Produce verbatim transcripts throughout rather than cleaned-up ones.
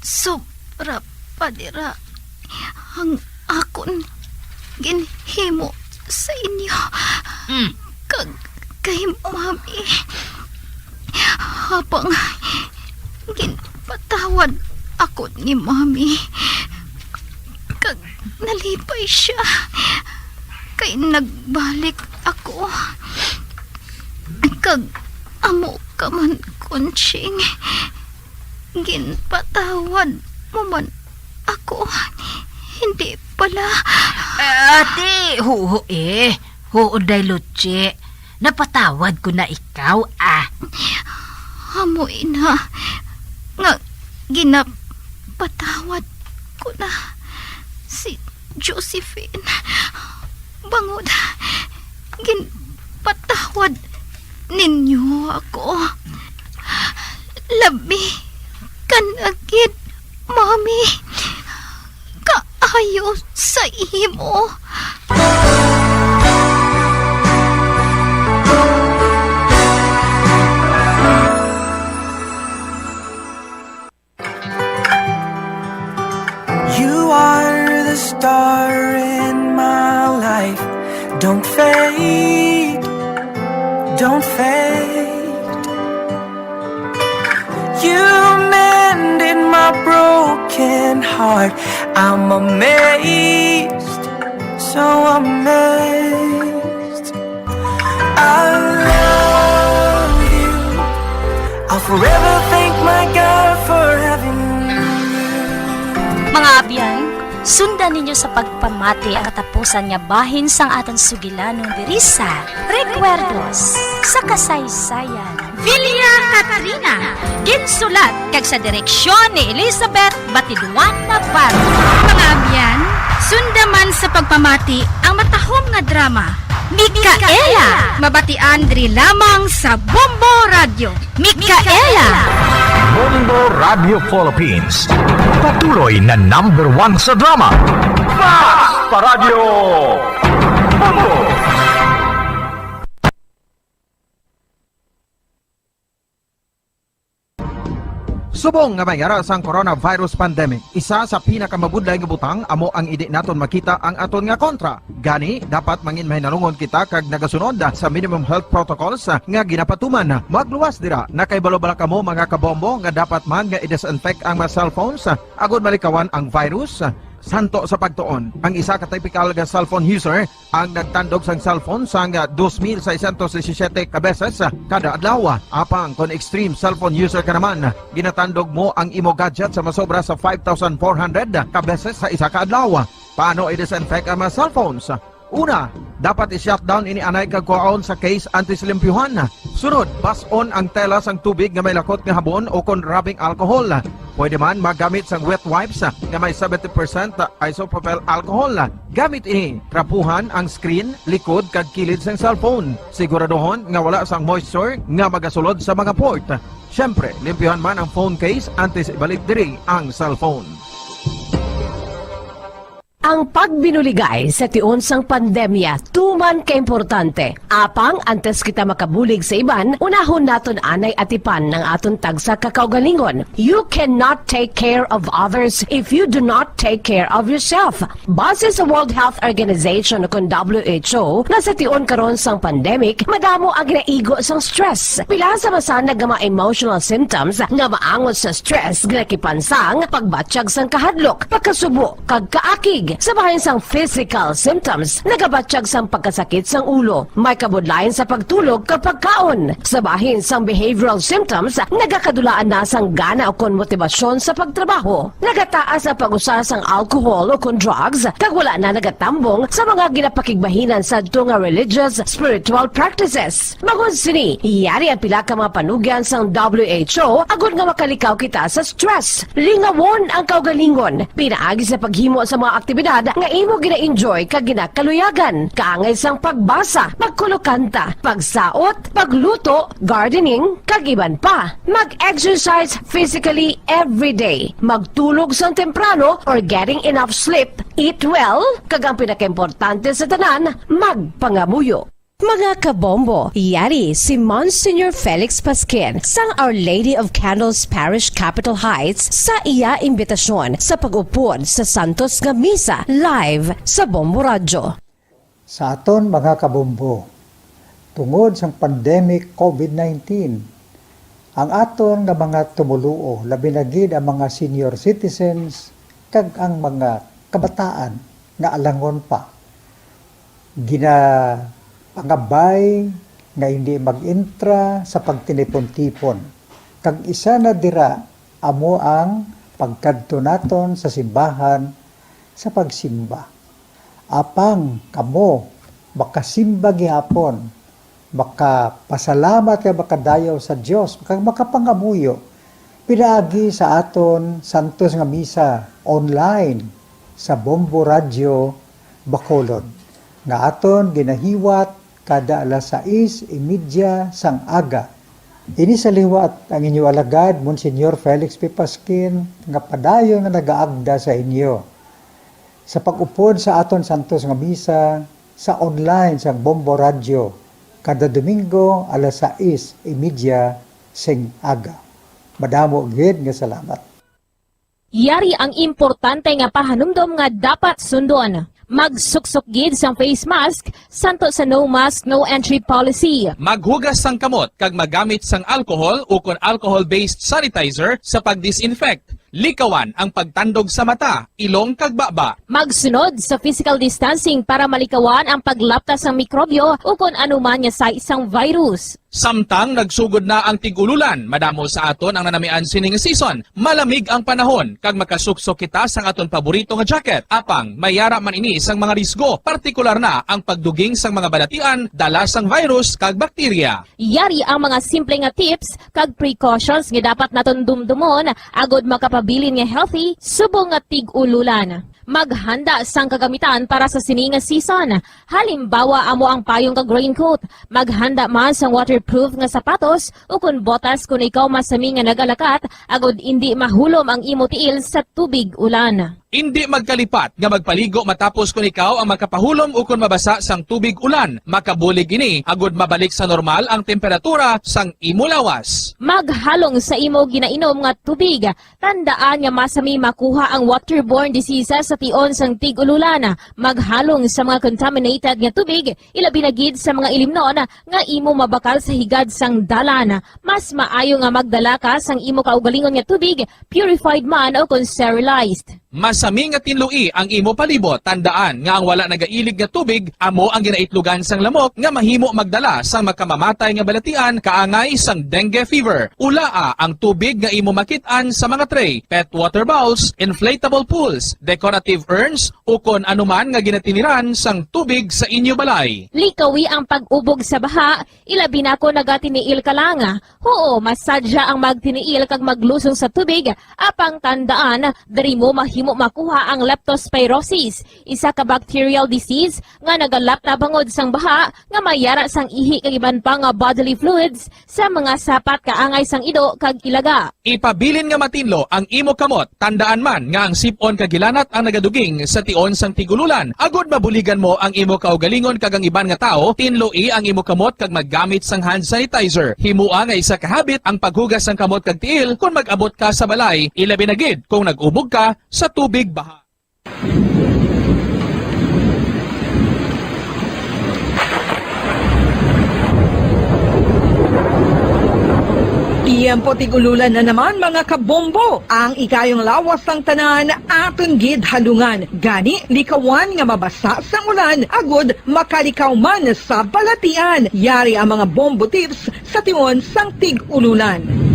Sobra pa dira ang akon ginhimo sa inyo. Mm. Kag kay Mami. Habang ginpatawad ako ni Mami, kag nalipay siya kay nagbalik ako. Kag amo ka man, Conching, ginpatawad mo man ako, hindi bala? Ah, ate, huo eh. Huo, Day Luchi. Napatawad ko na ikaw, ah. Amo ina nga ginapatawad ko na si Josephine. Bangod ginpatawad ninyo ako. Labi ka na gid, Mami. Kaayo sa imo. You are the star in my life. Don't fade, don't fade. You mended my broken heart. I'm amazed, so amazed. I love you. I'll forever thank my God for having you. Mga abyan, sundan ninyo sa pagpamati ang katapusan nga bahin sang aton sugilanon diri sa Recuerdos sa Kasaysayan. Villa Katrina, ginsulat kag sa direksyon ni Elizabeth Batiduan Navarro. Mga abyan, sunda man sa pagpamati ang matahom nga drama, Mikaela, mabatian diri lamang sa Bombo Radio. Mikaela. Bombo Radio Philippines, patuloy na number one sa drama. Basta Radyo Bombo! Subong nga may ara sang coronavirus pandemic, isa sa pinakamabudlay nga butang amo ang indi naton makita ang aton nga kontra. Gani, dapat mangin mahinalungon kita kag nagasunod sa minimum health protocols nga ginapatuman. Magluwas dira, nakahibalo bala kamo, mga kabombo, nga dapat man nga i-disinfect ang mga cellphones agod malikawan ang virus? Santo sa pagtuon, ang isa ka typical nga cellphone user ang nagtandog sang cellphone sang dos mil seiscientos disisiete ka beses kada adlaw. Apang kon extreme cellphone user ka naman, ginatandog mo ang imo gadget sa masobra sa five thousand four hundred ka beses sa isa ka adlaw. Paano i-disinfect ang mga cellphones? Una, dapat i-shutdown ini anay kag kuhaon sa case antes limpyuhan. Sunod, bas-on ang tela sang tubig nga may lakot nga habon o kon rubbing alcohol. Pwede man magamit sang wet wipes nga may seventy percent isopropyl alcohol. Gamit ini, trapuhan ang screen, likod, kag kilid sang cellphone. Siguraduhon nga wala sang moisture nga magasulod sa mga port. Siyempre, limpyuhan man ang phone case antes ibalik diri ang cellphone. Ang pagbinuligay sa tion sang pandemya tuman ka importante. Apang antes kita makabulig sa iban, unahon naton anay atipan ang aton tagsa ka kaugalingon. You cannot take care of others if you do not take care of yourself. Base sa World Health Organization o kon W H O, nga sa tion karon sang pandemic, madamo ang ginaigo sang stress. Pila sa masanag nga mga emotional symptoms nga maangot sa stress, ginakipan sang pagbatyag sang kahadlok, pagkasubo, kag kaakig. Sa bahin sang physical symptoms, nagabatyag sang pagkasakit sang ulo, may kabudlayan sa pagtulog kag pagkaon. Sa bahin sang behavioral symptoms, nagakadulaan na sang gana ukon motibasyon sa pagtrabaho. Nagataas ang pag-usa sang alcohol ukon drugs, kag wala na nagatambong sa mga ginapakigbahinan sadto nga religious, spiritual practices. Bangod sini, yari ang pila ka mga panugyan sang W H O agod nga makalikaw kita sa stress. Lingawon ang kaugalingon pinaagi sa paghimo sa mga aktibidad nga imo gina-enjoy kag ginakaluyagan, kaangay sang pagbasa, pagkulokanta, pagsaot, pagluto, gardening, kag iban pa. Mag-exercise physically every day. Magtulog sang temprano or getting enough sleep. Eat well, kag ang pinakaimportante sa tanan, magpangamuyo. Mga kabombo, yari si Monsignor Felix Pasquin sang Our Lady of Candles Parish, Capitol Heights, sa iya imbitasyon sa pag-upod sa Santos nga Misa live sa Bombo Radyo. Sa aton mga kabombo, tungod sang pandemic COVID nineteen, ang aton nga mga tumoluo, labi na gid ang mga senior citizens kag ang mga kabataan nga alangon pa, ginapangabay nga hindi mag-entra sa pagtinipon-tipon. Kag isa na dira amo ang pagkadto naton sa simbahan sa pagsimba. Apang kamo makasimba gihapon, makapasalamat kag makadayaw sa Dios, kag makapangamuyo pinaagi sa aton santos nga misa online sa Bombo Radyo Bacolod, nga aton ginahiwat kada alas sais y media sang aga. Ini sa liwat ang inyo alagad, Monsignor Felix P. Pasquin, nga padayon nga nagaagda sa inyo sa pag-upod sa aton santos nga misa sa online sang Bombo Radyo kada Domingo alas sais y media sing aga. Madamo gid nga salamat. Yari ang importante nga pahanumdom nga dapat sundon. Magsuksok gid sang face mask, santo sa no mask, no entry policy. Maghugas sang kamot kag magamit sang alcohol ukon alcohol-based sanitizer sa pag-disinfect. Likawan ang pagtandog sa mata, ilong kag baba. Magsunod sa physical distancing para malikawan ang paglapta sang mikrobyo ukon anuman nga sais sang virus. Samtang nagsugod na ang tig-ululan, madamo sa aton ang nanamian sini nga season. Malamig ang panahon, kag makasuksok kita sang aton paborito nga jacket. Apang, may yara man ini sang mga risgo, partikular na ang pagduging sang mga balatian, dala sang virus kag bakterya. Yari ang mga simple nga tips kag precautions nga dapat naton dumdumon agod makapabilin nga healthy subong nga tig-ululan. Maghanda sang kagamitan para sa sini nga season. Halimbawa, amo ang payong kag raincoat. Maghanda man sang waterproof nga sapatos ukon botas kon ikaw masami nga nagalakat agod indi mahulom ang imo tiil sa tubig ulan. Indi magkalipat nga magpaligo matapos kon ikaw ang makapahulom ukon mabasa sang tubig ulan. Makabulig ini agod mabalik sa normal ang temperatura sang imo lawas. Maghalong sa imo ginainom nga tubig. Tandaan nga masami makuha ang waterborne diseases sa tion sang tig-ululan. Maghalong sa mga contaminated nga tubig, ilabi na gid sa mga ilimnon nga imo mabakal sa higad sang dalan. Mas maayo nga magdala ka sang imo kaugalingon nga tubig, purified man o kon sterilized. Masami nga tinloi ang imo palibot. Tandaan nga ang wala nagailig nga tubig amo ang ginaitlogan sang lamok nga mahimo magdala sang makamamatay nga balatian kaangay sang dengue fever. Ulaa ang tubig nga imo makit-an sa mga tray, pet water bowls, inflatable pools, decorative urns, ukon anuman nga ginatiniran sang tubig sa inyo balay. Likawi ang pag-ubog sa baha, ilabi na kon nagatiniil ka lang. Huo, masadya ang magtiniil kag maglusong sa tubig, apang tandaan, diri mo mahimo makuha ang leptospirosis, isa ka bacterial disease nga nagalapta bangod sang baha nga may yara sang ihi kag iban pa nga bodily fluids sa mga sapat kaangay sang ido kag ilaga. Ipabilin nga matinlo ang imo kamot. Tandaan man nga ang sip-on kag hilanat ang nagaduging sa tion sang tig-ululan. Agod mabuligan mo ang imo kaugalingon kag ang iban nga tawo, tinloi ang imo kamot kag maggamit sang hand sanitizer. Himoa nga isa ka habit ang paghugas sang kamot kag tiil kon mag-abot ka sa balay, ilabi na gid kung nag-ubog ka sa tubig baha. Tiyempo tig-ululan na naman, mga kabombo. Ang ikayong lawas sang tanan aton gid halungan. Gani, likawan nga mabasa sang ulan agud makalikaw man sa balatian. Yari ang mga bombo tips sa tion sang tig-ululan.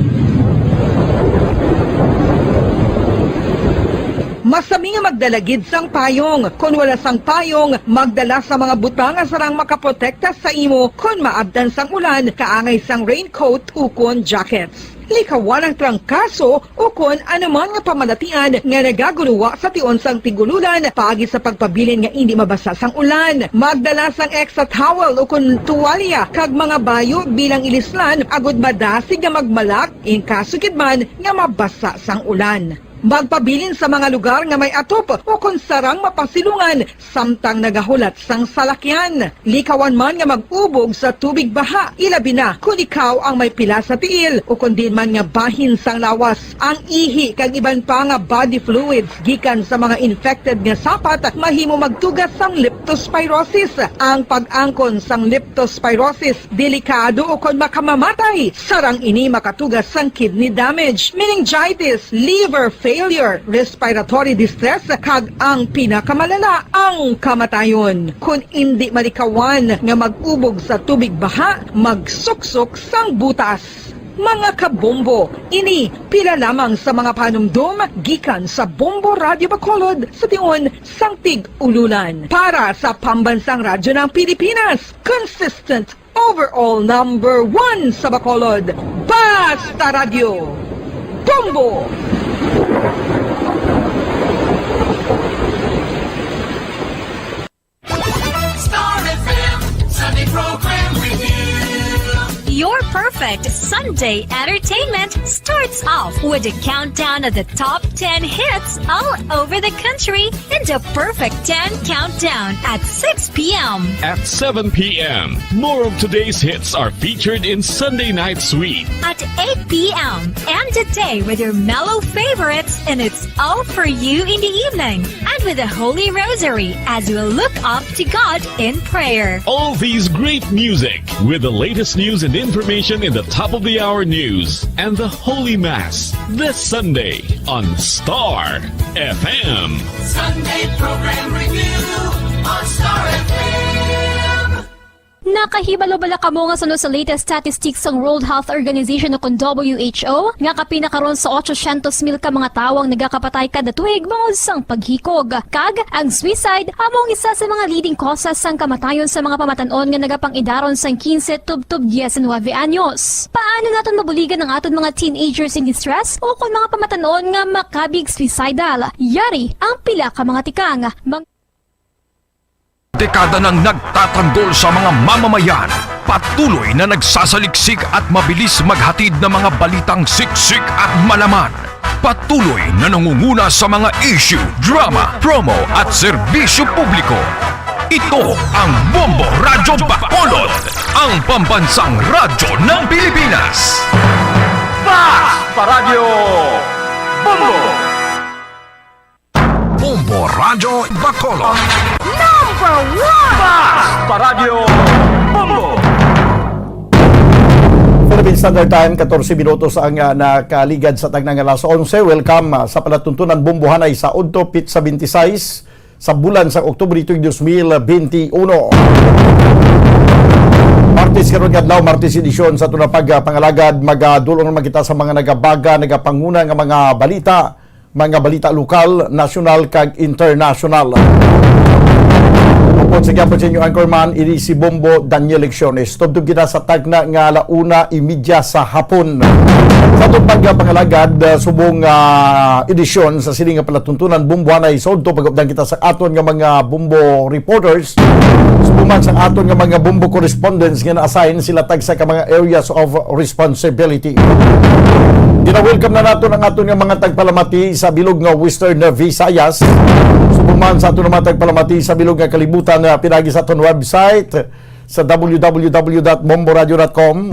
Masami nga magdala gid sang payong. Kon wala sang payong, magdala sa mga butang nga sarang makaprotekta sa imo kon maabtan sang ulan, kaangay sang raincoat ukon jackets. Likawan ang trangkaso ukon anuman nga pamalatian nga nagaguluwa sa tion sang tig-ululan paagi sa pagpabilin nga indi mabasa sang ulan. Magdala sang extra towel ukon tuwalya kag mga bayo bilang ilislan agud madasig nga magmalak, in kaso gid man nga mabasa sang ulan. Magpabilin sa mga lugar nga may atop o kon sarang mapasilungan samtang nagahulat sang salakyan. Likawan man nga mag-ubog sa tubig baha, ilabi na kon ikaw ang may pila sa tiil o kon diin man nga bahin sang lawas. Ang ihi kag iban pa nga body fluids gikan sa mga infected nga sapat mahimo magtuga sang leptospirosis. Ang pag-angkon sang leptospirosis delikado ukon makamamatay. Sarang ini makatuga sang kidney damage, meningitis, liver failure, respiratory distress, kag ang pinakamalala, ang kamatayon. Kon indi malikawan nga mag-ubog sa tubig baha, magsuksok sang butas. Mga kabombo, ini pila lamang sa mga panumdom gikan sa Bombo Radyo Bacolod sa tion sang Tig-Ululan. Para sa Pambansang Radyo ng Pilipinas, consistent overall number one sa Bacolod. Basta Radyo, Bombo! Star F M, Sunday program with you. Your perfect Sunday entertainment starts off with a countdown of the top ten hits all over the country in the Perfect ten Countdown at six p.m. At seven p.m., more of today's hits are featured in Sunday Night Sweet. At eight p.m., end the day with your mellow favorites, and it's all for you in the evening. And with the Holy Rosary as we look up to God in prayer. All these great music with the latest news and information in the top of the hour news and the Holy Mass this Sunday on Star F M. Sunday program review on Star F M. Nakahibalo bala kamo nga suno sa latest statistics sang World Health Organization o kon W H O, nga kapin na karon sa ochocientos mil ka mga tawo ang nagakapatay kada tuig bangod sang paghikog? Kag ang suicide amo ang isa sa mga leading causes sang kamatayon sa mga pamatan-on nga nagapang-idaron sang quince tubtob diecinuebe anyos. Paano naton mabuligan ang aton mga teenagers in distress o kon mga pamatan-on nga makabig suicidal? Yari ang pila ka mga tikang. Mang- Dekada nang nagtatanggol sa mga mamamayan, patuloy na nagsasaliksik at mabilis maghatid ng mga balitang siksik at malaman. Patuloy na nangunguna sa mga issue, drama, promo at serbisyo publiko. Ito ang Bombo Radyo Bacolod, ang pambansang radyo ng Pilipinas. Fast Paradyo Bombo! Bombo Radyo Bacolod. Number one! Fast Paradyo Bombo! Philippine Standard Time, katorse minutos ang, ah, nakaligad sa tagna nga alas onse. Welcome, ah, sa palatuntunan Bombohanay sa udto, pitsa twenty-six sa bulan sa Oktubre tuig dos mil benti uno. Martes karon nga adlaw, Martes edisyon sa aton nga pagpangalagad. Magadul-ong naman kita sa mga nagabaga, nagapanguna nga mga balita, mga balita lokal, nasyonal, kag internasyonal. Upod sa gihapon sa inyo anchorman, ini si Bombo Daniel Lecciones. Tubtob kita sa tagna nga ala una imedya sa hapon. Sa atong pagpangalagad, ah, subong, ah, edisyon sa sini nga palatuntunan, Bombohanay sa udto, pag-updan kita sa aton nga mga Bombo reporters. Subong man sa aton nga mga Bombo correspondents nga na-assign sila tagsa ka mga areas of responsibility. Gina-welcome na naton ang aton nga mga tagpalamati sa bilog nga Western Visayas. Subong man sa aton nga mga tagpalamati sa bilog nga kalibutan, ah, pinagi sa aton website sa w w w dot bombo radio dot com,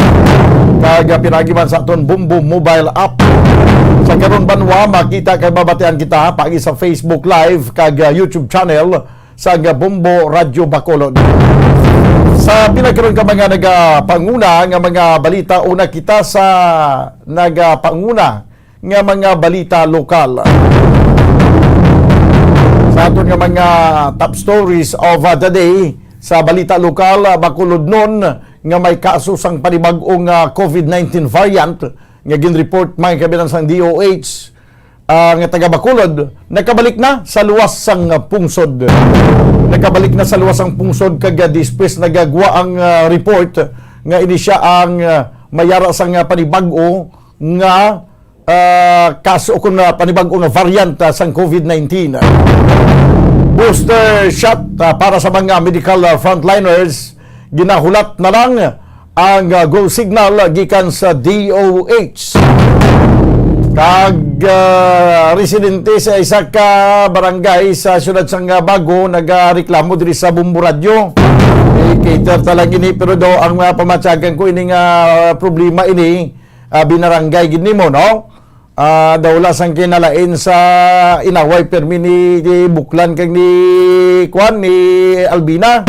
kag, ah, pinagi man sa aton Bombo mobile app. Sa karon banwa, makita kag mabatian kita pagi sa Facebook Live kag, ah, YouTube channel sa nga Bombo Radyo Bacolod. Sa pila karon ka mga nagapanguna nga mga balita, una kita sa nagapanguna nga mga balita lokal. Sa aton nga mga top stories of, uh, the day, sa balita lokal, uh, Bacolodnon nga may kaso sang panibag-ong, uh, covid nineteen variant nga ginreport, mga kabinan, sang D O H, ah, nga taga Bacolod, nakabalik na sa luwas sang, ah, pungsod. Nakabalik na sa luwas ang pungsod kag, ah, despues nagagwa ang, ah, report nga ini sia ang, ah, mayara sang, ah, panibag-o nga, ah, kaso o kun, ah, panibag-o nga variant, ah, sang covid nineteen. Booster shot, ah, para sa mga medical, ah, frontliners, ginahulat na lang ang, ah, go signal gikan sa D O H. Kag, ah, residente sa isa ka barangay sa siyudad sang Bago nagareklamo diri sa Bombo Radyo. I-cater ta lang ini, pero daw ang, ah, pamatyagan ko ini nga problema ini, ah, binarangay gid nimo, no? Ah, daw wala sang kinalain sa inaway permi ni, ni Buklan kag ni, kuan, ni Albina.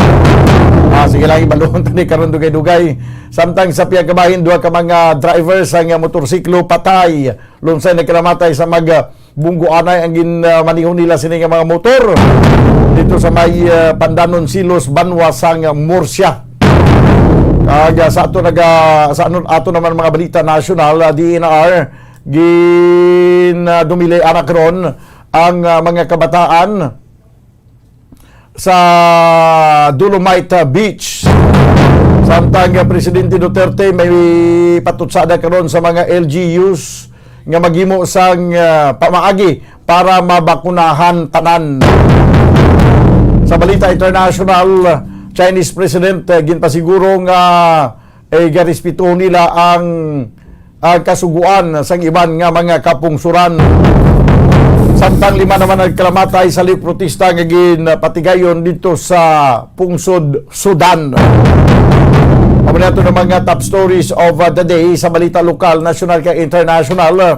Ah, sige lang, ibaluhon ta ni karon dugay-dugay. Samtang sa pihak kabahin, duha ka mga driver sang motorsiklo patay lunsay nagkalamatay sa mag, ah, bungguanay ang gin, ah, maneho nila sini nga mga motor dito sa may, ah, Pandanon Silos, Banwa sang Murcia. Kag, ah, sa ato naga, sa ano, ato naman mga balita nasyonal, ah, D N R, gin, ah, dumili anak ron ang, ah, mga kabataan sa Dolomite Beach. Samtang, ah, Presidente Duterte may patutsada karon sa mga L G Us nga maghimo sang, ah, pamaagi para mabakunahan tanan. Sa balita international, Chinese President, ah, ginpasiguro nga, eh, garespeto nila ang, ang kasugoan sang iban nga mga kapungsuran. Samtang lima naman nagkalamatay sa liwat protesta nga ginpatigayon dito sa pungsod Sudan. Amo na ito ng mga top stories of, uh, the day sa balita lokal, nasyonal kag international. Uh,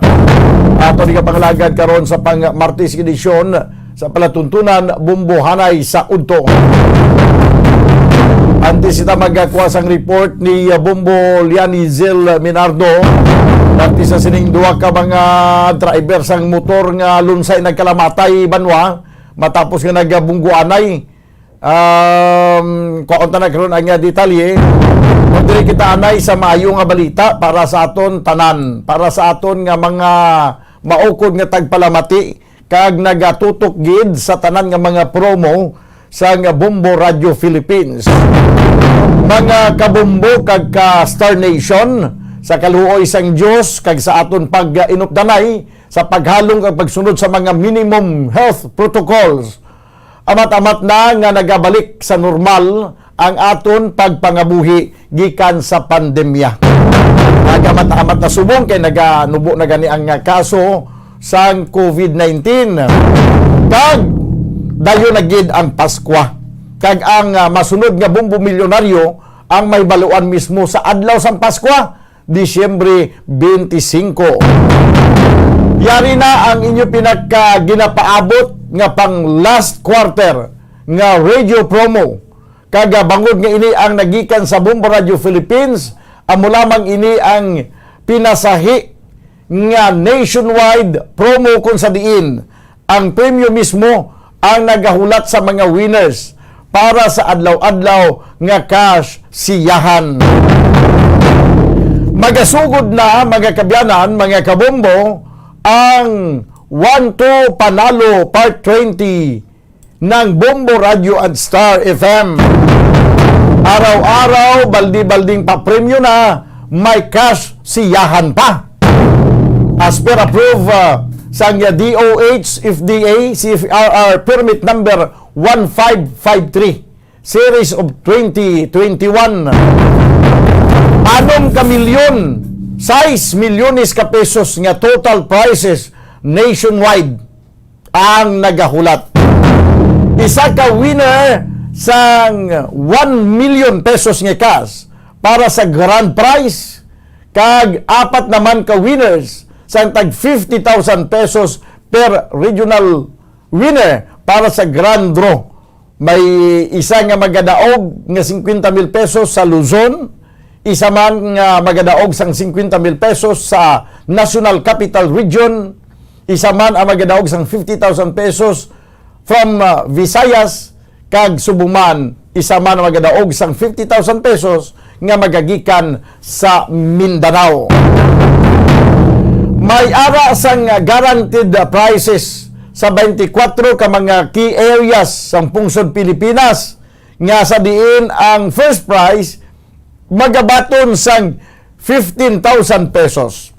ato ni kapangalagad karon sa pang Martes edisyon sa palatuntunan, Bombo Hanay sa Udto. Antes kita magkuha sang report ni, uh, Bombo Lianizel Minardo, parte sa sining duha ka mga driver sang motor nga lunsay nagkalamatay, Banwa, matapos nga nagabungguanay. Um, kuhaon ta na karon ang, ah, detalye. Kung diri kita anay sa maayo nga balita para sa aton tanan, para sa aton nga mga maukod nga tagpalamati, kag nagatutok gid sa tanan nga mga promo sang Bombo Radio Philippines. Mga kabombo kag ka Star Nation, sa kaluoy sang Dios kag sa aton pag-inupdanay sa paghalong kag pagsunod sa mga minimum health protocols, amat-amat na nga nagabalik sa normal ang aton pagpangabuhi gikan sa pandemya. Nagamat-amat na subong kay naganubo na gani ang, ah, kaso sang COVID nineteen. Kag dayon na gid ang Paskwa. Kag ang, ah, masunod nga Bombo Milyonaryo ang mahibaluan mismo sa adlaw sang Paskwa, Disyembre twenty-five. Yari na ang inyo pinaka ginapaabot nga pang last quarter nga radio promo. Kag, ah, bangod nga ini ang nagikan sa Bombo Radio Philippines, amo lamang ini ang pinasahi nga nationwide promo, kung sa diin ang premyo mismo ang nagahulat sa mga winners para sa adlaw-adlaw nga cash siyahan. Magasugod na, mga kabyanan, mga kabombo, ang One Two Panalo Part twenty ng Bombo Radio at Star F M. Araw-araw, baldi-balding papremyo na, may cash siyahan pa. As per approve, uh, sang D O H F D A C F R R permit number one five five three, series of twenty twenty-one. Anom ka milyon, sais milyones ka pesos nga total prizes nationwide ang nagahulat. Isa ka winner sang one million pesos nga cash para sa grand prize, kag apat naman ka winners sang tag fifty thousand pesos per regional winner para sa grand draw. May isa nga magadaog nga fifty mil pesos sa Luzon, isa man nga magadaog sang fifty mil pesos sa National Capital Region, isa man ang magadaog sang fifty thousand pesos from, uh, Visayas, kag subong man, isa man ang magadaog sang fifty thousand pesos nga magagikan sa Mindanao. May ara sang guaranteed prizes sa twenty-four ka mga key areas sang pungsod Pilipinas, nga sa diin ang first prize magabaton sang fifteen thousand pesos.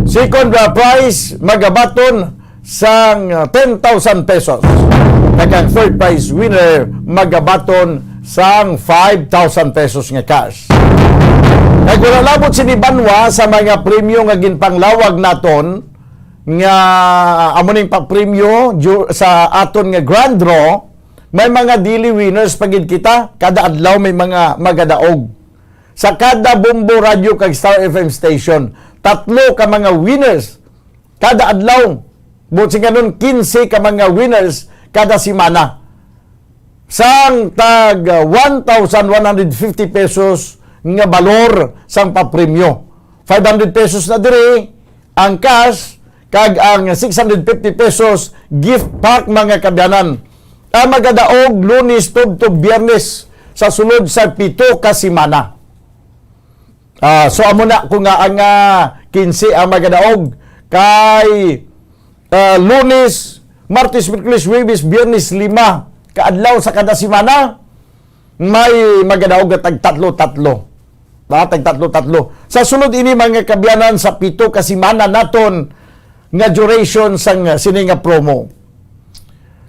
Second prize magabaton sang ten thousand pesos. Kag ang third prize winner magabaton sang five thousand pesos nga cash. Kag wala labot sini, Banwa, sa mga premyo nga ginpanglawag naton, nga amo ning papremyo ju-, sa aton nga grand draw, may mga daily winners pa gid kita. Kada adlaw may mga magadaog. Sa kada Bombo Radio kag Star F M station, tatlo ka mga winners kada adlaw. Buot silingon, kinse ka mga winners kada semana. Sang tag, ah, one thousand one hundred fifty pesos nga balor sang papremyo. Five hundred pesos na diri ang cash, kag ang six hundred fifty pesos gift pack, mga kaabyanan. Ang magadaog Lunes tubtob Biyernes sa sulod sa pito ka semana. Ah, so amo na ko nga ang, ah, kinse ang magadaog kay, ah, Lunes, Martes, Miyerkules, Huwebes, Biyernes, lima ka adlaw sa kada semana, may magadaog nga tag tatlo-tatlo. Ah, tag tatlo-tatlo. Sa sulod ini, mga kaabyanan, sa pito ka semana naton nga duration sang sini nga promo.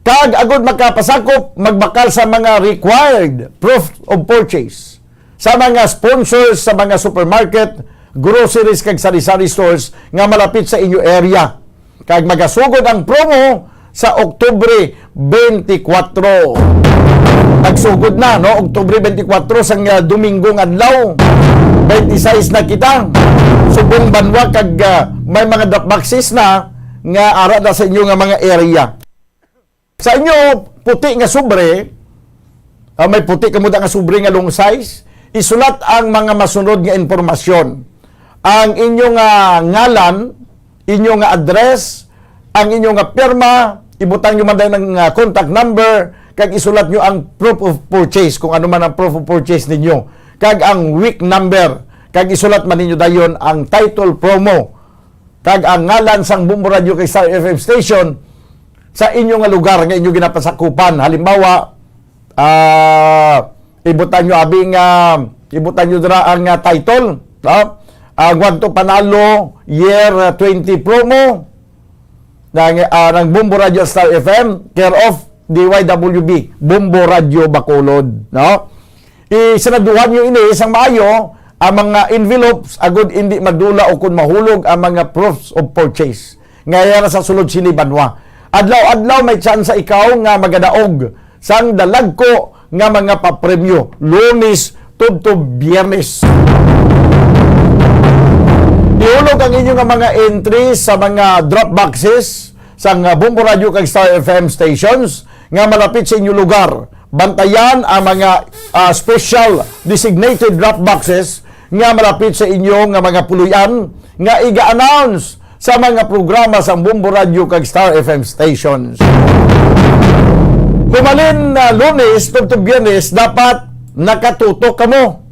Kag agud makapasakop, magbakal sa mga required proof of purchase sa mga sponsors sa mga supermarket, groceries, kag sari-sari stores nga malapit sa inyo area. Kag magasugod ang promo sa Oktubre twenty-four. Nagsugod na, no? Oktubre twenty-four sang, ah, Domingo nga adlaw. Twenty-six na kita. Subong, Banwa, kag, ah, may mga drop boxes na nga ara na sa inyo nga mga area. Sa inyo puti nga sobre, ah, may puti kamo da nga sobre nga long size, isulat ang mga masunod nga impormasyon. Ang inyo nga ngalan, inyo nga address, ang inyo nga pirma, ibutang nyo man dayon ang, ah, contact number, kag isulat nyo ang proof of purchase, kung ano man ang proof of purchase ninyo, kag ang week number, kag isulat man ninyo dayon ang title promo kag ang ngalan sang Bombo Radio kag Star F M station sa inyo nga lugar nga inyo ginapasakupan. Halimbawa, ah, ibutang nyo abi nga, ibutang nyo dira ang, ah, title, no? Ang One to Panalo Year, ah, twenty promo ng, ah, ng Bombo Radio Star F M, care of D Y W B, Bombo Radio Bacolod, no? Isinaduhan nyo ini sang maayo ang mga envelopes, agud indi madula o kon mahulog ang mga proofs of purchase. Nga yara sa sulod sini, Banwa. Adlaw-adlaw may tsansa ikaw nga magadaog sang dalagko nga mga papremyo, Lunes tubtob Biyernes. Ihulog ang inyo nga mga entries sa mga drop boxes sang, ah, Bombo Radio kag Star F M stations nga malapit sa inyo lugar. Bantayan ang mga, ah, special designated drop boxes nga malapit sa inyo nga mga puloy-an nga iga-announce sa mga programa sang Bombo Radio kag Star F M stations. Humalin na Lunes tubtob Biyernes, dapat nakatutok kamo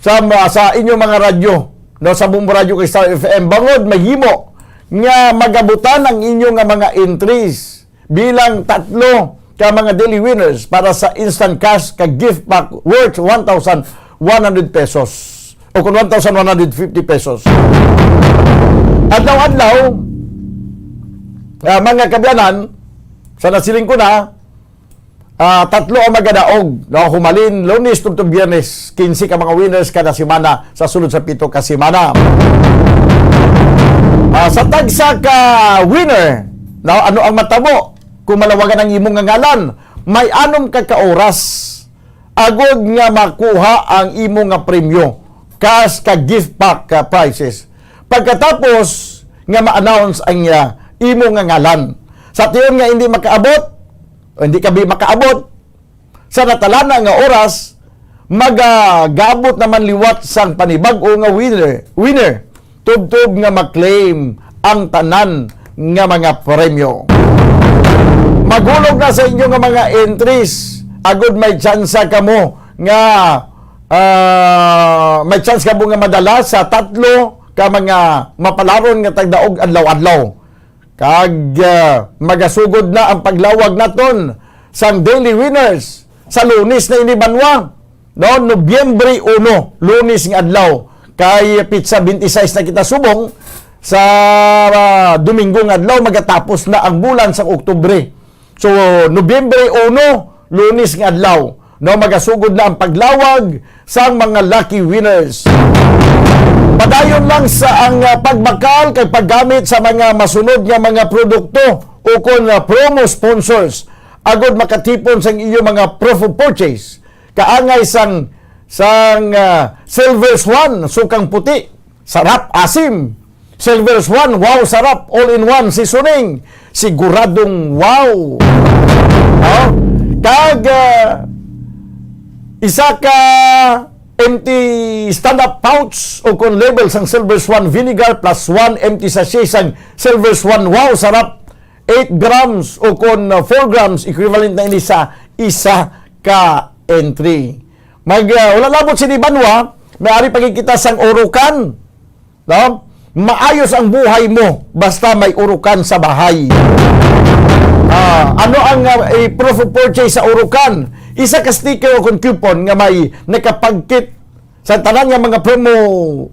sa, sa inyo mga radyo, no, sa Bombo Radio kag Star F M, bangod mahimo nga magabutan ang inyo nga mga entries bilang tatlo ka mga daily winners para sa instant cash ka gift pack worth one thousand one hundred pesos o kung one thousand one hundred fifty pesos. Adlaw-adlaw, ah, mga kaabyanan, sa nasiling ko na, ah, tatlo ang magadaog, no? Humalin Lunes tubtob Biyernes, kinse ka mga winners kada semana sa sulod sa pito ka semana. Ah, sa tagsa ka winner, no, ano ang matabo kung malawagan ang imo nga ngalan? May anom ka, ka oras agud nga makuha ang imo nga premyo, cash ka gift pack ka prizes. Pagkatapos nga ma-announce ang, ah, imo nga ngalan, sa tion nga hindi makaabot, o hindi ka bi makaabot sa natalana nga oras, magagabot naman liwat sang panibag-o nga winner, winner, tubtob nga ma-claim ang tanan nga mga premyo. Maghulog na sa inyo nga mga entries, agud may tsansa kamo nga, ah, may chance kamo nga madala sa tatlo ka mga mapalaron nga tagdaog adlaw-adlaw. Kag, ah, magasugod na ang paglawag naton sang daily winners sa Lunes na ini, Banwa, no? Nobyembre uno, Lunes nga adlaw. Kay pitsa twenty-six na kita subong, sa, ah, Domingo nga adlaw magatapos na ang bulan sang Oktubre. So, Nobyembre uno, Lunes nga adlaw. No, magasugod na ang paglawag sang mga lucky winners. Padayon lang sa ang, ah, pagbakal kag paggamit sa mga masunod nga mga produkto ukon, ah, promo sponsors agud makatipon sang iyo mga proof of purchase. Kaangay sang, sang, ah, Silver Swan, sukang puti, sarap, asim. Silver Swan, wow, sarap, all-in-one seasoning. Siguradong wow. Oh? Kag, ah, isa ka empty stand-up pouch ukon label sang Silver Swan vinegar plus one empty sachet sang Silver Swan, wow, sarap, eight grams ukon, uh, four grams, equivalent na ini sa isa ka entry. Mag, uh, wala labot sini banwa, may ari pa gid kita sang urukan, no? Maayos ang buhay mo basta may urukan sa bahay. Ah, ano ang, uh, i-, proof of purchase sa urukan? Isa ka sticker o kon coupon nga may nakapagkit sa tanan nga mga promo,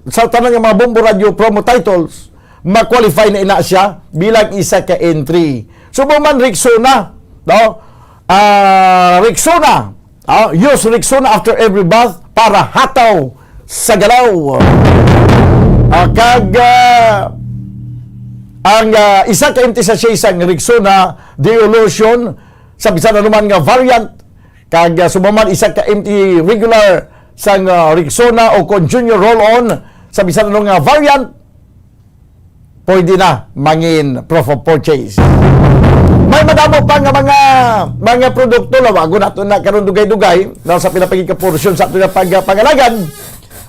sa tanan nga mga Bombo Radio promo titles, ma-qualify na ina siya bilang isa ka entry. Subong man Rexona, no? Ah, Rexona, ah, use Rexona after every bath para hataw sa galaw. Ah, kag, ah, ang, ah, isa ka empty sachet sang Rexona Deo Lotion sa bisan anuman nga variant, kag, ah, subong man isa ka empty regular sang, ah, Rexona o kon Junior Roll-On sa bisan ano nga variant, pwede na mangin proof of purchase. May madamo pa nga mga, mga produkto, lawagon nato na karon dugay-dugay, no, sa pila pa gid ka portion sa ato nga pag-, pangalagad.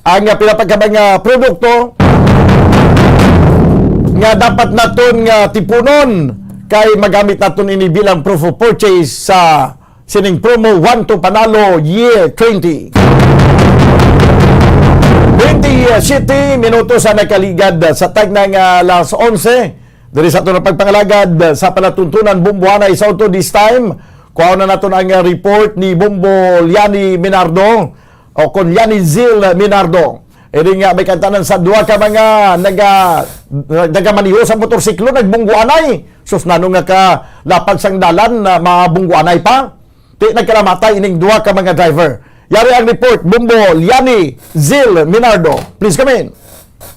Ang, ah, pila pa ka mga produkto nga dapat naton nga tipunon kay magamit naton ini bilang proof of purchase sa sining promo One to Panalo Year twenty. Twenty-seven minutos ang nakaligad sa tagna nga alas onse. Diri sa aton nga pagpangalagad sa palatuntunan, Bombo Anay sa Auto this time. Kuhaon na naton ang, uh, report ni Bombo Liani Minardo o kon Liani Zil Minardo. Ini nga may kantanan sa duha ka mga naga-, nagamaniho sa motorsiklo, nagbungguanay. Sus, nano nga kalapad sang dalan na mabungguanay pa? Ti nagkalamatay ining duha ka mga driver. Yari ang report, Bombo Liani Zil Minardo. Please come in.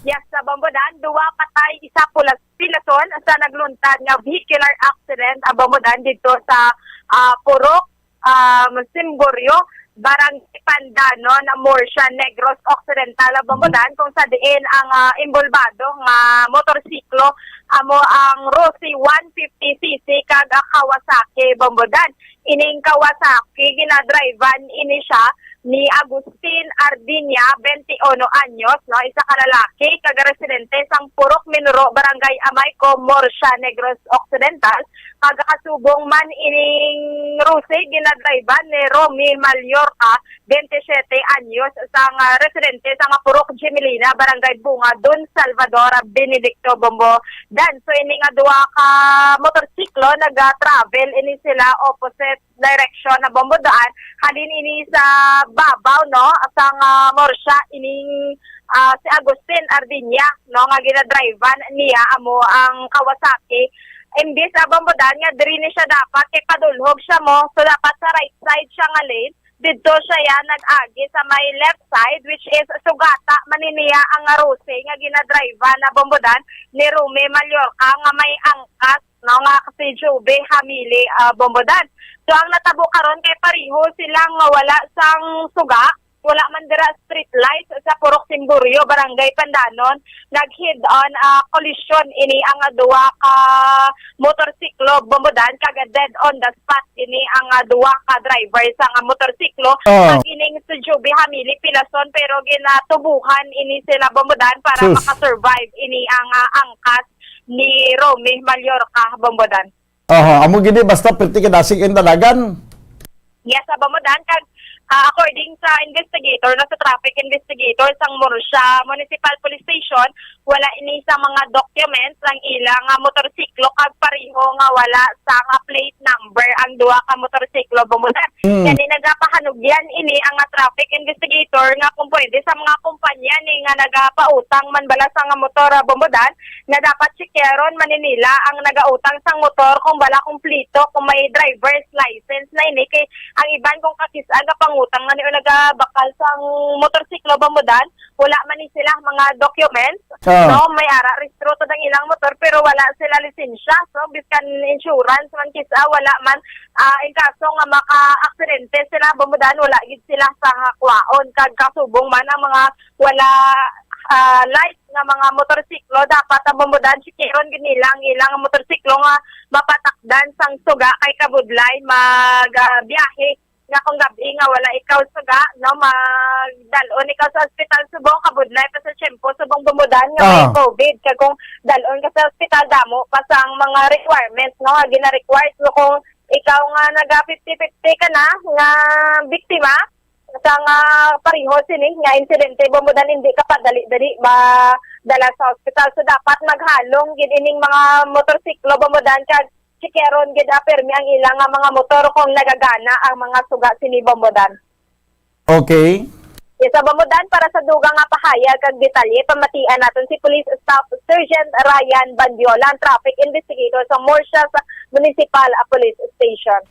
Yes, sa Bombo Dan, duha patay, isa pula-, pilason sa nagluntad nga vehicular accident, ah, Bombo Dan, didto sa, ah, Purok, um, Simborio, Barangay Pandanon, Murcia, Negros Occidental, ah, Bombo Dan, kung sa diin ang, ah, imbulbado nga motorsiklo amo ang Rossi one fifty C C kag, ah, Kawasaki, Bombo Dan. Ining Kawasaki, ginadrivean ini siya ni Agustin Ardinia, twenty-one anyos, no, isa ka lalaki, kag residente sang Purok Minuro, Barangay Amayco, Murcia, Negros Occidental. Kag kasubong man ining Rossi, ginadrivean ni Romy Mallorca, twenty-seven anyos, sang, ah, residente sang Purok Gemelina, Barangay Bunga, Don Salvador Benedicto, Bombo Dan. So, ini nga duha ka motorsiklo, naga-travel ini sila opposite direction na Bombo Dan. Halin ini sa babaw, no, sang, ah, Murcia, ining, ah, si Agustin Ardinia, no, nga ginadrivean niya amo ang Kawasaki. Imbis, ah, Bombo Dan, nga diri ni siya dapat kay padulhog siya mo, so dapat sa right side siya nga lane, didto siya ya nag-agi sa may left side, which is sugata man ni niya ang Rossi nga ginadrivean na Bombo Dan ni Romy Mallorca nga may angkas, no, nga si Joby Hamili, ah, Bombo Dan. So, ang natabo karon kay pareho silang wala sang suga, wala man dira street lights sa Purok Simburio, Barangay Pandanon. Nag-head-on, ah, collision ini ang duha ka motorsiklo, Bombo Dan, kag dead on the spot ini ang, ah, duha ka driver sang, ah, motorsiklo. Ah. Kag ining si Joby Hamili pilason, pero ginatubuhan ini sila, Bombo Dan, para Sus. makasurvive ini ang, ah, angkas ni Romy Mallorca, Bombo Dan. Aha, amo gini, basta perti ka dasig ang dalagan. Yes, sa Bombo Dan, kag Ah, according sa investigator, na sa traffic investigator sang Murcia Municipal Police Station, wala ini sa mga documents ang ila nga motorsiklo kag pareho nga wala sa nga plate number ang duha ka motorsiklo, Bombodan. Mm. Gani nagapahanugyan ini ang nga traffic investigator nga kung pwede sa mga kumpanya ni nga nagapautang man bala sa nga motor, ah, Bombodan, nga dapat tsikyaron man ni nila ang nagautang sang motor kung bala kumplito, kung may driver's license na ini, kay ang iban kung kakis-a nga pangutang man ni o nagabakal sang motorsiklo, Bombodan, wala man ni sila mga documents, Ah. no? May ara rehistro to ang ilang motor, pero wala sila lisensya. So, biskan insurance man kis-a, wala man. Ah, in kaso nga maka-aksidente sila, Bombodan, wala gid sila sa hakwaon. Kag kasubong man ang mga wala, ah, light nga mga motorsiklo, dapat ang Bombodan, tsikyaron gid nila ang ilang motorsiklo nga mapatakdan sang suga kay kabudlay mag, ah, biyahe nga kung gab-i nga wala ikaw suga, no, magdal-on ikaw sa ospital subong kabudlay pa sa tiyempo subong, Bombodan, nga may Ah. covid. Kag kung dal-on ka sa ospital, damo pa sang mga requirements, no, nga gina-required. So, kung ikaw nga naga fifty fifty ka na nga biktima sa nga pareho sini nga insidente, Bombodan, hindi ka padali-dali madala sa ospital. So, dapat maghalong gid ining mga motorsiklo, Bombodan, kag tsikyaron gid, ah, pirmi ang ila nga mga motor kung nagagana ang mga suga sini, Bombodan. Okay. Yes, ah, Bombodan, para sa dugang nga pahayag kag detalye, pamatian naton si Police Staff Sergeant Ryan Bandiola, ang traffic investigator sa Murcia sa Municipal, ah, Police Station.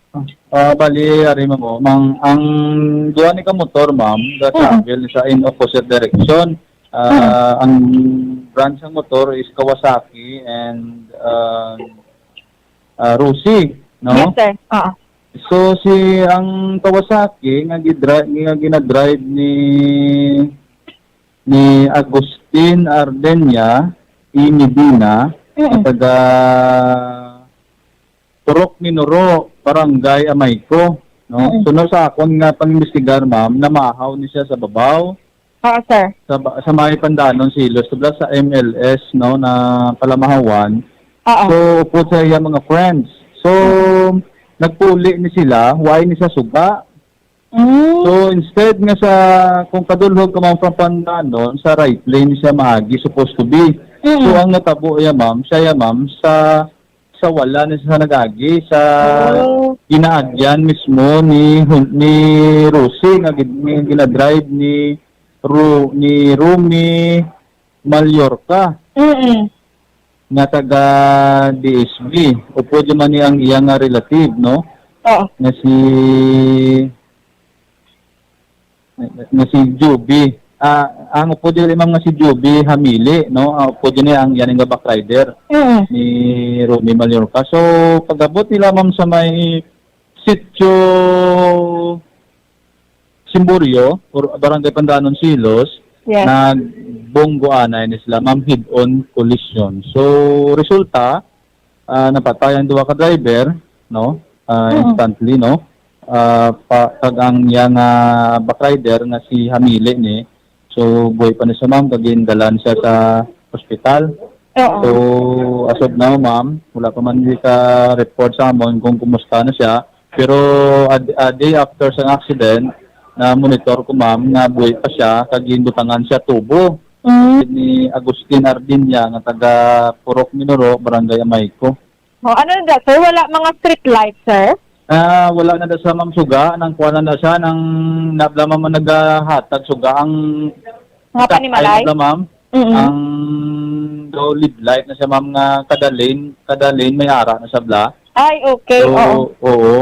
Ah, bali, ari mo, mang, ang duha ni ka motor, ma'am, Mm. ga-travel sa in opposite direction. Ah, Mm. ang brand sang motor is Kawasaki and, ah, ah, Rusi, no? Yes, sir. Oo. So, si, ang Kawasaki nga gidri-, nga ginadrive ni, ni Agustin Ardenia E. Medina, Mm. nga taga Purok Minuro, Barangay Amayco, no? Mm. Suno sa akon nga pang-imbestigar, ma'am, namahaw ni siya sa babaw. Oo, sir. Sa ba-, sa may Pandanon Silos, tubla sa M L S, no, na Palamahawan. Oo. So, upod sa iya mga friends. So, Mm. nagpuli ni sila, why ni sa suga? Mm. So, instead nga sa, kung kadulhog ka, ma'am, from Pandanon, sa right lane siya maagi, supposed to be. Mm. So, ang natabo iya, ma'am, siya iya, ma'am, sa, sa wala ni sa nagagi, sa Oh. ginaagyan mismo ni Hun-, ni Rosie, nga gid-, nga ginadrive ni Ru-, ni Rumi Mallorca, Mm-mm. nga taga D S B. Upod man ni ang iya nga relative, no? Oo. Nga si, nga si Juby. Ah, ang upod ni, ma'am, nga si Juby Hamili, no? Ang upod ni ang, yan nga backrider Mm-mm. ni Rumi Mallorca. So, pag-abot nila, ma'am, sa may Sitio Simburio, or Barangay Pandanon Silos, Yes. nagbunggoanay ni sila, ma'am, head-on collision. So, resulta, ah, napatay ang duha ka driver, no? Ah, Mm. instantly, no? Ah, pa, kag ang iya nga backrider nga si Hamili ni, so, buhay pa ni siya, ma'am, kag gindalan siya sa ospital. Oo. So, as of now, ma'am, wala pa man di ka-report sa amon kung kumusta na siya. Pero a, a day after sa accident, na-monitor ko, ma'am, nga buhay pa siya, kag ginbutangan siya tubo Mm. ni Agustin Ardinia, nga taga Purok Minuro, Barangay Amayco. Oh, ano na, sir? Wala mga street light, sir? Ah, wala na da sa, ma'am, suga. Nang kuha na da siya, nang nabla, ma'am, ang nagahatag suga ang Mga sa panimalay? Ay, nabla, ma'am. Mm-mm. Ang daw lead light na siya, ma'am, nga kada lane, kada lane may ara na siya, bla. Ay, okay. So, Oo. oo.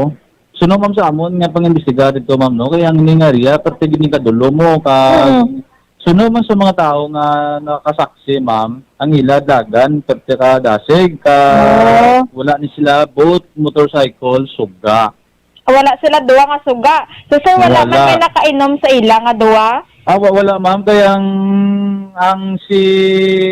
So, no, ma'am, sa amon nga pang-imbestiga dito, ma'am, no? Kaya ang ini nga area, parte gini kadulo mo, ka Mm. So, no man sa mga tao nga nakasaksi, ma'am, ang ila dagan, perte ka dasig, ka Oh. wala ni sila boat, motorcycle, suga. Wala sila duha nga suga. So, sir, wala Wala. man may nakainom sa ila nga duha? Ah, wa-, wala, ma'am. Kaya ang, ang si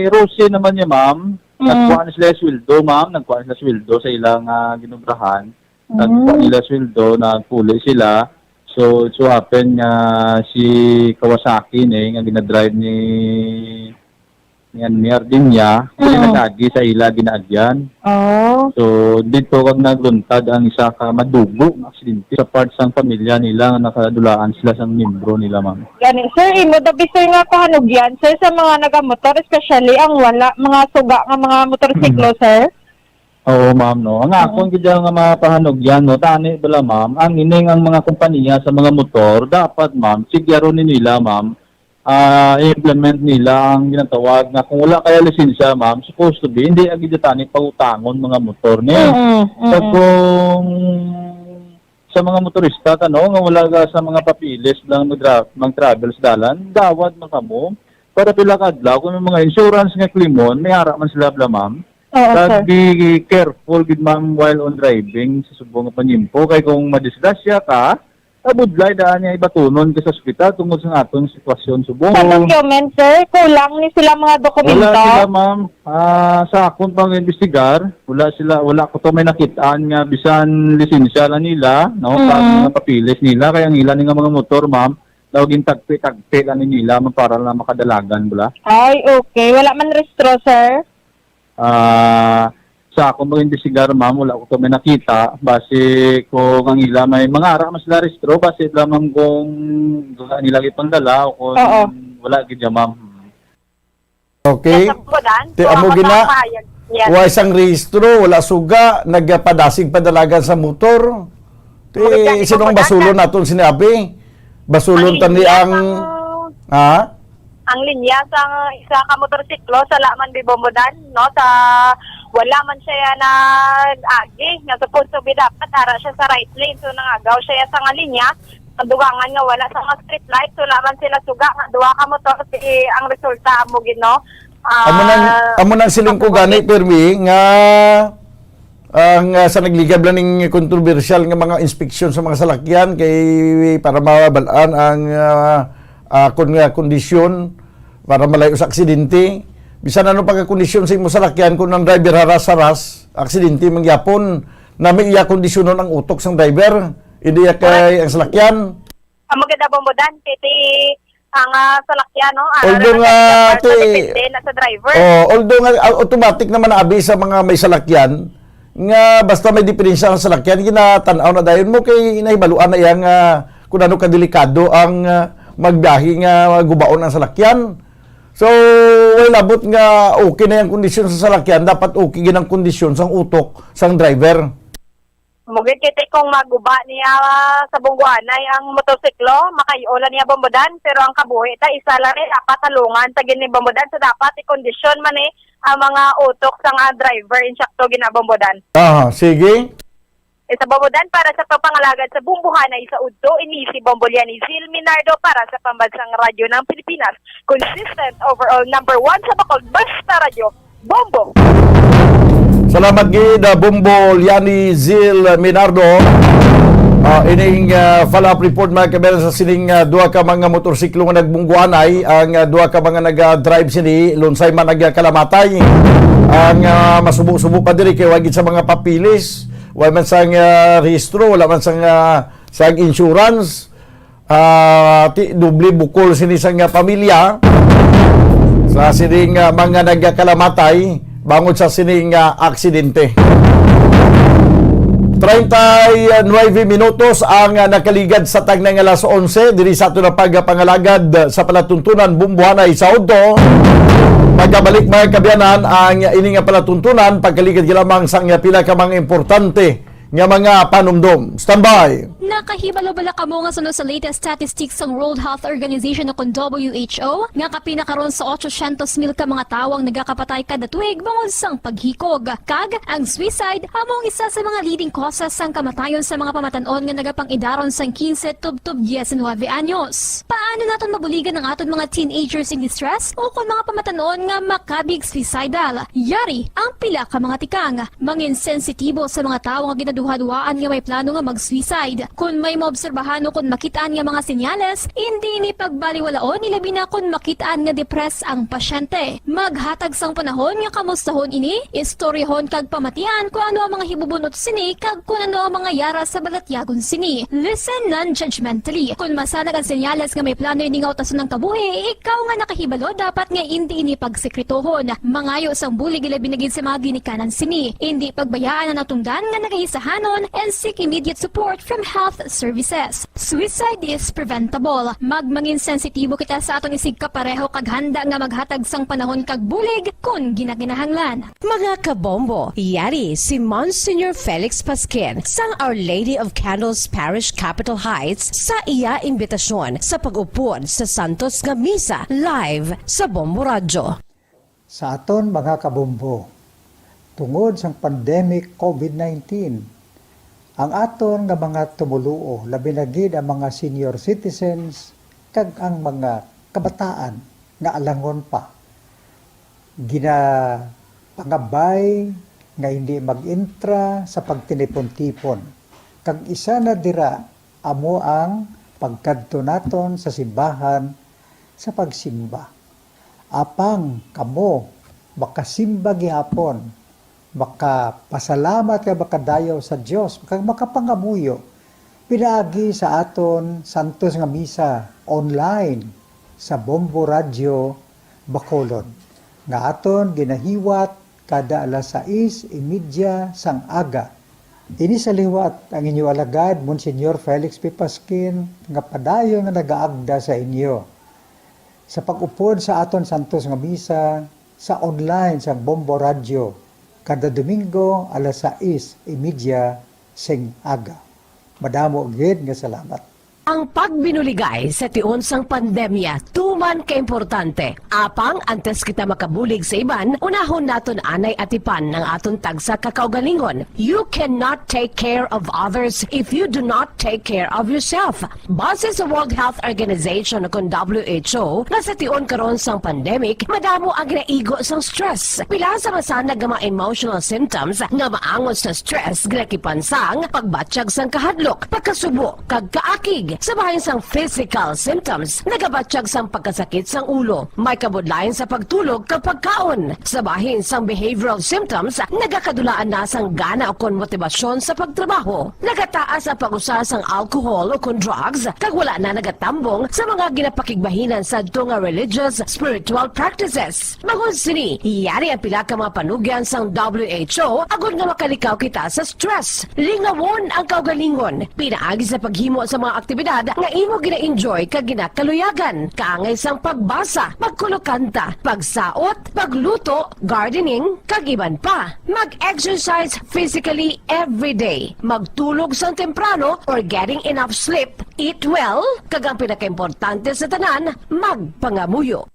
Rosie naman niya, ma'am, Mm. nagkuha na sila sweldo, ma'am. Nagkuha na sila sweldo sa ila nga ginubrahan. Nagkuha Mm. nila sweldo, nagpuli sila. So, it so happen nga si Kawasaki ni, nga ginadrive ni, Yan, ni Ardinia, kung Mm. nag-agi sa ila ginaagyan. Oh. So, dito kag nagluntad ang isa ka madugo nga aksidente sa part sang pamilya nila nga nakadulaan sila sang membro nila, ma'am. Gani, sir, imo dabi, sir, nga kahanugyan, sir, sa mga nagamotor, especially ang wala mga suga nga mga motorsiklo, Mm. sir? Oo, ma'am, no. Ang Mm. akon gid nga mga pahanugyan, no, tani bala, ma'am, ang ining ang mga kompanya sa mga motor, dapat, ma'am, sigyaron ni nila, ma'am, ah, i-implement nila ang ginatawag nga kung wala kaya lisensya, ma'am, supposed to be, hindi agi tani pangutangon mga motor ni. Mm, mm, Kag mm. kung sa mga motorista, kano, nga wala ka sa mga papeles lang magra-, mag-travel sa dalan, dawat man kamo. Para pila ka adlaw, kung may mga insurance nga klimon, may ara man sila bala, ma'am. Oo, Kag sir. be careful gid, ma'am, while on driving sa subong nga panyimpo. Kay kung madisgrasya ka, abudlay daan niya ibatunon ka sa ospital tungod sa atong sitwasyon subong. Sa document, sir, kulang ni sila mga dokumento? Wala sila, ma'am. Ah, sa akon pang-imbestigar, wala sila, wala ko to may nakitaan nga bisan lisensya lang nila, no? Kag Mm. mga papeles nila, kay ang ila ni nga mga motor, ma'am, daw gintagpi-tagpi lang ni nila, ma'am, para lang makadalagan, bala. Ay, okay. Wala man rehistro, sir? Ah, sa akong mag-imbestigar, ma'am, wala ko to may nakita. Base ko ang ila may mga ara man sila rehistro, base lamang kung wala nila gipangdala o kung Oo. wala gid, ma'am. Okay. Yes, Apo Dan. Ti So, amo ako gina, sa pahayag. Yes. Wa sang rehistro, wala suga, nagpadasig padalagan sa motor. Ti, Amo gid, sino ang Apo Dan, basulon na naton sini, abi? Basulon Ang tani linya ang, sang ha? ang linya sang isa ka motorsiklo sa laman di Bombodan, no? Sa wala man siya nag-agi, nga supposed to be dapat ara siya sa right lane. So, nangagaw siya sa nga linya, ang dugangan nga wala sa mga street light, so wala man sila suga nga duha ka motor, si, ang resulta amo gid, no? Amo nang, Ah, amo nang siling ko gani, Permi, nga ang, ah, sa nagligad lang ning kontrobersyal nga mga inspeksyon sa mga salakyan kay para mabal-an ang, ah, akon nga kondisyon para malayo sa aksidente. Bisan ano pagkakondisyon sa imo salakyan, kung ang driver haras-haras, aksidente man gyapon. Nami iya kondisyonon ang utok sang driver, hindi iya kay ang salakyan. Amo gid, Bombodan, kay ti ang, ah, salakyan, no? Ara Although ra nga, sa ti, depende na sa driver. Oh, although nga, ah, automatic naman na abi sa mga may salakyan, nga basta may diferensya ang salakyan, ginatan-aw na dayon mo kay nahibaluan na iya nga kung ano kadelikado ang, ah, magbiyahe nga gubaon ang salakyan. So, way labot nga okay na yung kondisyon sa salakyan, dapat okay gid ang kondisyon sang utok sang driver. Mugit kiti kung maguba niya sa bungguanay ang motorsiklo, makay-o lang niya, Bombodan, pero ang kabuhi ta isa lang ni dapat talungan ta gid ni, Bombodan, so dapat i-kondisyon man ni ang mga utok sang, ah, driver, insakto gina, Bombodan. Ah, sige. Isa, Bombodan, para sa pagpangalagad sa bumbuhanay sa udto, ini si Bombo Liani Zil Minardo para sa Pambansang Radyo ng Pilipinas. Consistent overall number one sa Bacolod, basta radyo, Bombo. Salamat gid, ah, Bombo Liani Zil Minardo. Ah, ining, ah, follow-up report, mga kabayan, sa sining, ah, duha ka mga motorsiklo nga nagbungguanay, ang, ah, duha ka mga nag-drive sini, lunsay man nagkalamatay. Ang, ah, masubo-subo pa diri kay wa gid sa mga papilis, wa man sang, ah, rehistro, wala man sang, ah, sang insurance. Ah, ti, doble bukol sini sang pamilya sa sining, ah, mga nagkalamatay bangod sa sining, ah, aksidente. Treinta y nueve minutos ang, ah, nakaligad sa tagna nga alas onse diri sa aton nga pagpangalagad sa palatuntunan bumbuhanay sa udto. Pagkabalik, mga kaabyanan, ang ini nga palatuntunan pagkaligad lamang sang pila ka mga importante nga mga panumdom. Standby! Nakahibalo bala kamo nga suno sa latest statistics sang World Health Organization o kon W H O nga kapin na karon sa otsosyentos mil ka mga tawo ang nagakapatay kada tuig bangod sang paghikog? Kag ang suicide amo ang isa sa mga leading causes sang kamatayon sa mga pamatan-on nga nagapang-idaron sang quince tubtob diecinuebe anyos. Paano naton mabuligan ang aton mga teenagers in distress o kon mga pamatan-on nga makabig suicidal? Yari ang pila ka mga tikang. Mangin sensitibo sa mga tawo nga Duha-duhaan nga may plano nga mag-suicide. Kon may maobserbahan o kon makit-an nga mga senyales, indi ini pagbaliwalaon, ilabi na kon makit-an nga depressed ang pasyente. Maghatag sang panahon nga kamustahon ini, istoryahon kag pamatian kon ano ang mga hibubun-ot sini kag kon ano ang mga yara sa balatyagon sini. Listen non-judgmentally. Kon masanag ang senyales nga may plano ini nga utason ang kabuhi, ikaw nga nakahibalo dapat nga indi ini pagsekretohon. Mangayo sang bulig, ilabi na gid sa mga ginikanan sini. Indi pagbayaan ang natungdan nga nagaisahanon and seek immediate support from health services. Suicide is preventable. Magmangin sensitibo kita sa aton isigkapareho kag handa nga maghatag sang panahon kag bulig kon ginakinahanglan. Mga kabombo, yari si Monsignor Felix Pasquin sang Our Lady of Candles Parish, Capitol Heights, sa iya imbitasyon sa pag-upod sa Santos nga Misa live sa Bombo Radyo. Sa aton mga kabombo, tungod sang pandemic COVID nineteen, ang aton nga mga tumoluo, labi na gid ang mga senior citizens kag ang mga kabataan nga alangon pa, ginapangabay nga hindi mag-intra sa pagtinipon-tipon, kag isa na dira amo ang pagkadto naton sa simbahan sa pagsimba. Apang kamo makasimba gihapon, makapasalamat kag makadayaw sa Dios, kag makapangamuyo pinaagi sa aton santos nga misa online sa Bombo Radyo Bacolod, nga aton ginahiwat kada alas sais y media sang aga. Ini sa liwat ang inyo alagad, Monsignor Felix P. Pasquin, nga padayon nga nagaagda sa inyo sa pag-upod sa aton santos nga misa sa online sang Bombo Radyo kada Domingo alas sais y media sing aga. Madamo gid nga salamat. Ang pagbinuligay sa tion sang pandemya tuman kaimportante. Apang antes kita makabulig sa iban, unahon naton anay atipan ang aton tagsa ka kaugalingon. You cannot take care of others if you do not take care of yourself. Base sa World Health Organization, kon W H O, nga sa tion karon sang pandemic, madamo ang ginaigo sang stress. Pila sa masanag nga mga emotional symptoms nga maangot sa stress ginakipan sang pagbatyag sang kahadlok, pagkasubo, kag kaakig. Sa bahin sang physical symptoms, nagabatyag sang pagkasakit sang ulo, may kabudlayan sa pagtulog kag pagkaon. Sa bahin sang behavioral symptoms, nagakadulaan na sang gana ukon motibasyon sa pagtrabaho. Nagataas ang pag-usa sang alcohol ukon drugs, kag wala na nagatambong sa mga ginapakigbahinan sadto nga religious, spiritual practices. Bangod sini, yari ang pila ka mga panugyan sang W H O agod nga makalikaw kita sa stress. Lingawon ang kaugalingon pinaagi sa paghimo sa mga aktibidad nga imo gina-enjoy kag ginakaluyagan, kaangay sang pagbasa, pagkulokanta, pagsaot, pagluto, gardening, kag iban pa. Mag-exercise physically every day. Magtulog sang temprano or getting enough sleep. Eat well, kag ang pinakaimportante sa tanan, magpangamuyo.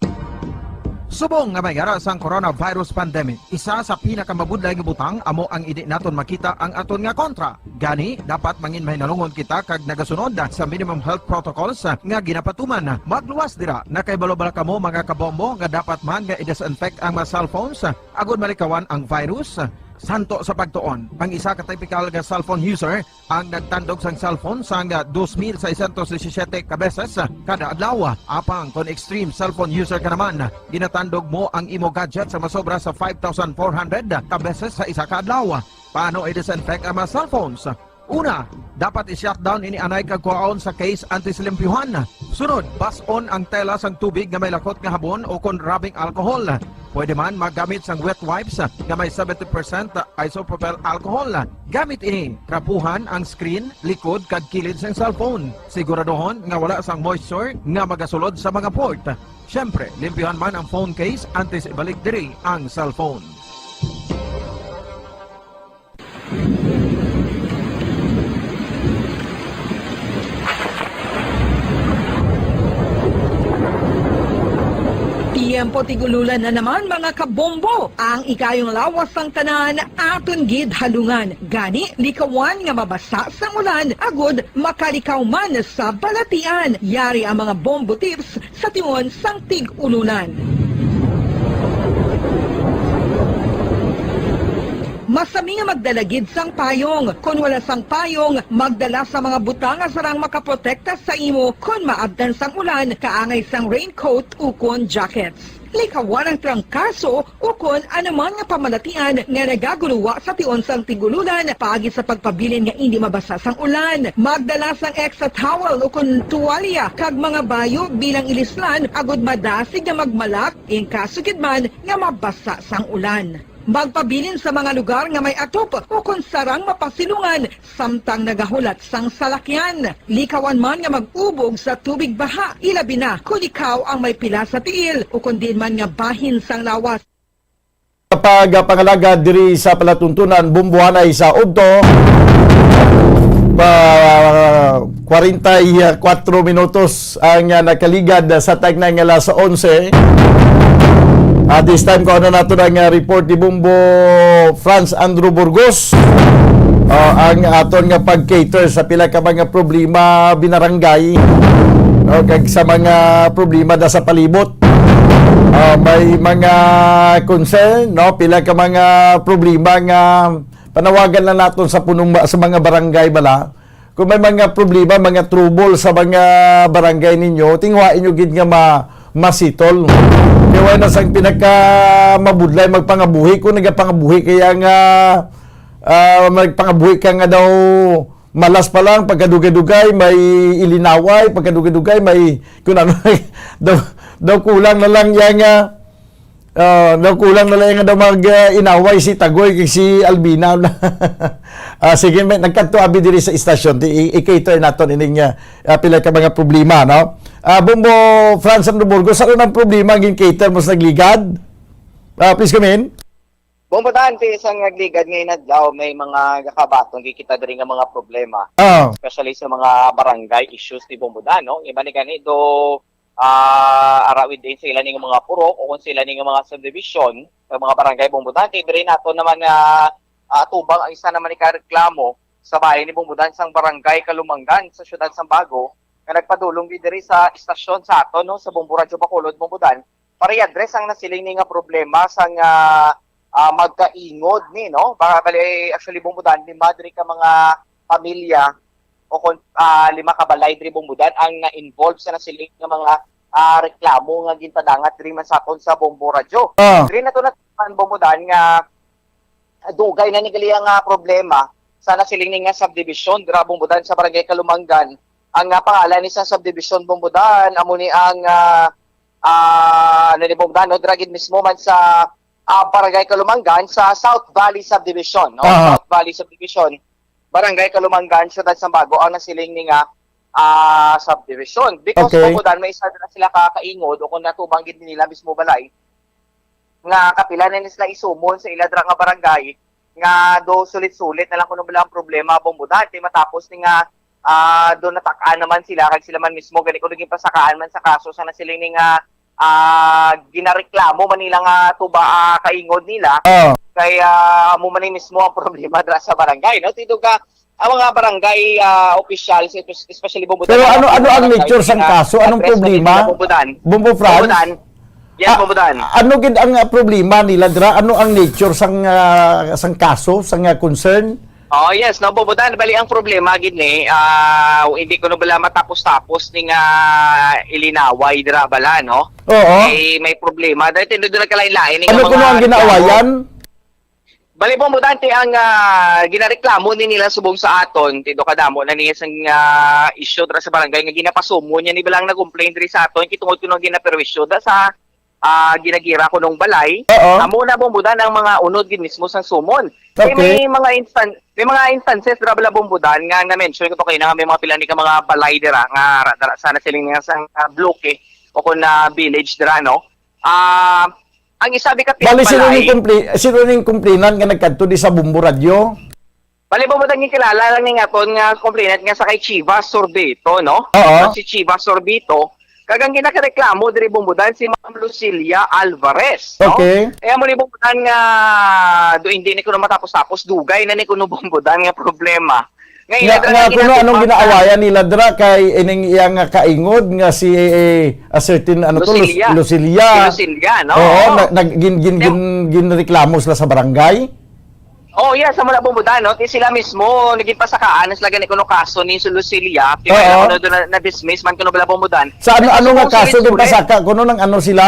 Subong nga may ara sang coronavirus pandemic, isa sa pinakamabudlay nga butang amo ang indi naton makita ang aton nga kontra. Gani, dapat mangin mahinalungon kita kag nagasunod sa minimum health protocols nga ginapatuman. Magluwas dira, nakahibalo bala kamo, mga kabombo, nga dapat man nga i-disinfect ang mga cellphones agud malikawan ang virus? Santo sa pagtuon, ang isa ka typical nga cellphone user ang nagtandog sang cellphone sang dos mil seiscientos disisiete ka beses kada adlaw. Apang kon extreme cellphone user ka naman, ginatandog mo ang imo gadget sa masobra sa five thousand four hundred ka beses sa isa ka adlaw. Paano i-disinfect ang mga cellphones? Una, dapat i-shutdown ini anay kag kuhaon sa case antes limpyuhan. Sunod, bas-on ang tela sang tubig nga may lakot nga habon o kon rubbing alcohol. Pwede man maggamit sang wet wipes nga may seventy percent isopropyl alcohol. Gamit ini, trapuhan ang screen, likod, kag kilid sang cellphone. Siguraduhon nga wala sang moisture nga magasulod sa mga port. Siyempre, limpyuhan man ang phone case antes ibalik diri ang cellphone. Tiyempo tig-ululan na naman, mga kabombo. Ang ikayong lawas sang tanan aton gid halungan. Gani, likawan nga mabasa sang ulan agud makalikaw man sa balatian. Yari ang mga bombo tips sa tion sang tig-ululan. Masami nga magdala gid sang payong. Kon wala sang payong, magdala sa mga butang nga sarang makaprotekta sa imo kon maabtan sang ulan, kaangay sang raincoat ukon jackets. Likawan ang trangkaso ukon anuman nga pamalatian nga nagaguluwa sa tion sang tig-ululan paagi sa pagpabilin nga indi mabasa sang ulan. Magdala sang extra towel ukon tuwalya kag mga bayo bilang ilislan agud madasig nga magmalak in kaso gid man nga mabasa sang ulan. Magpabilin sa mga lugar nga may atop ukon sarang mapasilungan samtang nagahulat sang salakyan. Likawan man nga mag-ubog sa tubig baha, ilabi na kon ikaw ang may pila sa tiil ukon diin man nga bahin sang lawas. Pagpangalagad diri sa palatuntunan, bumbuhanay sa udto, pa kwarenta y kuwatro minutos ang, ah, nakaligad sa tagnay nga alas onse. At this time, kuhanon nato ang, ah, report ni Bombo Franz Andrew Burgos. Ah, ang aton nga pag-cater sa pila ka mga problema binarangay, no, kag sa mga problema da sa palibot. Ah, may mga concern, no, pila ka mga problema nga panawagan na naton sa punong ba-, sa mga barangay bala. Kung may mga problema, mga trouble sa mga barangay ninyo, tinguha inyo gid nga ma masitol. Kay wala na sang pinaka mabudlay magpangabuhi kung nagapangabuhi kaya nga, ah, magpangabuhi ka nga daw malas pa lang, pagkadugay-dugay may ilinaway, pagkadugay-dugay may kung ano, daw, daw kulang na lang iya nga, ah, daw kulang na lang iya nga daw mag, ah, inaway si Tagoy kag si Albina. Ah, sige, may nagkadto abi diri sa istasyon. Di, i-, i-cater naton ining, ah, ah, pila ka mga problema, no? Ah, Bombo Franz Andrew Burgos, ano nang problema ang gin-cater mo sa nagligad? Ah, please come in. Bombo Dante, sa nagligad ngayon adlaw, may mga gakabaton gid kita diri nga mga problema. Ah, Especially sa mga barangay issues ni Bombo Dan, no? Iba ni gani do ah arawid din sa ila ning mga purok o kung sila ning mga subdivision, ang mga barangay Bombo Dante, diri nato naman nga ah, atubang ang isa naman ni kareklamo sa bahin ni Bombo Dan sang barangay Kalumanggan sa siyudad sang Bago nga nagpadulong gid diri sa istasyon sa aton, no, sa Bombo Radyo Bacolod, Bombo Dan, para i-address ang nasiling ni nga problema sang ah, ah, magkaingod ni, no? Baka bali, actually, Bombo Dan, lima diri ka mga pamilya o kon ah, lima ka balay diri, Bombo Dan, ang na-involve sa nasiling nga mga ah, reklamo nga ginpadangat diri man sa aton sa Bombo Radyo. ah, Diri na to na, Bombo Dan, nga dugay na ni gali ang ah, problema sa nasiling ni nga subdivision dira, Bombo Dan, sa barangay Kalumanggan. Ang ah, pangalan ni sa subdivision, Bombo Dan, amo ni ang ah, ah, ano ni, Bombo Dan, no? Dira gid mismo man sa ah, barangay Kalumanggan sa South Valley Subdivision, no? Ah. South Valley Subdivision, barangay Kalumanggan, siyudad sang Bago, ang nasiling ni nga ah, subdivision. Because, Okay. Bombo Dan, may isa na sila ka kaingod o kung natubang gid nila mismo balay nga kapila na ni sila isumon sa ila dira nga barangay nga do sulit-sulit na lang kuno bala ang problema, Bombo Dan, kay matapos ni nga ah, do natak-an naman sila kag sila man mismo gani kuno ginpasakaan man sa kaso sa nasiling ni nga ah, ginareklamo man nila nga tuba ah, kaingod nila. ah, Kay ah, amo man ni mismo ang problema dira sa barangay, no? Tindog ka, ang mga barangay ah, officials, especially Bombo Dan, Pero ang ano, mga ano ang barangay nature sang nga kaso? Anong address na problema? nila, Bombo Dan. Bombo Franz? Bombo Dan. Yes, Ah, Bombo Dan. Ano gid ang, ah, problema nila dira? Ano ang nature sang, ah, sang kaso, sang, ah, concern? Oh, yes, no, Bombo Dan. Bali, ang problema gid ni, ah, hindi ko na bala matapos-tapos ni nga ilinaway dira bala, no? Oo. Eh, may problema. Dahil tindog na kalain-lain ni nga Ano mga kuno ang reklamo. Ginaawayan? Bali, Bombo Dan, ti ang ah, ginareklamo ni nila subong sa aton, tindo kadamo na niya sang ah, issue dira sa barangay nga ginapasumo niya ni balang nag-complain diri sa aton, kitungod kuno ang ginaperwisyo da sa ah, ginagira kunong balay. Oo. Amo na, Bombo Dan, ang mga unod gid mismo sang sumon. Kay Okay. May mga instan may mga instances dira bala, Bombo Dan, nga na-mention ko to kayo na nga may mga pila ni ka mga balay dira nga ra- dira sana sila nga sa ah, bloke o kung na village dira, no? Ah, ang isabi ka Bali, sino balay, ning compli-, sino ning complainant nga nagkadto di sa Bombo Radyo? Bali, Bombo Dan, yung kilala lang ni nga ton nga complainant nga sa kay Chivas Sorbito, no? Oo. Si Chivas Sorbito, kag ang ginakareklamo diri, Bombo Dan, si Ma'am Lucilia Alvarez, no? Okay. Eh, amo ni, Bombo Dan, nga do hindi ni kuno matapos-tapos, dugay na ni kuno, Bombo Dan, nga problema. Nga ila Nga, dira nga nga kuno anong ginatubag ginaawayan nila dira kay ining iyang nga kaingod nga si, eh, a certain, ano to, Lus- Lucilia. Lucilia. Si Lucilia, no? Oo, Oo. na, nag, gin, gin, gin, ginreklamo sila sa barangay. Oh, yes, amo na, Bombodan, no? Ti sila mismo, naging pasakaan, sila gani kuno kaso ni Lucilla. Ti Oo. Kuno doon na, na-dismiss man kuno bala, Bombodan. Sa ano, Tapos ano nga kung kaso sulit-sulit, ginpasaka? Kuno nang ano sila?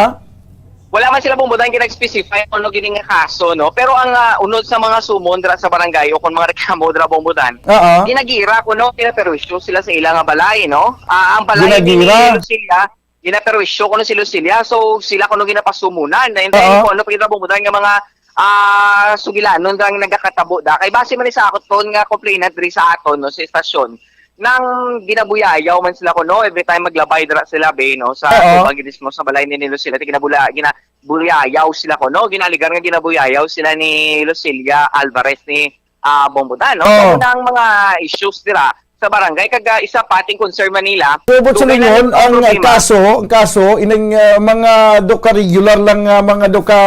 Wala man sila, Bombodan, ginag-specify kung ano gini nga kaso, no? Pero ang, ah, unod sa mga sumon dira sa barangay o kung mga reklamo dira, Bombodan, Oo. ginagira kuno, ginaperwisyo sila sa ila nga balay, no? Ah, ang balay ni Ginagira? Lucilla, ginaperwisyo kuno si Lucilla. So, sila kuno ginapasumunan. And then, Oo. kung ano pa gina, Bombodan, nga mga, ah, sugilanon nga nagakatabo da. Kay base man ni sa akon nga complainant diri sa aton, no, sa estasyon, nang ginabuyayaw man sila kuno, every time maglabay dira sila, be, no, sa Oo. tubang mismo sa balay ni Lucilla, ti ginabula-, ginabuyayaw sila kuno, ginaaligar nga ginabuyayaw sila ni Lucilla Alvarez ni, ah, Bombodan, no? Oo. So, mao na ang mga issues dira sa barangay, kag, ah, isa pa, ting concern man nila, Pero sa dugay na lingon, ning ang problema. kaso, ang kaso, ining, ah, mga do ka regular lang nga, mga do ka,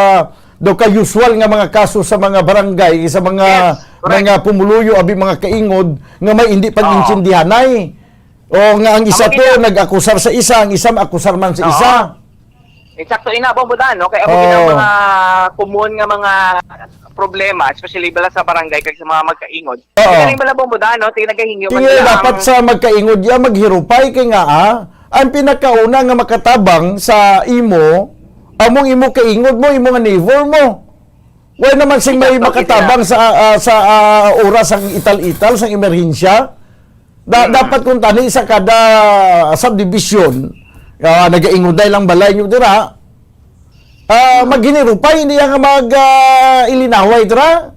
do ka usual nga mga kaso sa mga barangay, sa mga, Yes, correct. mga pumuluyo, abi, mga kaingod, nga may hindi Oo. pag-intindihanay. O nga ang isa Amo to, gina- nag-akusar sa isa, ang isa maakusar man sa Oo. isa. Eksakto, ina, Bombodan, no? Kay amo Oo. gina mga common nga mga problema, especially bala sa barangay kag sa mga magkaingod. Oo. Kaya rin bala, Bombodan, no? Ti nagahingyo man Tingnan bala dapat ang sa magkaingod ya, maghirupay kay nga, ah, ang pinakauna nga makatabang sa imo, among imo kaingod mo, imo nga neighbor mo. Wala naman sing may Eksakto, makatabang Gisela. sa, ah, sa, ah, oras sang ital-ital, sang emerhensya. Da-, Hmm. dapat kung tani sa kada subdivision, ah, nagainguday lang balay nyo dira, ah, Hmm. maghinirupay, hindi nga mag, ah, ilinaway dira.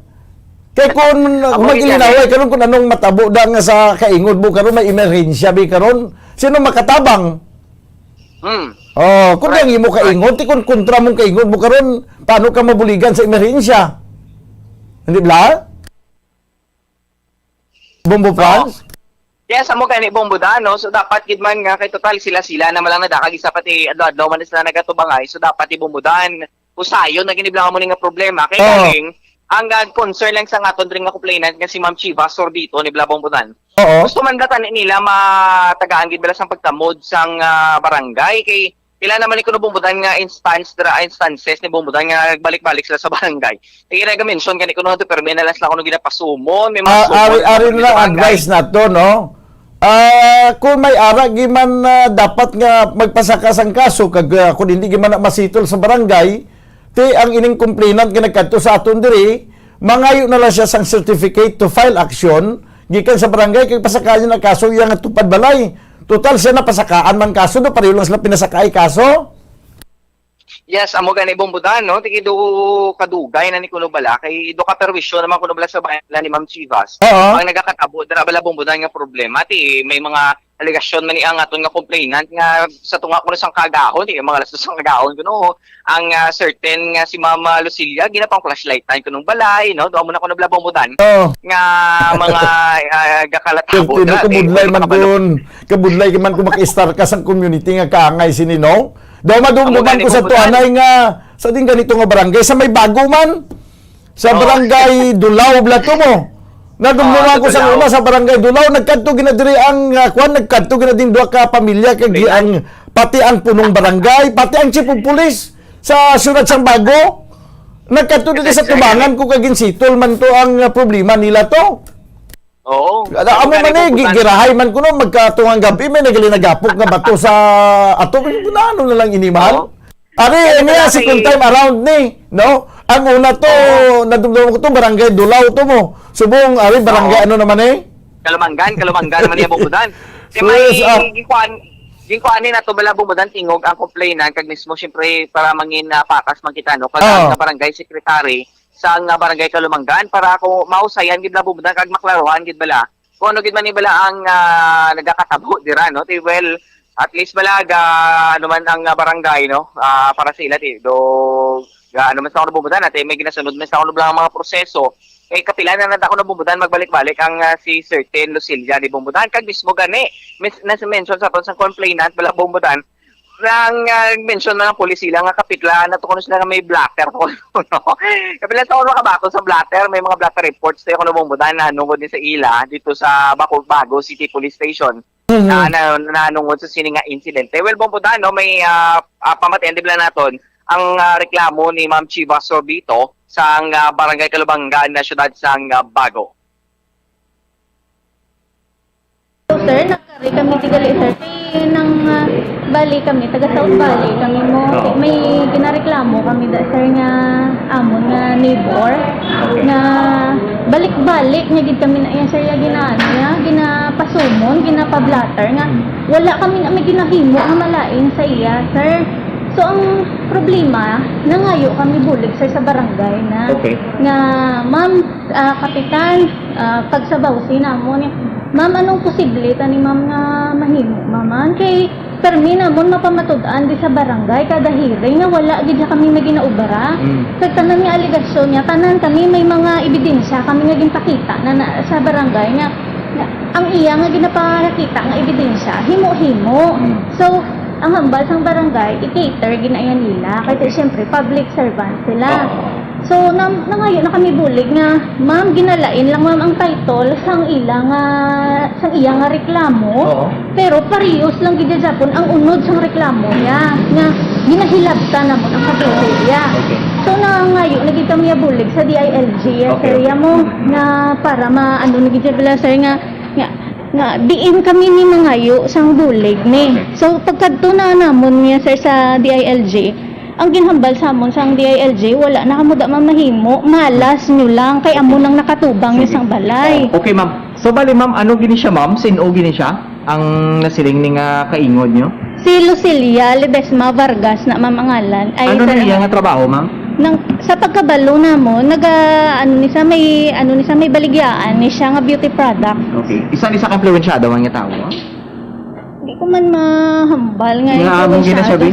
Kay kung Amo, mag-ilinaway Gisela. karon kung anong matabo da nga sa kaingod mo karon, may emerhensya bi karon, sino makatabang? Hmm. Oh, kung Correct. ang imo kaingon, ti kung kontra mong kaingon mo karon, paano ka mabuligan sa emerhensya? Hindi ba? Bombo Oo. Franz? Yes, amo gani, Bombodan, no? So, dapat gid man nga kay total sila-sila na man lang nadakag, isa pati adlaw-adlaw man sila nagatubangay. So, dapat, i Bombodan, usayon na gini bala mo ni nga problema. Kay Oo. galing, ang, ah, concern lang sa aton diri nga complainant nga si Ma'am Chiva Sorbito ni bala, Bombodan. Oo. Gusto man datan nila matagaan gid bala sang pagtamod sang, ah, barangay. Kay pila naman ni kuno, Bombodan, nga instance dira, instances ni, Bombodan, nga nagbalik-balik sila sa barangay. Kay ira ga-mention gani kuno nga permi na lang sila kuno ginapasumon, may mga Ah, sumon ari, na ari kuno na lang sa barangay. Advice nato, no? Ah, kung may ara gi man, ah, dapat nga magpasaka sang kaso, kag, ah, kung hindi gi man na masitol sa barangay, ti ang ining complainant nga nagkadto sa aton diri, mangayo na lang siya sang certificate to file action gikan sa barangay, kag pasakayan na kaso iya nga tupad balay. Total siya napasakaan man kaso, do pareho lang sila pinasakaay kaso. Yes, amo gani, Bombodan, no? Tigi do kadugay na ni kuno bala, kay do ka perwisyo naman kuno bala sa bayan nila ni Ma'am Chivas. Oo. Ang nagakatabo dira bala, Bombodan, nga problema, ti may mga alegasyon man ni ang aton nga complainant nga sa tunga kuno sang kaagahon, ti mga alas dos sang kaagahon kuno, ang, ah, certain nga si Ma'am, ah, Lucilla, ginapang flashlightan kunong balay, no? Do amo na kuno bala, Bombodan, Oo. nga mga, ah, gakalatabo Perti, dira, ti nakabudlay wala man makabalo. kun, kabudlay ka man kung maka-istar ka sang community nga kaangay sini, no? Daw madumduman Amo gani, ko sa Bombodan. tuanay nga sa din ganito nga barangay, sa may bago man, sa Oo. barangay Dulao, bala to mo. Nadumduman Oo, ko sa Dulao. una sa barangay Dulao, nagkadto gina diri ang, ah, kwan, nagkadto gina din duha ka pamilya, kag Pila? ang, pati ang punong barangay, pati ang chief of police sa siyudad sang Bago. Nagkadto dito sa Exactly. tubangan ko, kag ginsitol man to ang, ah, problema nila to. Oo. Ada, amo Kani man eh, Bombodan. gi-, girahay man kuno, magkatungang gabi, may nagalinagapok nga bato sa ato. Ano na lang ini, mahal? Oo. Ari, Ano niya, na second si time around ni, no? Ang una to, Oo. nadumdum ko to, Barangay Dulao to mo. Subong, ari, barangay Oo. ano naman eh? Kalumangan, Kalumangan naman niya, Bombodan. Kay So, may yes, ah. ginkuan, ginkuan ni nato bala, Bombodan, tingog ang complainant, kag mismo, siyempre, para mangin, ah, patas man kita, no? Kag Oo. ang barangay secretary, sa nga barangay Kalumangan para ako mausayan gid bala, Bombodan, kag maklaruhan gid bala kung ano gid man ni bala ang, ah, nagakatabo dira, no? Ti, well, at least bala ga, ano man ang, ah, barangay, no? Ah, para sa ila, ti, do, ga, ano man sa kuno, Bombodan, ati, may ginasunod man sa kuno bala ang mga proseso. Kay kapila na nata kuno, Bombodan, magbalik-balik ang, ah, si certain Lucilla ni, Bombodan, kag mismo gani, mis-, na-mention sa aton sa complainant bala, Bombodan, Ang, ah, mention man ang pulis sila nga kapit lang, nato kuno sila nga may blotter kuno, no? Kapit lang sa kuno makabaton sa blotter, may mga blotter reports tayo kuno, Bombodan, na nungod din sa ila dito sa Baco, Bago City Police Station. Mhm. Na, na, na nungod sa sini nga insidente. Well, Bombodan, no, may, ah, ah, pamatian di bala naton ang, ah, reklamo ni Ma'am Chiva Sorbito sang, ah, Barangay Calubanga na siyudad sang, ah, Bago. So, sir, nagkari kami ti gali, sir. Kay nang, ah, bali kami, taga South Valley kami mo. May ginareklamo kami da, sir, nga amon nga neighbor nga balik-balik niya gid kami na iya, sir, ya ginaano niya, ginapasumon, ginapablatter nga wala kami na may ginahimo nga malain sa iya, sir. So, ang problema, nangayo kami bulig, sir, sa barangay na Okay. nga, ma'am, ah, kapitan, ah, kag sa bawsi namon, ma'am, anong posible tani, ma'am, nga mahimo, ma'am? Kay permi namon mapamatud-an di sa barangay kada hearing nga wala gid kami may ginaubara. Mm. Kag tanan nga alegasyon niya, tanan kami may mga ebidensya kami nga ginpakita na, na sa barangay nga, nga ang iya nga ginapakita nga ebidensya himo-himo. Mm. So, ang hambal sang barangay, i-cater gid na iya nila. Kay siyempre, public servant sila. Oo. So, nang, nangayo na kami bulig nga, ma'am, ginalain lang, ma'am, ang title sang ila nga, sang iya nga reklamo. Oo. Pero parehas lang gid gyapon ang unod sang reklamo niya nga ginahilabtan namon ang kabuhi niya. Okay. So, nangayo na gid kami bulig sa D I L G, Okay, sir, okay. Ya mo, nga para ma-, ano na gid bala, sir, nga, nga, nga diin kami ni mangayo sang bulig ni. Okay. So, pagkadto na namon niya, sir, sa D I L G, ang ginhambal sa amon sang D I L G, wala na kamo da mamahimo, malas nyo lang, kay amo nang nakatubang niya Sige. sang balay. Okay, ma'am. So, bali, ma'am, ano gini siya, ma'am? Sin-o gini siya? Ang nasiling ni nga kaingod nyo? Si Lucilia Ledesma Vargas na, ma'am, ang ngalan. Ay, Ano na sir, iya nga trabaho, ma'am? Nang, sa pagkabalo namon, naga, ano ni sa may, ano ni sa may baligyaan ni siya nga beauty product. Okay. Isa ni sa ka-influensyado man nga tawo, ma'am? Di ko man mahambal nga Nga amo gina siya, be?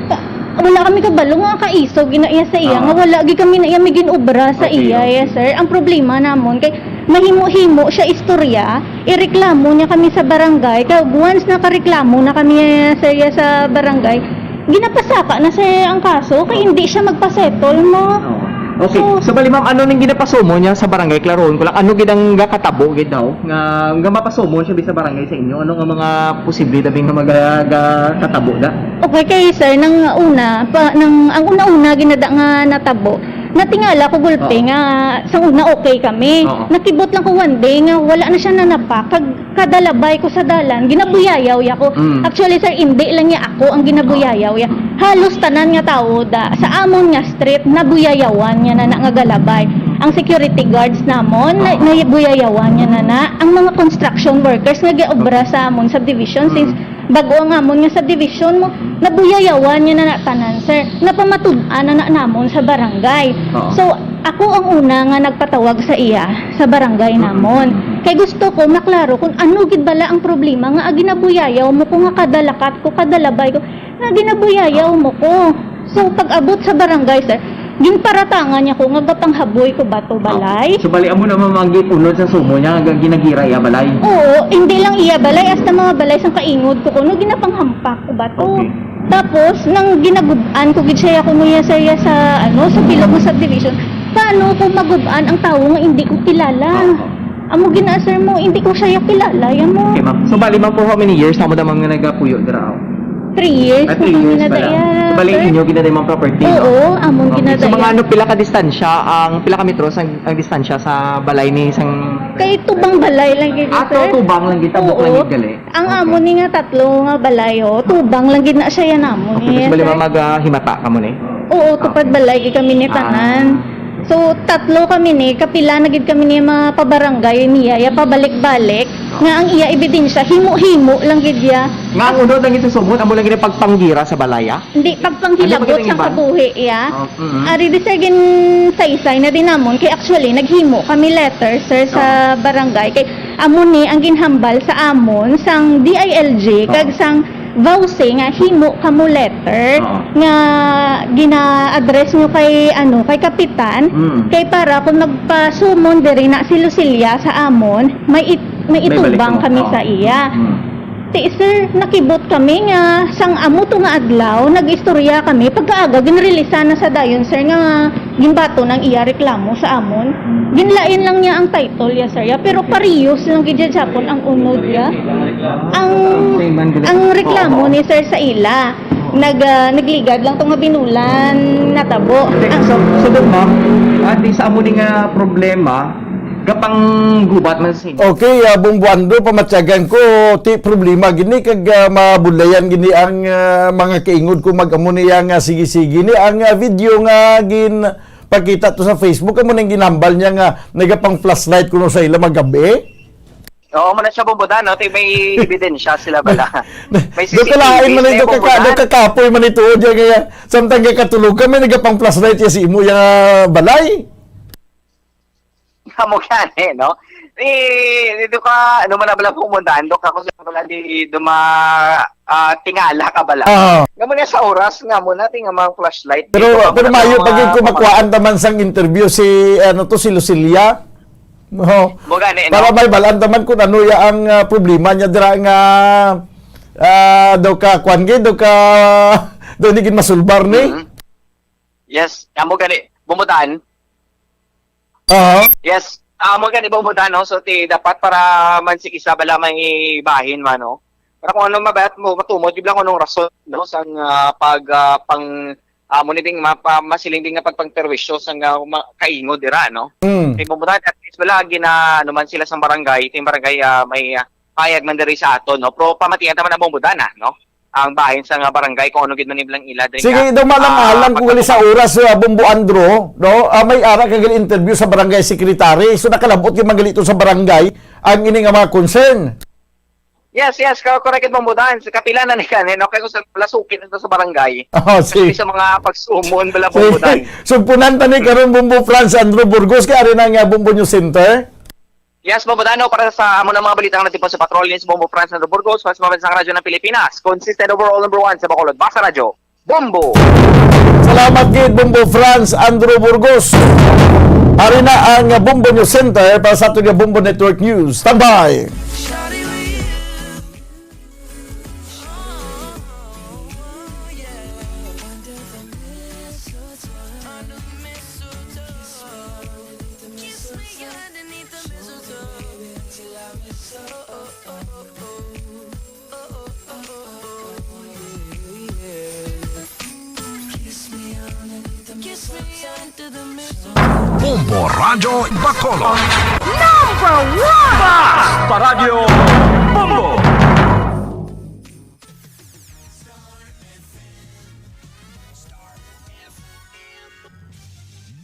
Ka- wala kami kabalo nga kaisog gina iya sa iya, Ah. nga wala gid kami na iya may ginobra sa Okay, iya, okay. Yes, sir. Ang problema namon kay mahimo-himo siya istorya, ireklamo niya kami sa barangay. Kay once nakareklamo na kami, sir, iya sa barangay, ginapasaka na, sir, ang kaso kay hindi siya magpasettle mo. Oo. Okay. So, So, bali, ma'am, ano ning ginapasumo niya sa barangay? Klarohon ko lang, ano gid ang gakatabo gid daw? Nga, nga mapasumo siya sa barangay sa inyo? Ano nga mga posible dabi nga magakatabo da? Okay, kay sir, nang una, pa, nang, ang una-una ginada nga natabo, natingala ko gulpi Oo. nga sa una okay kami. Oo. Nakibot lang ko one day nga wala na siya nanapa, kag kada labay ko sa dalan, ginabuyayaw ya ko. Mm. Actually, sir, hindi lang ya ako ang ginabuyayaw ya. Halos tanan nga tawo da sa amon nga street nabuyayawan niya na, na nga galabay. Ang security guards namon, na, Oo. nabuyayawan niya na na. Ang mga construction workers nga giobra sa amon subdivision, Mm. since bago ang amon nga subdivision mo, nabuyayawan niya na na tanan, sir. Napamatud-an na na namon sa barangay. Oo. So, ako ang una nga nagpatawag sa iya sa barangay Mm-mm. namon. Kay gusto ko maklaro kung ano gid bala ang problema nga ginabuyayaw mo ko nga kada lakat ko, kada labay ko, nga ginabuyayaw mo ko. So, pag-abot sa barangay, sir, ginparatangan niya ko nga gapanghaboy ko bato balay. So, bali, amo naman ang unod sa sumo niya, nga ginagira iya balay. Oo, hindi lang iya balay, hasta mga balay sang kaingod ko kuno ginapanghampak ko bato. Okay. Tapos, nang ginagub-an ko gid siya kuno iya sa, iya sa, ano, sa bilog nga subdivision, paano ko magub-an ang tawo nga hindi ko kilala? Oo. Amo gina, sir, mo, hindi ko siya kilala, ya mo. Okay, ma'am. So, bali, ma'am, for how many years amo da, ma'am, nga nagapuyo dira? Three years Ah, na three kami years na pala. daya, So, bali, sir. inyo gid na yung mga property, no? Oo, amon Okay. gid na So, mga daya. Ano, pila ka distansya ang, pila ka metros ang, ang distansya sa balay ni sang... Kay tubang balay lang gid, Ah, sir. to, tubang lang gid, tabok lang Oo. gid gali. Ang amo ni nga tatlo nga balay, oh, tubang lang gid na siya yan amo Okay, niya, mas bali sir. Mag, ah, himata ka mo ni? Oo, tupad balay gid kami ni tanan. So, tatlo kami ni, kapila na gid kami ni mapabarangay niya, ya pabalik-balik, nga ang iya ebidensya, himo-himo lang gid ya. Nga ang unod lang gid sa sumod, amo lang gid pagpanggira sa balaya? Hindi, pagpanghilabot Ano ba sa gid ang kabuhi ya. Oh, mm. Ari di, sir, gin saysay na din namon, kay actually, naghimo kami letter, sir, sa barangay. Kay amo ni ang ginhambal sa amon, sang D I L G, Oo. kag sang VAWC nga himo kamo letter Oo. nga gina-address nyo kay, ano, kay kapitan, Mm. kay para kung magpasumon diri na si Lucilia sa amon, may it-, may May balik itubang mo. kami Oo. sa iya. Mm. Ti, sir, nakibot kami nga sang amo to nga adlaw, nag-istorya kami. Pagkaaga, ginreleasan na sa dayon, sir, nga ginbaton ang iya reklamo sa amon. Ginlain lang niya ang title ya, sir, ya, pero parehas lang gid ya japon ang unod ya. Ang, ang reklamo ni sir sa ila, Nag, ah, nagligad lang to nga binulan natabo. Hindi, ah, so, so, doon, ma'am, ah, di sa amo ni nga problema, gapang gubat man sa inyo. Okay, ah, Bombo Andrew, pamatyagan ko, ti problema gini kag, ah, mabulayan gini ang, ah, mga kaingod ko mag-amo niya nga sige-sige ni ang, ah, video nga ginpakita to sa Facebook, amo nang ginambal niya nga nagapang flashlight kuno sa ila magabi. Oo, man na siya, Bombo Dan, no? Ti may ebidensya sila bala. May Doon ka lain C C T V man sila, ito Bombo kaka-, Dan. Doon kakapoy man ito, diya kaya samtang ka katulog ka, may nagapang flashlight ya si imo yung, ah, balay. Amo gani, no? Eh, dito ka, ano man na bala, Bombo Dan, doon ka kung saan bala di duma-, ah, tingala ka bala. Ah. Nga mo na sa oras, nga mo na, tinga mga flashlight. Pero, Dito ka pero muna mayo sa pag mga yun kung pamang- makuhaan taman sang interview si, ano to, si Lucilia. No. Mo gani, no? Para may balaan taman kung ano ya ang, ah, problema niya dira nga, ah, daw ka, kwan gid, daw ka, daw di gid masulbar ni. Mhm. Yes, amo gani, Bombo Dan. Aha. Yes, amo gani, Bombo Dan, no? So, ti, dapat para man si isa bala may bahin man, no? Para kung ano mabayat mo, matumod, di lang kung anong rason, no? Sang, ah, pag, ah, pang, ah, mo ni ding mapa-, masiling din nga pagpangperwisyo sang, ah, ma-, kaingod dira, no? Mm. Kay Bombo Dan, at least bala, gina-, ano man sila sa barangay, ito yung barangay, ah, may, ah, payag man diri sa aton, no? Pero pamatian naman ang Bombo Dan, ah, no? Ang bahin sa nga barangay kung ano gid man ilang ila diri Sige, nga, daw malang-alang ah, kung gali sa pagkatuman. Oras, ah, Bombo Andro, no? Ah, may ara ka gali interview sa barangay secretary. So, nakalabot gid man gali ito sa barangay ang ini nga mga concern. Yes, yes, ka-, correct, Bombo Dan. Sa kapila na ni kanin, okay, kung sa lasukin ito sa barangay. Oh, Kasi sige. Sa mga pagsumon, bala, Sige. Bombo Dan. Sugpunan ta ni karon, Bombo Franz Andrew Burgos, kay ari na nga Bombo News Center. Yes, Bombo Dan, no, para sa amo na mga balita nga natipon sa Patrol, ni si Bombo Franz Andrew Burgos, para sa mga sa Radyo ng Pilipinas, consistent overall number one sa Bacolod. Basta Radyo, Bombo! Salamat gid, Bombo Franz Andrew Burgos. Ari na ang Bombo News Center para sa aton nga Bombo Network News. Standby! Bombo Radyo Bacolod. Number one! Basta Radyo Bombo!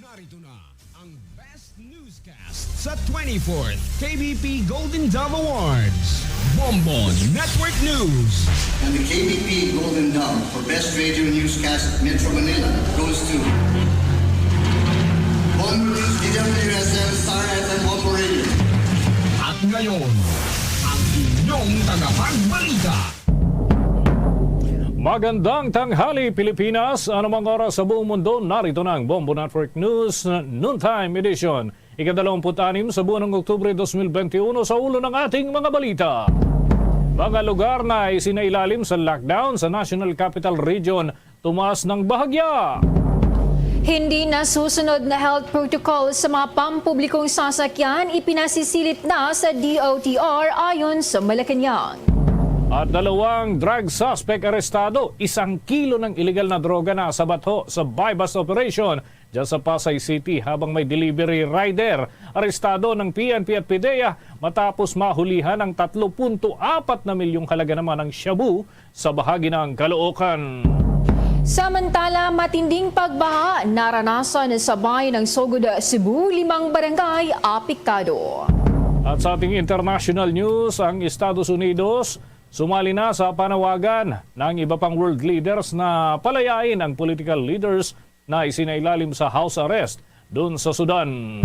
Narito na ang best newscast sa twenty-fourth K B P Golden Dove Awards. Bombo Network News. And the K B P Golden Dove for Best Radio Newscast Metro Manila goes to Bombo News, D W S M, Star F M, Bombo Radio. At ngayon, ang inyong tagapagbalita. Magandang tanghali, Pilipinas. Anumang oras sa buong mundo, narito na ang Bombo Network News Noontime Edition. Ikadalawamput-anim sa buwan ng Oktubre dos mil benti uno, sa ulo ng ating mga balita. Mga lugar na isinailalim sa lockdown sa National Capital Region, tumaas ng bahagya. Hindi nasusunod na health protocol sa mga pampublikong sasakyan, ipinasisilit na sa D O T R ayon sa Malacañang. At dalawang drug suspect arestado, isang kilo ng iligal na droga na sa batho sa buy-bust operation dyan sa Pasay City, habang may delivery rider. Arestado ng P N P at PDEA matapos mahulihan ang tatlo punto apat na milyong halaga naman ng shabu sa bahagi ng Caloocan. Samantala, matinding pagbaha naranasan sa bayan ng Sogod, Cebu, limang barangay apektado. At sa ating international news, ang Estados Unidos sumali na sa panawagan ng iba pang world leaders na palayain ang political leaders na isinailalim sa house arrest dun sa Sudan.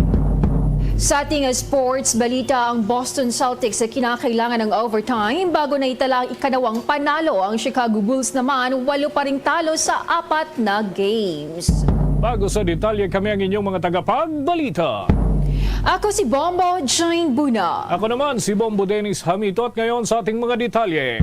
Sa ating sports balita, ang Boston Celtics ay kinakailangan ng overtime bago na itala ikanawang panalo. Ang Chicago Bulls naman, walo pa ring talo sa apat na games. Bago sa detalye, kami ang inyong mga tagapagbalita. Ako si Bombo Jane Buna. Ako naman si Bombo Dennis Hamito, at ngayon sa ating mga detalye.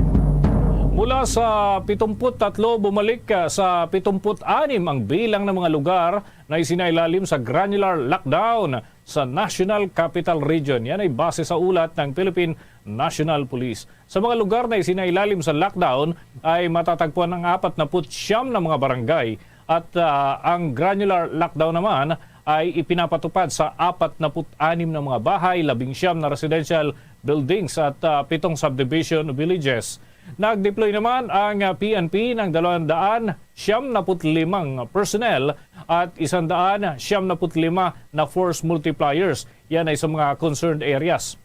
Mula sa pitumput tatlo, bumalik, ah, sa pitumput anim ang bilang ng mga lugar na isinailalim sa granular lockdown sa National Capital Region. Yan ay base sa ulat ng Philippine National Police. Sa mga lugar na isinailalim sa lockdown ay matatagpuan ang apat na put siyam na mga barangay at, ah, ang granular lockdown naman ay ipinapatupad sa apat na put anim na mga bahay, labing siyam na residential buildings at, ah, pitong subdivision villages. Nag-deploy naman ang, ah, P N P ng dalawang daan siyam na put limang personnel at isang daan siyam na put lima na force multipliers. Yan ay sa mga concerned areas.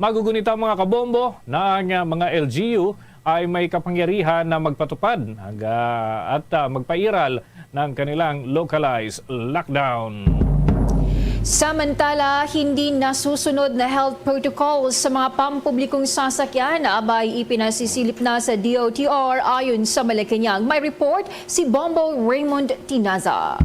Magugunita, mga kabombo, na ang, ah, mga L G U ay may kapangyarihan na magpatupad, ah, at, ah, magpairal ng kanilang localized lockdown. Samantala, hindi nasusunod na health protocols sa mga pampublikong sasakyan abay ipinasisilip na sa D O T R ayon sa Malacañang. May report si Bombo Raymond Tinaza.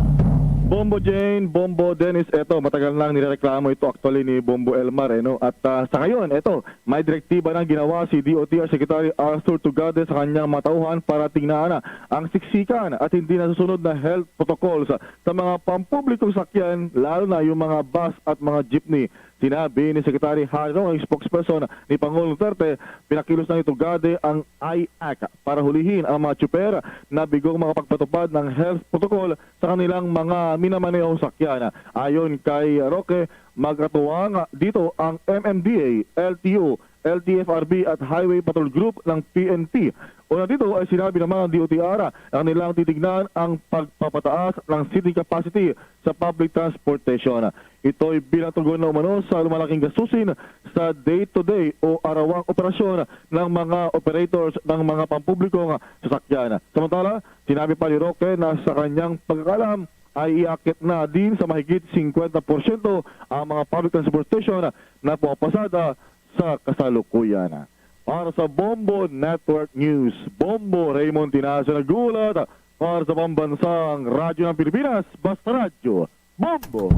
Bombo Jane, Bombo Dennis, eto, matagal nang nirereklamo ito actually ni Bombo Elmar, eh, no? At ah, sa ngayon, eto, may direktiba nang ginawa si D O T R Secretary Arthur Tugade sa kanyang mga tauhan para tingnan ang siksikan at hindi nasusunod na health protocols sa mga pampublikong sakyan, lalo na yung mga bus at mga jeepney. Sinabi ni Secretary Harry Roque, spokesperson ni Pangulong Duterte, pinakilos na ni Tugade ang I A C para hulihin ang mga tsuper na bigong makapagpatupad ng health protocol sa kanilang mga minamanehong sakyan. Ayon kay Roque, magkatuwang dito ang M M D A, L T O, L T F R B at Highway Patrol Group ng P N P. Una dito ay sinabi naman ng D O T R na kanilang titignan ang pagpapataas ng seating capacity sa public transportation. Ito'y bilang tugon na umano sa lumalaking gastusin sa day-to-day o arawang operasyon ng mga operators ng mga pampublikong sasakyan. Samantala, sinabi pa ni Roque na sa kanyang pagkakalam ay iakit na din sa mahigit singkwenta porsyento ang mga public transportation na pumapasada sa kasalukuyan. Para sa Bombo Network News, Bombo Raymond Tinaza nag-uulat para sa Pambansang Radyo ng Pilipinas, Basta Radyo, Bombo!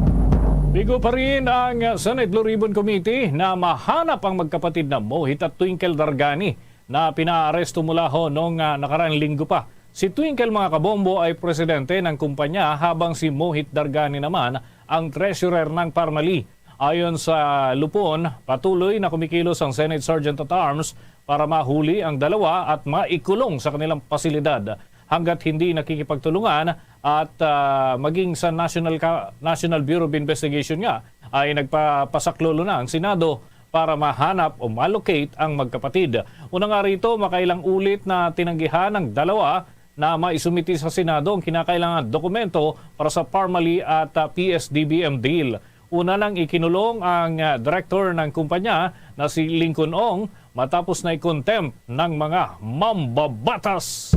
Bigo pa rin ang Senate Blue Ribbon Committee na mahanap ang magkapatid na Mohit at Twinkle Dargani na pinaaresto mula ho noong, ah, nakaraang linggo pa. Si Twinkle, mga kabombo, ay presidente ng kumpanya, habang si Mohit Dargani naman ang treasurer ng Parmalee. Ayon sa Lupon, patuloy na kumikilos ang Senate Sergeant at Arms para mahuli ang dalawa at maikulong sa kanilang pasilidad. Hanggat hindi nakikipagtulungan at, ah, maging sa National Ka-, National Bureau of Investigation nga ay nagpapasaklolo na ang Senado para mahanap o malocate ang magkapatid. Una nga rito, makailang ulit na tinanggihan ng dalawa na maisumiti sa Senado ang kinakailangan dokumento para sa Parmalee at, ah, P S D B M deal. Una nang ikinulong ang, ah, direktor ng kumpanya na si Lincoln Ong matapos na i-contempt ng mga mambabatas.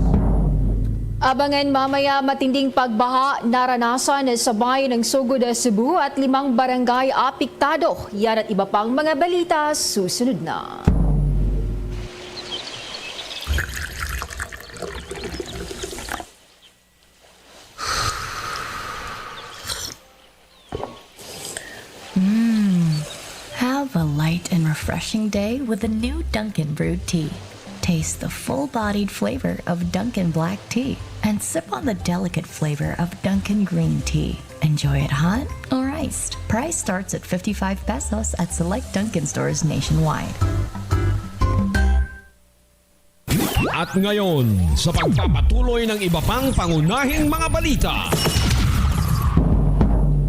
Abangan mamaya, matinding pagbaha naranasan sa bayan ng Sugod, Cebu, at limang barangay apektado. Yan at iba pang mga balita susunod na. Mmm. Have a light and refreshing day with a new Dunkin' brewed tea. Taste the full-bodied flavor of Dunkin' black tea and sip on the delicate flavor of Dunkin' green tea. Enjoy it hot or iced. Price starts at fifty-five pesos at select Dunkin' stores nationwide. At ngayon, sa pagpapatuloy ng iba pang pangunahing mga balita.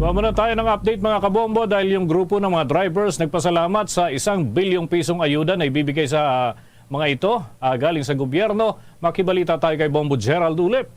Kuha muna tayo ng update, mga kabombo, dahil yung grupo ng mga drivers nagpasalamat sa isang bilyong pisong ayuda na ibibigay sa mga ito, ah, galing sa gobyerno. Makibalita tayo kay Bombo Gerald Ulip.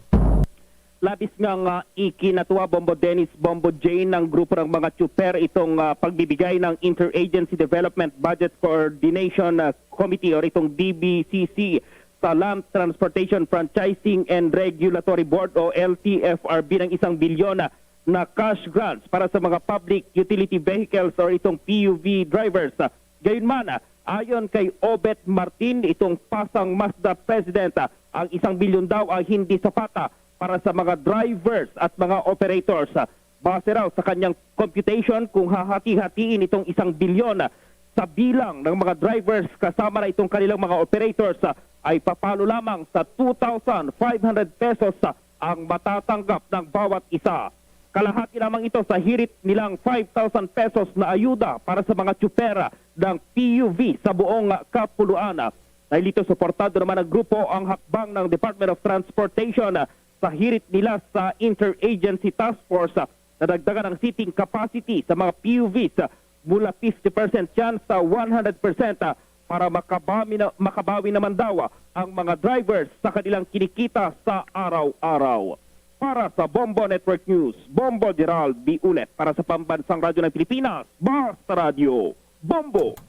Labis nga nga ikinatuwa, Bombo Dennis, Bombo Jane, ng grupo ng mga tsuper itong, ah, pagbibigay ng Interagency Development Budget Coordination, ah, Committee or itong D B C C sa Land Transportation Franchising and Regulatory Board o L T F R B ng isang bilyon na, na cash grants para sa mga public utility vehicles or itong P U V drivers. Gayunman, ayon kay Obet Martin, itong Pasang Mazda President, ang isang bilyon daw ay hindi sapat para sa mga drivers at mga operators. Base raw sa kanyang computation, kung hahati-hatiin itong isang bilyon sa bilang ng mga drivers kasama na itong kanilang mga operators, ay papalo lamang sa two thousand five hundred pesos ang matatanggap ng bawat isa. Kalahati lamang ito sa hirit nilang five thousand pesos na ayuda para sa mga tsuper ng P U V sa buong Kapuluan. Dahil dito, suportado naman ng grupo ang hakbang ng Department of Transportation sa hirit nila sa Interagency Task Force na dagdagan ang seating capacity sa mga P U Vs mula fifty percent yan sa one hundred percent, ah, para makabawi na, makabawi naman daw, ah, ang mga drivers sa kanilang kinikita sa araw-araw. Para sa Bombo Network News, Bombo Gerald B. Ulet para sa Pambansang Radyo ng Pilipinas, Basta Radyo, Bombo.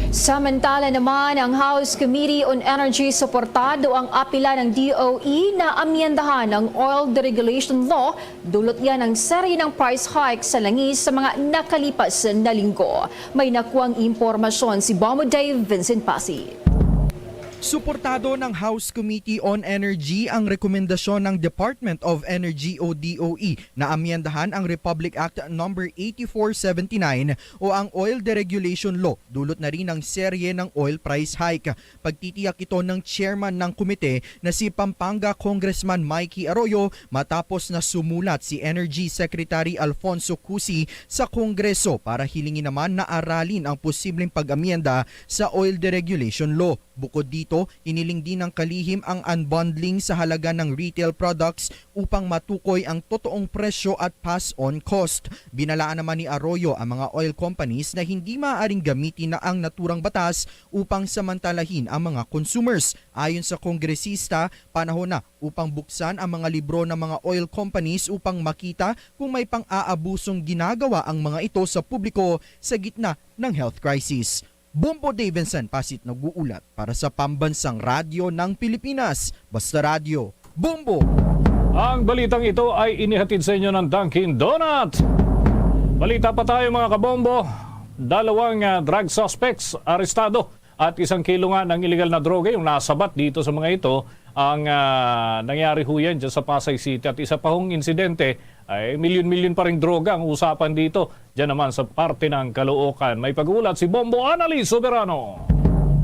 Samantala naman, ang House Committee on Energy suportado ang apila ng D O E na amyendahan ang oil deregulation law. Dulot yan ang serye ng price hike sa langis sa mga nakalipas na linggo. May nakuang impormasyon si Bombo Dave Vincent Pasi. Suportado ng House Committee on Energy ang rekomendasyon ng Department of Energy o D O E na amyendahan ang Republic Act Number eighty-four seventy-nine o ang Oil Deregulation Law, dulot na rin ang serye ng oil price hike. Pagtitiyak ito ng chairman ng komite na si Pampanga Congressman Mikey Arroyo matapos na sumulat si Energy Secretary Alfonso Cusi sa Kongreso para hilingin naman na aralin ang posibleng pag-amyenda sa Oil Deregulation Law. Bukod dito, hiniling din ng kalihim ang unbundling sa halaga ng retail products upang matukoy ang totoong presyo at pass-on cost. Binalaan naman ni Arroyo ang mga oil companies na hindi maaaring gamitin na ang naturang batas upang samantalahin ang mga consumers. Ayon sa kongresista, panahon na upang buksan ang mga libro ng mga oil companies upang makita kung may pang-aabusong ginagawa ang mga ito sa publiko sa gitna ng health crisis. Bombo Davidson Pasit nag-uulat para sa Pambansang Radyo ng Pilipinas, Basta Radyo, Bombo! Ang balitang ito ay inihatid sa inyo ng Dunkin Donut. Balita pa tayo, mga kabombo. Dalawang ah, drug suspects arestado at isang kilo nga ng illegal na droga yung nasabat dito sa mga ito. Ang ah, nangyari ho yan dyan sa Pasay City at isa pa hong insidente ay milyon-milyon pa ring droga ang usapan dito. Diyan naman sa parte ng Caloocan, may pag-uulat si Bombo Annalyn Soberano.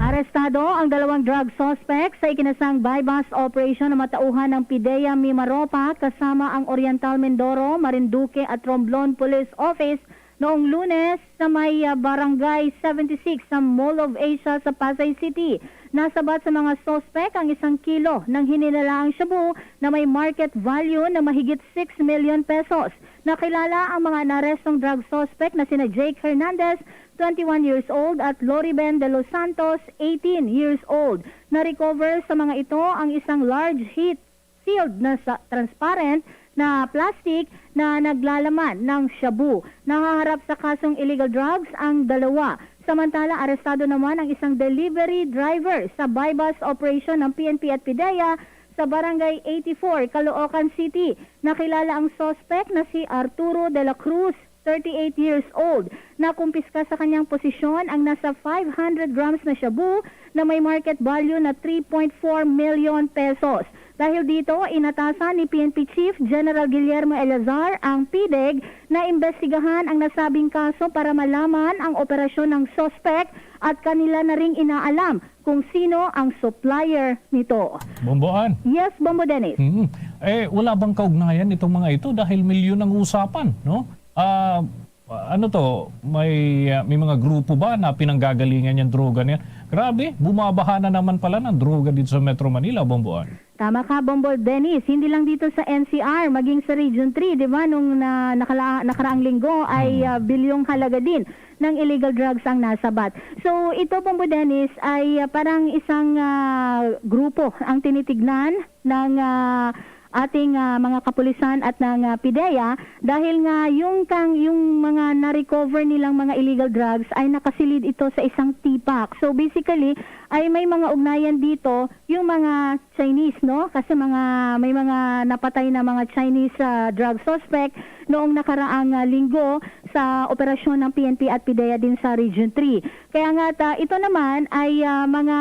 Arestado ang dalawang drug suspect sa ikinasang buy-bust operation na matauhan ng PDEA Mimaropa kasama ang Oriental Mindoro, Marinduque at Romblon Police Office noong Lunes sa may ah, Barangay seventy-six sa Mall of Asia sa Pasay City. Nasabat sa mga suspek ang isang kilo ng hininalaang shabu na may market value na mahigit six million pesos. Nakilala ang mga naarestong drug suspect na sina Jake Hernandez, twenty-one years old, at Loriben De Los Santos, eighteen years old. Na-recover sa mga ito ang isang large heat sealed na sa transparent na plastic na naglalaman ng shabu. Nahaharap sa kasong illegal drugs ang dalawa. Samantala, arestado naman ang isang delivery driver sa buy-bust operation ng P N P at PDEA sa Barangay eighty-four, Caloocan City. Nakilala ang suspect na si Arturo de la Cruz, thirty-eight years old. Nakumpiska sa kanyang posisyon ang nasa five hundred grams na shabu na may market value na three point four million pesos. Dahil dito, inatasan ni P N P Chief General Guillermo Eleazar ang PDEG na imbestigahan ang nasabing kaso para malaman ang operasyon ng suspect at kanila na ring inaalam kung sino ang supplier nito. Bomboan. Yes, Bombo Dennis. Mhm. Eh, wala bang kaugnayan itong mga ito dahil milyon ang usapan, no? Ah, ano to, may ah, may mga grupo ba na pinanggagalingan yung droga niya? Grabe, bumabaha na naman pala ng droga dito sa Metro Manila, Bomboan. Tama ka, Bombo Dennis. Hindi lang dito sa N C R, maging sa Region three, di ba, nung na, nakala, nakaraang linggo ay ah, bilyong halaga din ng illegal drugs ang nasabat. So, ito, Bombo Dennis, ay ah, parang isang ah, grupo ang tinitignan ng ah, ating ah, mga kapulisan at ng ah, PDEA dahil nga yung kang yung mga na-recover nilang mga illegal drugs ay nakasilid ito sa isang tipak. So basically ay may mga ugnayan dito yung mga Chinese, no? Kasi mga may mga napatay na mga Chinese ah, drug suspect noong nakaraang ah, linggo sa operasyon ng P N P at PDEA din sa Region three. Kaya nga ta, ito naman ay ah, mga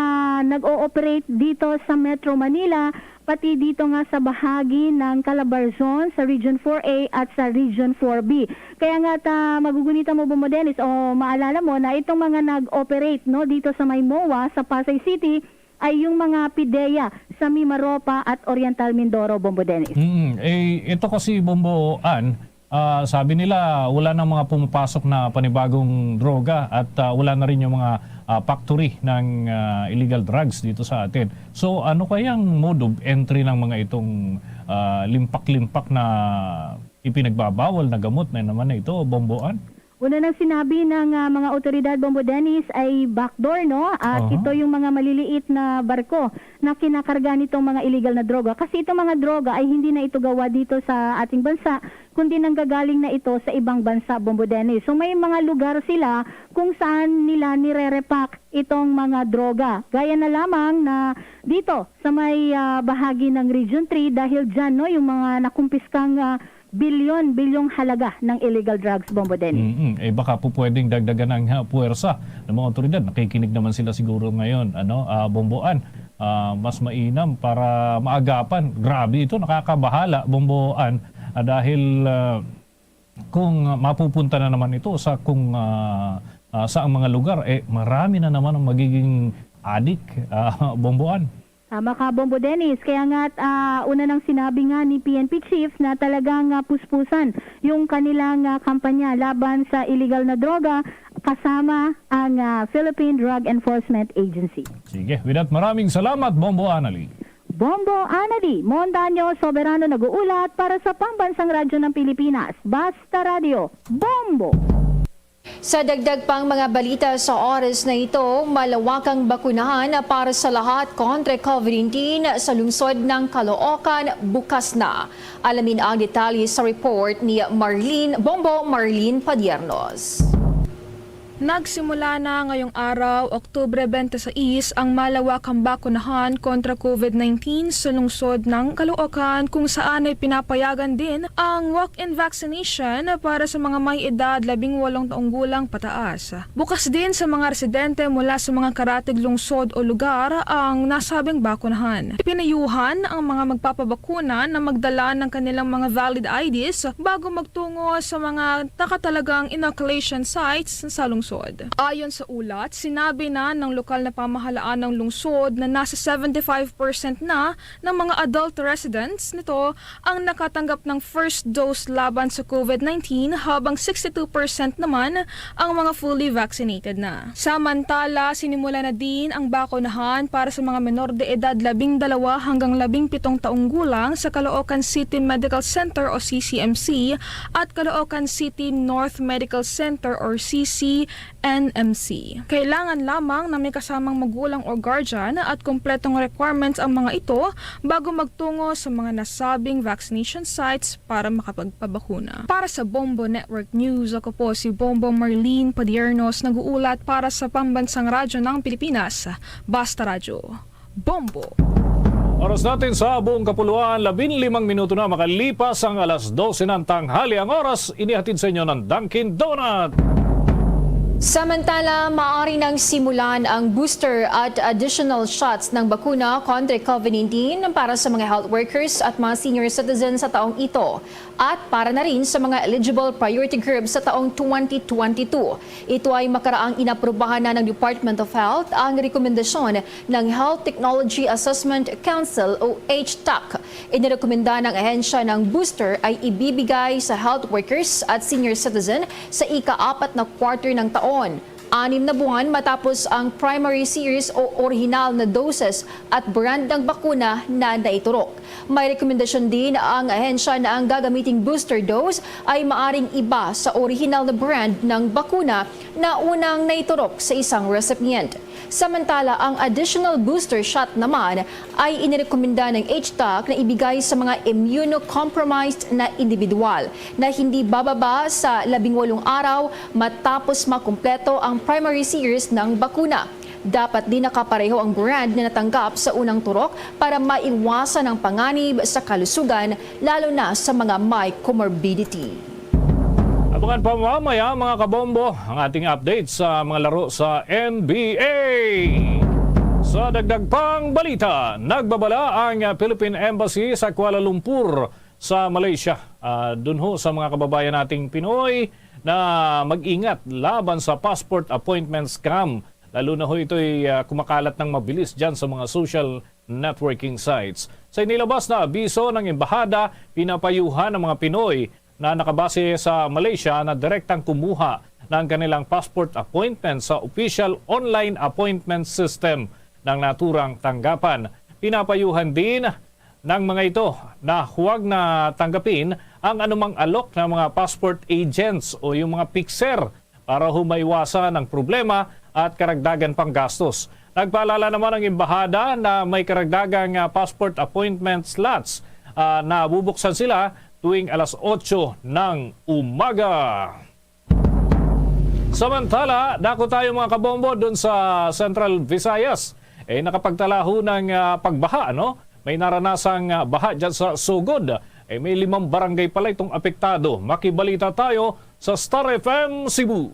nag-ooperate dito sa Metro Manila, pati dito nga sa bahagi ng Calabarzon, sa Region four A at sa Region four B. Kaya nga ta, magugunita mo, Bombo Dennis, o maalala mo na itong mga nag-operate, no, dito sa may MOA sa Pasay City ay yung mga PDEA sa Mimaropa at Oriental Mindoro, Bombo Dennis. Mm, eh, ito kasi, Bombo Ann, ah, sabi nila wala nang mga pumapasok na panibagong droga at, ah, wala na rin yung mga, ah, factory ng, ah, illegal drugs dito sa atin. So, ano kayang mode of entry ng mga itong, ah, limpak-limpak na ipinagbabawal na gamot na naman na ito, Bombo Ann? Una nang sinabi ng, ah, mga otoridad, Bombo Dennis, ay backdoor, no? At Aha. ito yung mga maliliit na barko na kinakarga nitong mga illegal na droga. Kasi itong mga droga ay hindi na ito gawa dito sa ating bansa, kundi nanggagaling na ito sa ibang bansa, Bombo Dennis. So may mga lugar sila kung saan nila nire-repack itong mga droga. Gaya na lamang na dito sa may, ah, bahagi ng Region three, dahil dyan, no, yung mga nakumpiskang, ah, bilyon-bilyong halaga ng illegal drugs, Bombo Dennis. Mm-mm. Eh, baka po pwedeng dagdagan ang, ah, puwersa ng mga otoridad. Nakikinig naman sila siguro ngayon, ano, ah, Bombo Ann. Ah, mas mainam para maagapan. Grabe ito, nakakabahala, Bombo Ann, ah, dahil, ah, kung mapupunta na naman ito sa kung, ah, ah, sa ang mga lugar, eh, marami na naman ang magiging adik, ah, Bombo Ann. Tama ka, Bombo Dennis. Kaya nga, ah, una nang sinabi nga ni P N P Chief na talagang, ah, puspusan yung kanilang, ah, kampanya laban sa illegal na droga kasama ang, ah, Philippine Drug Enforcement Agency. Sige, with that, maraming salamat, Bombo Anali. Bombo Anali, Montaño Soberano nag-uulat para sa Pambansang Radyo ng Pilipinas, Basta Radyo, Bombo! Sa dagdag pang mga balita sa oras na ito, malawakang bakunahan para sa lahat kontra COVID nineteen sa lungsod ng Caloocan bukas na. Alamin ang detalye sa report ni Marlene Bombo, Marlene Padiernos. Nagsimula na ngayong araw, Oktubre twenty-six, ang malawakang bakunahan kontra COVID nineteen sa lungsod ng Caloocan, kung saan ay pinapayagan din ang walk-in vaccination para sa mga may edad labing walong taong gulang pataas. Bukas din sa mga residente mula sa mga karatig lungsod o lugar ang nasabing bakunahan. Pinayuhan ang mga magpapabakuna na magdala ng kanilang mga valid I Ds bago magtungo sa mga nakatalagang inoculation sites sa lungsod. Ayon sa ulat, sinabi na ng lokal na pamahalaan ng lungsod na nasa seventy-five percent na ng mga adult residents nito ang nakatanggap ng first dose laban sa COVID nineteen, habang sixty-two percent naman ang mga fully vaccinated na. Samantala, sinimula na din ang bakunahan para sa mga menor de edad labing dalawa hanggang labing pitong taong gulang sa Caloocan City Medical Center o C C M C at Caloocan City North Medical Center or C C N M C. Kailangan lamang na may kasamang magulang o guardian at kompletong requirements ang mga ito bago magtungo sa mga nasabing vaccination sites para makapagpabakuna. Para sa Bombo Network News, ako po si Bombo Marlene Padiernos, nag-uulat para sa Pambansang Radyo ng Pilipinas, Basta Radyo, Bombo. Oras natin sa buong kapuluan, labing limang minuto na makalipas ang alas dose ng tanghali. Ang oras, inihatid sa inyo ng Dunkin' Donut. Samantala, maaari nang simulan ang booster at additional shots ng bakuna kontra COVID nineteen para sa mga health workers at mga senior citizens sa taong ito at para na rin sa mga eligible priority groups sa taong twenty twenty-two. Ito ay makaraang inaprubahan na ng Department of Health ang rekomendasyon ng Health Technology Assessment Council o H TAC. Inirekomenda ng ahensya ng booster ay ibibigay sa health workers at senior citizen sa ika-apat na quarter ng taon, anim na buwan matapos ang primary series o orihinal na doses at brand ng bakuna na naiturok. May rekomendasyon din ang ahensya na ang gagamiting booster dose ay maaring iba sa orihinal na brand ng bakuna na unang naiturok sa isang recipient. Samantala, ang additional booster shot naman ay inirekomenda ng H TAC na ibigay sa mga immunocompromised na individual na hindi bababa sa labing walong araw matapos makumpleto ang primary series ng bakuna. Dapat din nakapareho ang brand na natanggap sa unang turok para maiwasan ang panganib sa kalusugan, lalo na sa mga may comorbidity. Abangan pa mamaya, mga kabombo, ang ating update sa mga laro sa N B A. Sa dagdag pang balita, nagbabala ang Philippine Embassy sa Kuala Lumpur sa Malaysia. Ah, dun ho sa mga kababayan nating Pinoy na mag-ingat laban sa passport appointment scam. Lalo na ho ito'y, ah, kumakalat ng mabilis dyan sa mga social networking sites. Sa inilabas na abiso ng embahada, pinapayuhan ang mga Pinoy na nakabase sa Malaysia na direktang kumuha ng kanilang passport appointment sa official online appointment system ng naturang tanggapan. Pinapayuhan din ng mga ito na huwag na tanggapin ang anumang alok ng mga passport agents o yung mga fixer para ho maiwasan ang problema at karagdagan pang gastos. Nagpaalala naman ang embahada na may karagdagang, ah, passport appointment slots, ah, na bubuksan sila tuwing alas otso ng umaga. Samantala, dako tayo, mga kabombo, dun sa Central Visayas. Eh, nakapagtala ho ng, ah, pagbaha, no? May naranasang, ah, baha dyan sa Sugod. Eh, may limang barangay pala itong apektado. Makibalita tayo sa Star F M Cebu.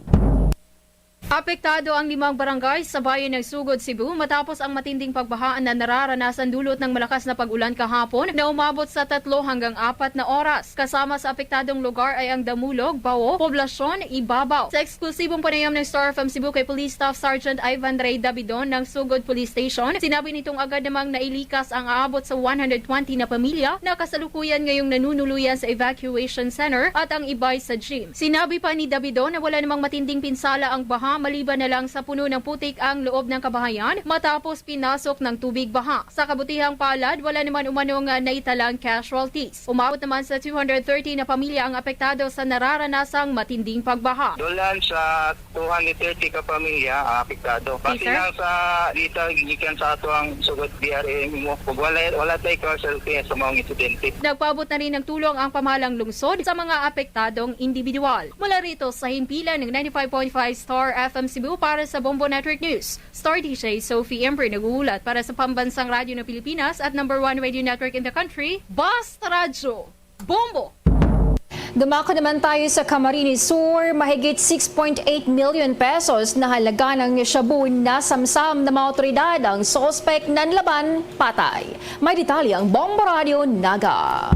Apektado ang limang barangay sa bayan ng Sugod, Cebu, matapos ang matinding pagbaha na nararanasan dulot ng malakas na pag-ulan kahapon na umabot sa tatlo hanggang apat na oras. Kasama sa apektadong lugar ay ang Damulog, Bao, Poblacion, Ibabaw. Sa eksklusibong panayam ng Star F M Cebu kay Police Staff Sergeant Ivan Ray Dabidon ng Sugod Police Station, sinabi nitong agad namang nailikas ang aabot sa one hundred twenty na pamilya na kasalukuyan ngayong nanunuluyan sa evacuation center at ang iba ay sa gym. Sinabi pa ni Dabidon na wala namang matinding pinsala ang baha maliban na lang sa puno ng putik ang loob ng kabahayan matapos pinasok ng tubig baha. Sa kabutihang palad, wala naman umanong, ah, naitalang casualties. Umabot naman sa two hundred thirty na pamilya ang apektado sa nararanasang matinding pagbaha. Dulan sa two hundred thirty ka pamilya ang apektado. Base lang sa data gikan sa ato ang Sugod B R M mo, kung wala, wala tay casualty sa mga insidente. Nagpaabot na rin ng tulong ang pamahalang lungsod sa mga apektadong individual. Mula rito sa himpilan ng ninety-five point five Star F M Cebu, para sa Bombo Network News, Star D J Sophie Emper nag-uulat para sa Pambansang Radyo ng Pilipinas at number one radio network in the country, Basta Radyo, Bombo! Dumako naman tayo sa Camarines Sur. Mahigit six point eight million pesos na halaga ng shabu nasamsam ng mga awtoridad ang suspek nanlaban patay. May detalye ang Bombo Radyo Naga.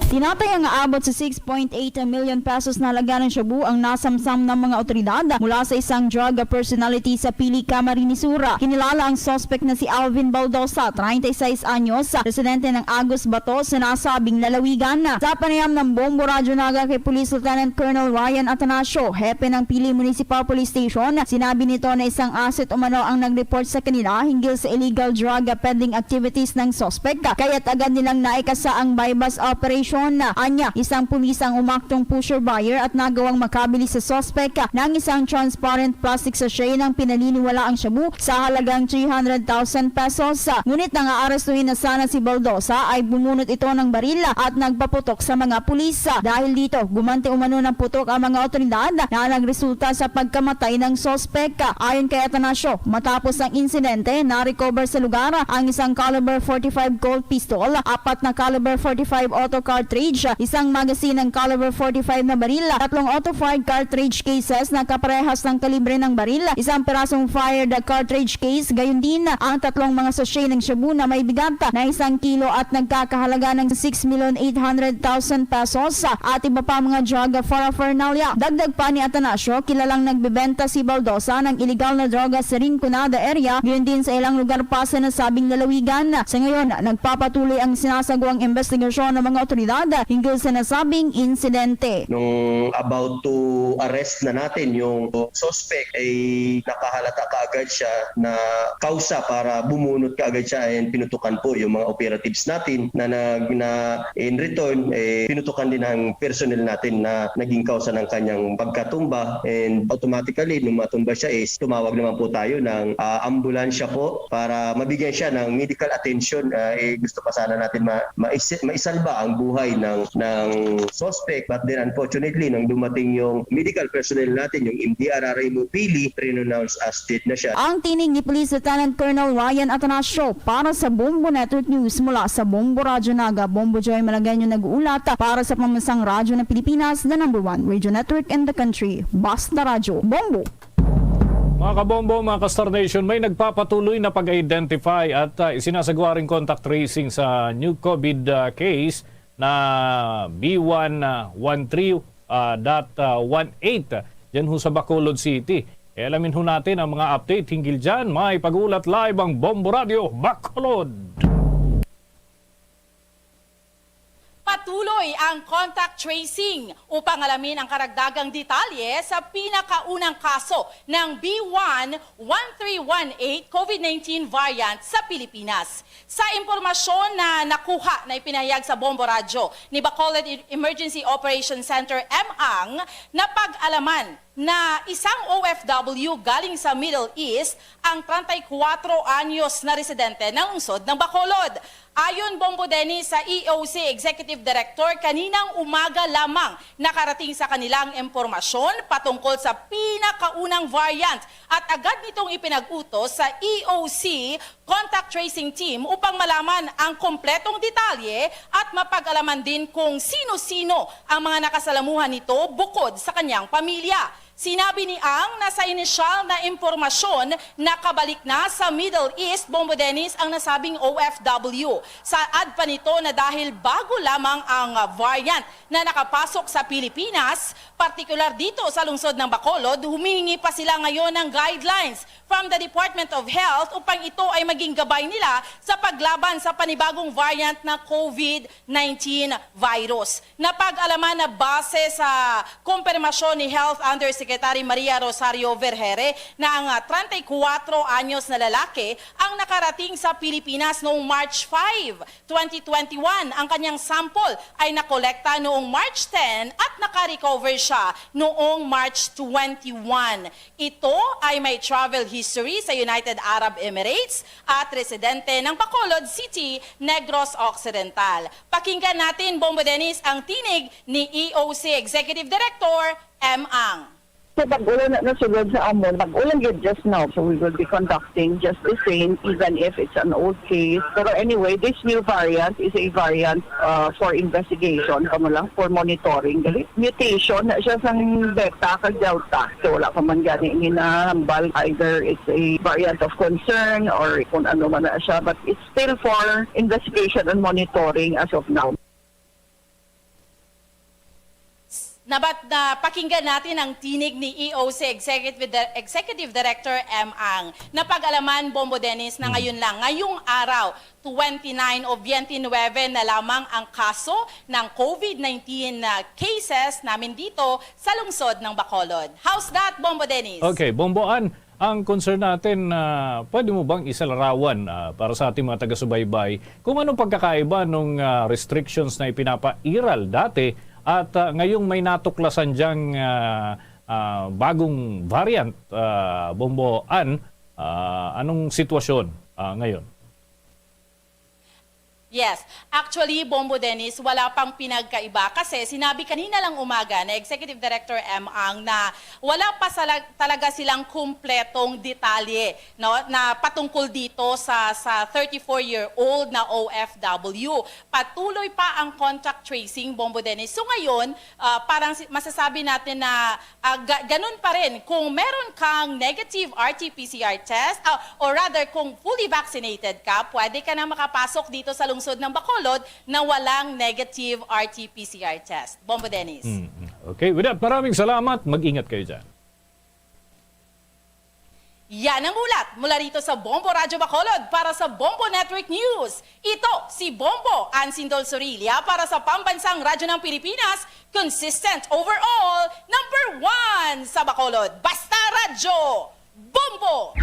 Tinataya nga abot sa six point eight million pesos na halaga ng shabu ang nasamsam ng mga awtoridad mula sa isang drug personality sa Pili, Camarines Sur. Kinilala ang suspek na si Alvin Baldosa, treinta y seis anyos, residente ng Agus Bato, sa nasabing lalawigan. Sa panayam ng Bombo Radyo Naga kay Police Lieutenant Colonel Ryan Atanasio, hepe ng Pili Municipal Police Station, sinabi nito na isang asset umano ang nag-report sa kanila hinggil sa illegal drug peddling activities ng suspek, kaya't agad nilang naikasa ang buy-bust operation. Anya, isang pulis ang umaktong pusher buyer at nagawang makabili sa suspek ng isang transparent plastic sachet ng pinaniniwalaang shabu sa halagang three hundred thousand pesos. Ngunit nang aarestuhin na sana si Baldosa, ay bumunot ito ng baril at nagpaputok sa mga pulis. Dahil dito, gumanti umano ng putok ang mga otoridad na nagresulta sa pagkamatay ng suspek. Ayon kay Atanasio, matapos ang insidente, na-recover sa lugar ang isang caliber forty-five Colt pistol, apat na caliber forty-five auto cartridge, isang magazine ng caliber forty-five na baril, tatlong auto-fired cartridge cases na kaparehas ng kalibre ng baril, isang pirasong fired cartridge case, gayon din ang tatlong mga sachet ng shabu na may bigat na isang kilo at nagkakahalaga ng six million eight hundred thousand pesos at iba pa mga drug paraphernalia. Dagdag pa ni Atanasio, kilalang nagbebenta si Baldosa ng iligal na droga sa Rinconada area, gayon din sa ilang lugar pa sa nasabing lalawigan. Sa ngayon, nagpapatuloy ang sinasagawang investigasyon ng mga otoridad hinggil sa nasabing insidente. Nung about to arrest na natin yung suspect, ay nakahalata kaagad siya na kausa para bumunot kaagad siya and pinutukan po yung mga operatives natin na nag-, na in return, eh, pinutukan din ang personnel natin na naging kausa ng kanyang pagkatumba. And automatically, nung matumba siya, is tumawag naman po tayo ng, ah, ambulansya po para mabigyan siya ng medical attention. Ah, eh, gusto pa sana natin ma-, mais-, maisalba ang buhay ng, ng suspect. But then, unfortunately, nung dumating yung medical personnel natin, yung M D R R A mo, Pili, pronounced as dead na siya. Ang tinig ni Police Lieutenant Colonel Ryan Atanasio para sa Bombo Network News mula sa Bombo Radyo Naga. Bombo Joy Malagueño nag-uulat para sa Pambansang Radyo ng Pilipinas, the number one radio network in the country. Basta Radyo, Bombo! Mga kabombo, mga ka-Star Nation, may nagpapatuloy na pag-identify at, ah, isinasagawa ring contact tracing sa new COVID, ah, case na B one one three, ah, dot one eight dyan ho sa Bacolod City. E, alamin ho natin ang mga update hinggil dyan. May pag-uulat live ang Bombo Radyo Bacolod. Patuloy ang contact tracing upang alamin ang karagdagang detalye sa pinakaunang kaso ng B one one three one eight COVID nineteen variant sa Pilipinas. Sa impormasyon na nakuha na ipinahayag sa Bombo Radyo ni Bacolod Emergency Operation Center M ang napag-alaman na isang O F W galing sa Middle East ang treinta y cuatro anyos na residente ng lungsod ng Bacolod. Ayon, Bombo Dennis, sa E O C Executive Director, kaninang umaga lamang nakarating sa kanila ang impormasyon patungkol sa pinakaunang variant at agad nitong ipinag-utos sa E O C contact tracing team upang malaman ang kompletong detalye at mapag-alaman din kung sino-sino ang mga nakasalamuhan nito bukod sa kanyang pamilya. Sinabi ni Ang na sa inisyal na impormasyon, nakabalik na sa Middle East, Bombo Dennis, ang nasabing O F W. Saad pa nito na dahil bago lamang ang variant na nakapasok sa Pilipinas, partikular dito sa lungsod ng Bacolod, humihingi pa sila ngayon ng guidelines from the Department of Health upang ito ay maging gabay nila sa paglaban sa panibagong variant na COVID nineteen virus. Napag-alaman na base sa kumpirmasyon ni Health Undersecretary Maria Rosario Vergere na ang ah, treinta y cuatro anyos na lalaki ang nakarating sa Pilipinas noong March five, twenty twenty-one. Ang kanyang sample ay nakolekta noong March ten at nakarecover siya noong March twenty-one. Ito ay may travel history sa United Arab Emirates at residente ng Bacolod City, Negros Occidental. Pakinggan natin, Bombo Dennis, ang tinig ni E O C Executive Director M Ang. Sa pag-ulo na nasulod sa amon, pag-ulo gyud just now, so we will be conducting just the same, even if it's an old case. Pero anyway, this new variant is a variant uh, for investigation, kamo lang, for monitoring. Dali, mutation na siya sang Beta kag Delta. So wala pa man gani ini nahambal, either it's a variant of concern or kung ano man na siya, but it's still for investigation and monitoring as of now. Nabat na pakinggan natin ang tinig ni E O C Executive, Di- Executive Director M Ang. Napag-alaman, Bombo Dennis, na ngayon lang, ngayong araw, twenty-nine o twenty-nine na lamang ang kaso ng COVID nineteen na cases namin dito sa lungsod ng Bacolod. How's that, Bombo Dennis? Okay, Bombo Ann, ang concern natin, ah, pwede mo bang isalarawan, ah, para sa ating mga taga-subaybay kung ano pagkakaiba nung, ah, restrictions na ipinapairal dati at, ah, ngayong may natuklasan diyang, ah, ah, bagong variant, ah, Bombo Ann, ah, anong sitwasyon, ah, ngayon? Yes. Actually, Bombo Dennis, wala pang pinagkaiba kasi sinabi kanina lang umaga na Executive Director M Ang na wala pa sala- talaga silang kumpletong detalye, no, na patungkol dito sa sa thirty-four-year-old na O F W. Patuloy pa ang contact tracing, Bombo Dennis. So ngayon, ah, parang si- masasabi natin na Ah, ga- ganun pa rin, kung meron kang negative R T P C R test, ah, or rather, kung fully vaccinated ka, pwede ka na makapasok dito sa lungsod ng Bacolod na walang negative R T P C R test. Bombo Dennis. Mm, mm. Okay, with that, maraming salamat. Mag-ingat kayo dyan. Yan ang ulat mula rito sa Bombo Radyo Bacolod para sa Bombo Network News. Ito si Bombo Ansindol Sorilia para sa Pambansang Radyo ng Pilipinas, consistent overall, number one sa Bacolod. Basta Radyo, Bombo!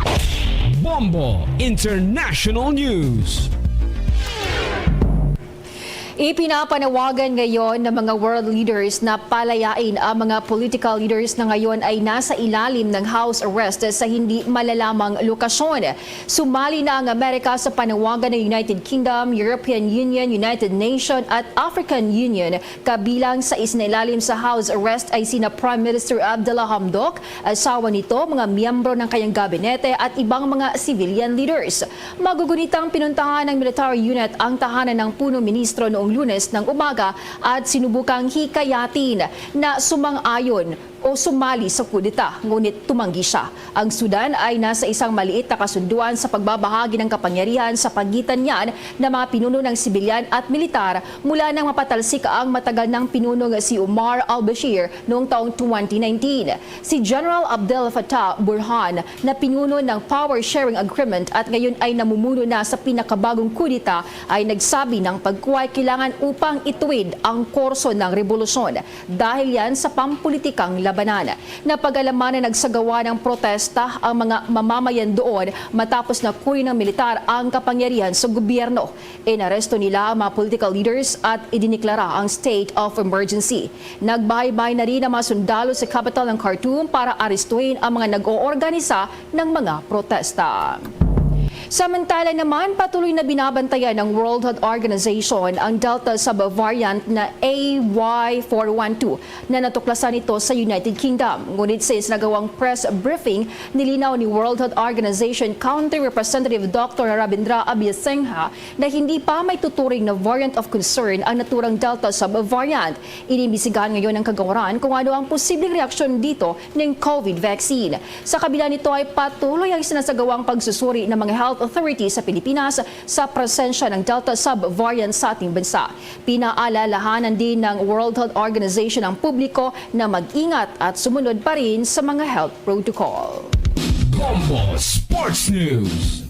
Bombo International News. Ipinapanawagan ngayon ng mga world leaders na palayain ang mga political leaders na ngayon ay nasa ilalim ng house arrest sa hindi malalamang lokasyon. Sumali na ang Amerika sa panawagan ng United Kingdom, European Union, United Nations at African Union, kabilang sa isinailalim sa house arrest ay sina Prime Minister Abdullah Hamdok, asawa nito, mga miyembro ng kanyang gabinete at ibang mga civilian leaders. Magugunitang pinuntahan ng military unit ang tahanan ng punong ministro noong Lunes ng umaga at sinubukang hikayatin na sumang-ayon o sumali sa kudeta, ngunit tumanggi siya. Ang Sudan ay nasa isang maliit na kasunduan sa pagbabahagi ng kapangyarihan sa pagitan niyan ng mga pinuno ng sibilyan at militar mula nang mapatalsik ang matagal nang pinuno nga si Omar al-Bashir noong taong twenty nineteen. Si General Abdel Fattah Burhan, na pinuno ng Power Sharing Agreement at ngayon ay namumuno na sa pinakabagong kudeta, ay nagsabi ng pagkuha ay kailangan upang ituwid ang kurso ng rebolusyon. Dahil yan sa pampulitikang labanan. Napag-alaman na nagsagawa ng protesta ang mga mamamayan doon matapos na kunin ng militar ang kapangyarihan sa gobyerno. Inaresto nila ang mga political leaders at idiniklara ang state of emergency. Nagbahaybay na rin ang mga sundalo sa kapital ng Khartoum para arestuhin ang mga nag-oorganisa ng mga protesta. Samantala naman, patuloy na binabantayan ng World Health Organization ang Delta subvariant na A Y four one two na natuklasan nito sa United Kingdom. Ngunit sa isinagawang press briefing, nilinaw ni World Health Organization Country Representative Doctor Ravindra Abiysinghe na hindi pa maituturing na variant of concern ang naturang Delta subvariant. Inimbestigahan ngayon ng kagawaran kung ano ang posibleng reaksyon dito ng COVID vaccine. Sa kabila nito ay patuloy ang sinasagawang pagsusuri ng mga health authorities sa Pilipinas sa presensya ng Delta subvariant sa ating bansa. Pinaalalahanan din ng World Health Organization ang publiko na mag-ingat at sumunod pa rin sa mga health protocol. Bombo Sports News.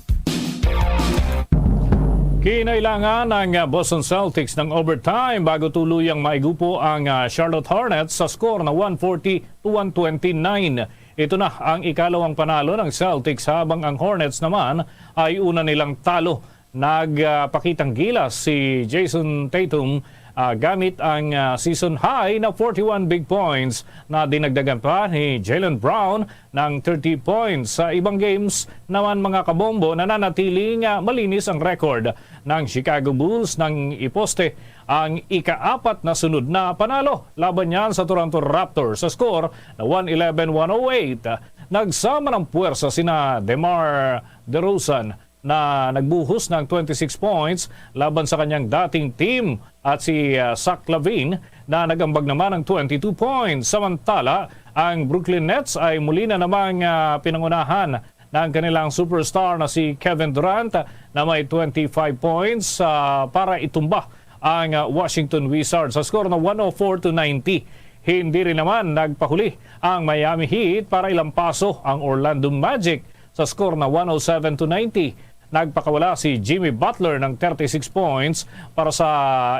Kinailangan ang Boston Celtics ng overtime bago tuluyang maigupo ang ah, Charlotte Hornets sa score na one forty to one twenty-nine. Ito na ang ikalawang panalo ng Celtics, habang ang Hornets naman ay una nilang talo. Nagpakitang gilas si Jayson Tatum ah, gamit ang ah, season high na forty-one big points na dinagdagan pa ni Jaylen Brown ng thirty points. Sa ibang games naman, mga kabombo, nananatiling ah, malinis ang record ng Chicago Bulls nang iposte ang ikaapat na sunod na panalo laban niyan sa Toronto Raptors sa score na one eleven one oh eight. Nagsama ng puwersa sina DeMar DeRozan na nagbuhos ng twenty-six points laban sa kanyang dating team at si ah, Zach LaVine na nag-ambag naman ng twenty-two points. Samantala, ang Brooklyn Nets ay muli na namang ah, pinangunahan ng kanilang superstar na si Kevin Durant na may twenty-five points ah, para itumba ang ah, Washington Wizards sa score na one oh four to ninety. Hindi rin naman nagpahuli ang Miami Heat para ilampaso ang Orlando Magic sa score na one oh seven to ninety. Nagpakawala si Jimmy Butler ng thirty-six points para sa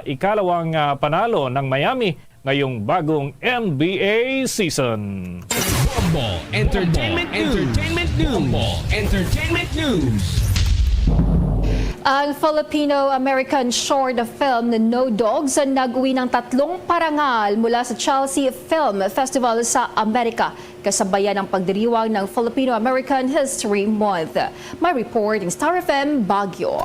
ikalawang ah, panalo ng Miami ngayong bagong N B A season. Bombo Entertainment News. Entertainment News. Bombo Entertainment News. Ang Filipino-American short film na No Dogs ang nag-uwi ng tatlong parangal mula sa Chelsea Film Festival sa Amerika, kasabayan ng pagdiriwang ng Filipino-American History Month. May report ang Star F M Baguio.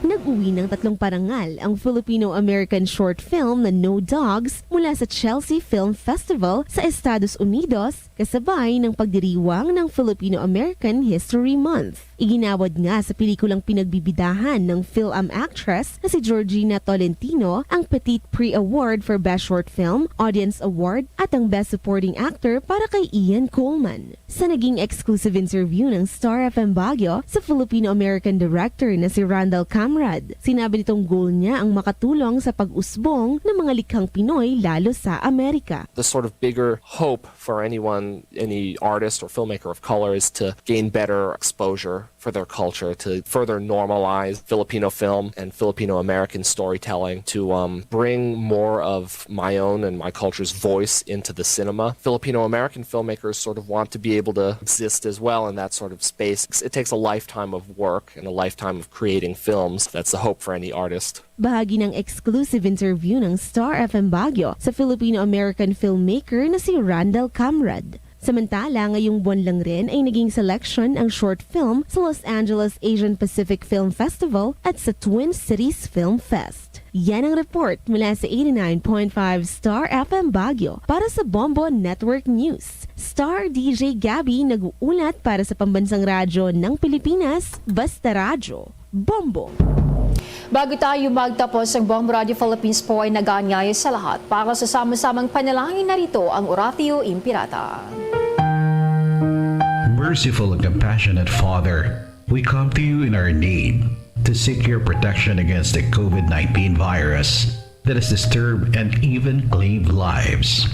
Nag-uwi ng tatlong parangal ang Filipino-American short film na No Dogs mula sa Chelsea Film Festival sa Estados Unidos, kasabay ng pagdiriwang ng Filipino-American History Month. Iginawad nga sa pelikulang pinagbibidahan ng Fil-Am actress na si Georgina Tolentino ang Petit Prix Award for Best Short Film, Audience Award, at ang Best Supporting Actor para kay Ian Coleman. Sa naging exclusive interview ng Star F M Baguio sa Filipino-American director na si Randall Kamrad, sinabi nitong goal niya ang makatulong sa pag-usbong ng mga likhang Pinoy lalo sa Amerika. The sort of bigger hope for anyone, any artist or filmmaker of color, is to gain better exposure for their culture, to further normalize Filipino film and Filipino American storytelling, to um, bring more of my own and my culture's voice into the cinema. Filipino American filmmakers sort of want to be able to exist as well in that sort of space. It takes a lifetime of work and a lifetime of creating films. That's the hope for any artist. Bahagi ng exclusive interview ng Star F M Baguio sa Filipino-American filmmaker na si Randall Kamrad. Samantala, ngayong buwan lang rin ay naging selection ang short film sa Los Angeles Asian Pacific Film Festival at sa Twin Cities Film Fest. Yan ang report mula sa eighty-nine point five Star F M Baguio para sa Bombo Network News. Star D J Gabby nag-uulat para sa Pambansang Radyo ng Pilipinas, Basta Radyo, Bombo. Bago tayo magtapos, ang Bombo Radio Philippines po ay nag-aanyaya sa lahat para sa sama-samang panalangin. Narito ang Oratio Imperata. Merciful and compassionate Father, we come to you in our need to seek your protection against the COVID nineteen virus that has disturbed and even claimed lives.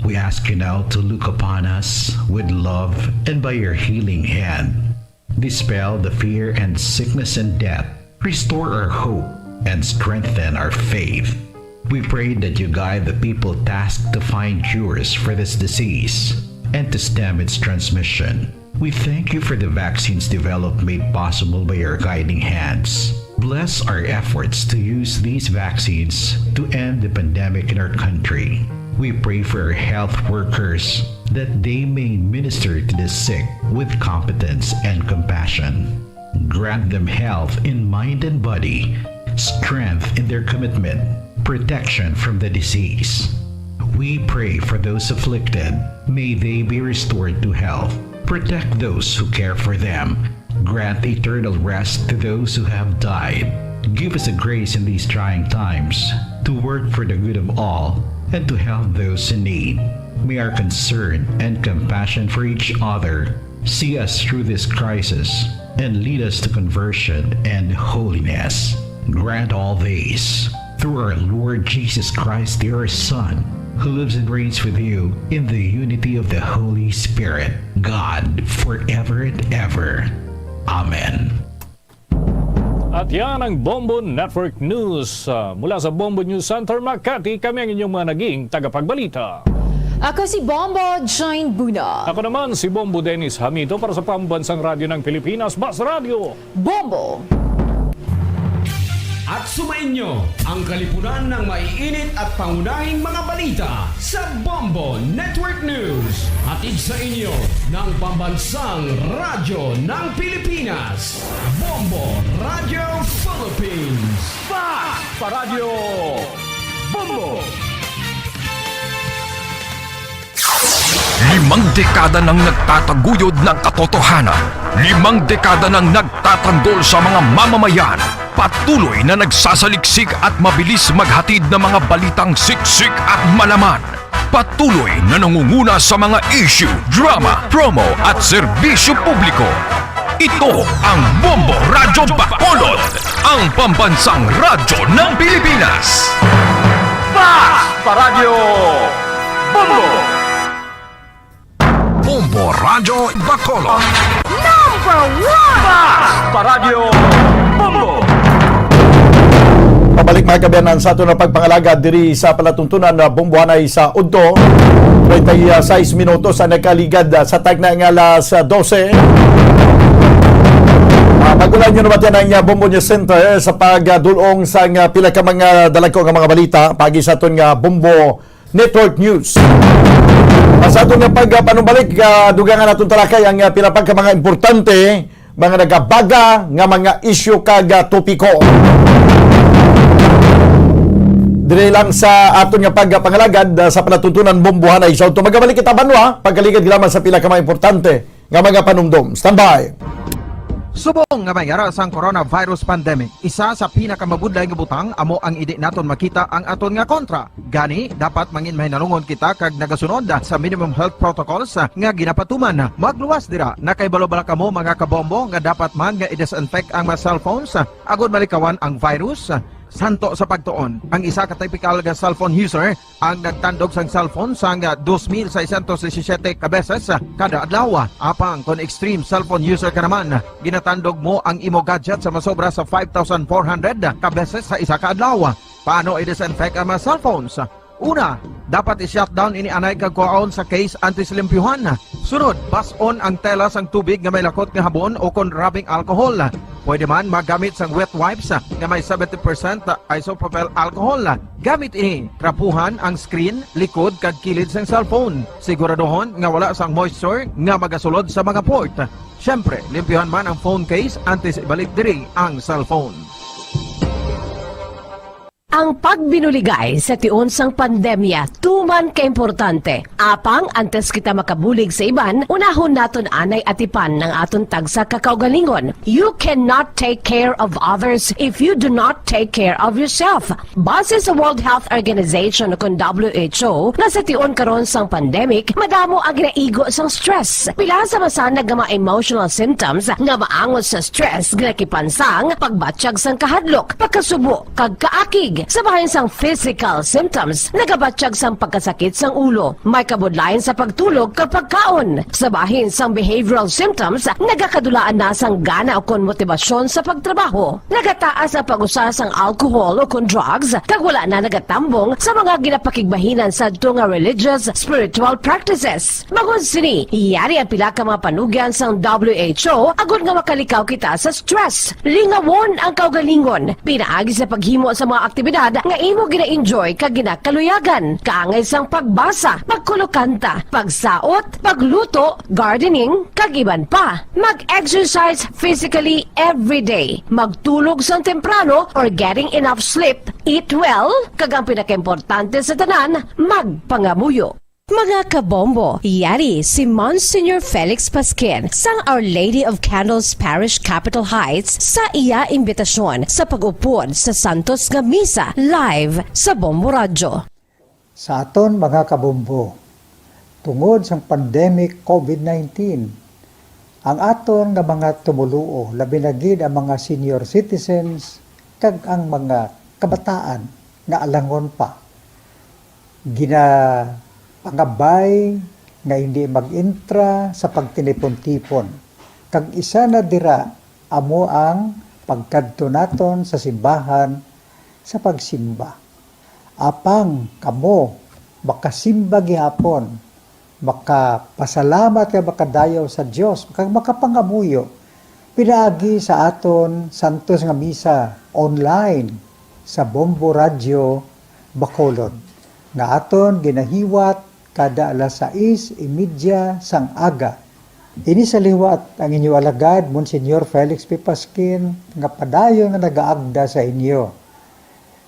We ask you now to look upon us with love and by your healing hand, dispel the fear and sickness and death. Restore our hope and strengthen our faith. We pray that you guide the people tasked to find cures for this disease and to stem its transmission. We thank you for the vaccines developed made possible by your guiding hands. Bless our efforts to use these vaccines to end the pandemic in our country. We pray for our health workers that they may minister to the sick with competence and compassion. Grant them health in mind and body, strength in their commitment, protection from the disease. We pray for those afflicted. May they be restored to health. Protect those who care for them. Grant eternal rest to those who have died. Give us the grace in these trying times to work for the good of all and to help those in need. May our concern and compassion for each other see us through this crisis and lead us to conversion and holiness. Grant all these through our Lord Jesus Christ, your Son, who lives and reigns with you in the unity of the Holy Spirit, God, forever and ever. Amen. At yan ang Bombo Network News. Ah, mula sa Bombo News Center, Makati, kami ang inyong mga naging tagapagbalita. Ako si Bombo Jane Buna. Ako naman si Bombo Dennis Hamito para sa Pambansang Radyo ng Pilipinas, Bas Radyo. Bombo. At sumainyo ang kalipunan ng maiinit at pangunahing mga balita sa Bombo Network News. Hatid sa inyo ng Pambansang Radyo ng Pilipinas, Bombo Radio Philippines. Fast Paradyo Bombo! Limang dekada nang nagtataguyod ng katotohanan. Limang dekada nang nagtatanggol sa mga mamamayan. Patuloy na nagsasaliksik at mabilis maghatid ng mga balitang siksik at malaman. Patuloy na nangunguna sa mga issue, drama, promo at serbisyo publiko. Ito ang Bombo Radyo Bacolod, ang pambansang radyo ng Pilipinas. Fast Paradyo Bombo! Bombo Radyo Bacolod. Number one! Fast Paradyo Bombo! Pabalik, mga kaabyanan, sa aton nga pagpangalagad diri sa palatuntunan nga Bombohanay sa udto. Treinta y seis minutos ang nakaligad, ah, sa tagna nga alas dose. Ah, pag-ulan nyo naman yan ang, ah, Bombo News Center sa pagdulong sa, ah, pila ka mga dalagko nga mga balita paagi sa aton nga Bombo Network News. Sa aton nga pagpanumbalik, ah, dugangan naton talakay ang, ah, pila pa ka mga importante, mga nagabaga nga mga isyu kag, ah, topiko. Diri lang sa aton nga pagpangalagad, ah, sa palatuntunan Bombohanay sa udto. Magabalik kita, banwa, pagkaligad lamang sa pila ka mga importante nga mga panumdom. Standby. Subong nga may ara sang coronavirus pandemic, isa sa pinakamabudlay nga butang amo ang indi naton makita ang aton nga kontra. Gani, dapat mangin mahinalungon kita kag nagasunod sa minimum health protocols nga ginapatuman. Magluwas dira, nakahibalo bala kamo, mga kabombo, nga dapat man nga i-disinfect ang mga cellphones agod malikawan ang virus? Santo sa pagtuon, ang isa ka typical nga cellphone user ang nagtandog sang cellphone sang dos mil seiscientos disisiete ka beses kada adlaw. Apang kon extreme cellphone user ka naman, ginatandog mo ang imo gadget sa masobra sa five thousand four hundred ka beses sa isa ka adlaw. Paano i-disinfect ang mga cellphones? Una, dapat i-shutdown ini anay kag kuhaon sa case antes limpyuhan. Sunod, bas-on ang tela sang tubig nga may lakot nga habon o kon rubbing alcohol. Pwede man magamit sang wet wipes nga may seventy percent isopropyl alcohol. Gamit ini, trapuhan ang screen, likod, kag kilid sang cellphone. Siguraduhon nga wala sang moisture nga magasulod sa mga port. Siyempre, limpyuhan man ang phone case antes ibalik diri ang cellphone. Ang pagbinuligay sa tion sang pandemya tuman kaimportante. Apang antes kita makabulig sa iban, unahon naton anay atipan ang aton tagsa ka kaugalingon. You cannot take care of others if you do not take care of yourself. Base sa World Health Organization, kun W H O, nga sa tion karon sang pandemic, madamo ang ginaigo sang stress. Pila sa masanag nga mga emotional symptoms nga maangot sa stress, ginakipansang pagbatyag sang kahadlok, pagkasubo, kag kaakig. Sa bahin sang physical symptoms, nagabatyag sang pagkasakit sang ulo, may kabudlayan sa pagtulog kag pagkaon. Sa bahin sang behavioral symptoms, nagakadulaan na sang gana ukon motibasyon sa pagtrabaho. Nagataas ang pag-usa sang alcohol ukon drugs, kag wala na nagatambong sa mga ginapakigbahinan sadto nga religious, spiritual practices. Bangod sini, yari ang pila ka mga panugyan sang W H O agod nga makalikaw kita sa stress. Lingawon ang kaugalingon pinaagi sa paghimo sa mga aktibidad nga imo gina-enjoy kag ginakaluyagan, kaangay sang pagbasa, pagkulokanta, pagsaot, pagluto, gardening, kag iban pa. Mag-exercise physically every day. Magtulog sang temprano or getting enough sleep. Eat well, kag ang pinakaimportante sa tanan, magpangamuyo. Mga kabombo, yari si Monsignor Felix Pasquin sang Our Lady of Candles Parish, Capitol Heights, sa iya imbitasyon sa pag-upod sa santos nga misa live sa Bombo Radyo. Sa aton mga kabombo, tungod sang pandemic covid nineteen, ang aton nga mga tumoluo, labi na gid ang mga senior citizens kag ang mga kabataan nga alangon pa, ginapangabay nga hindi mag-entra sa pagtinipon-tipon, kag isa na dira amo ang pagkadto naton sa simbahan sa pagsimba. Apang kamo makasimba gihapon, makapasalamat kag makadayaw sa Dios, kag makapangamuyo pinaagi sa aton santos nga misa online sa Bombo Radyo Bacolod, nga aton ginahiwat kada alas sais y media sang aga. Ini sa liwat ang inyo alagad, Monsignor Felix P. Pasquin, nga padayon nga nagaagda sa inyo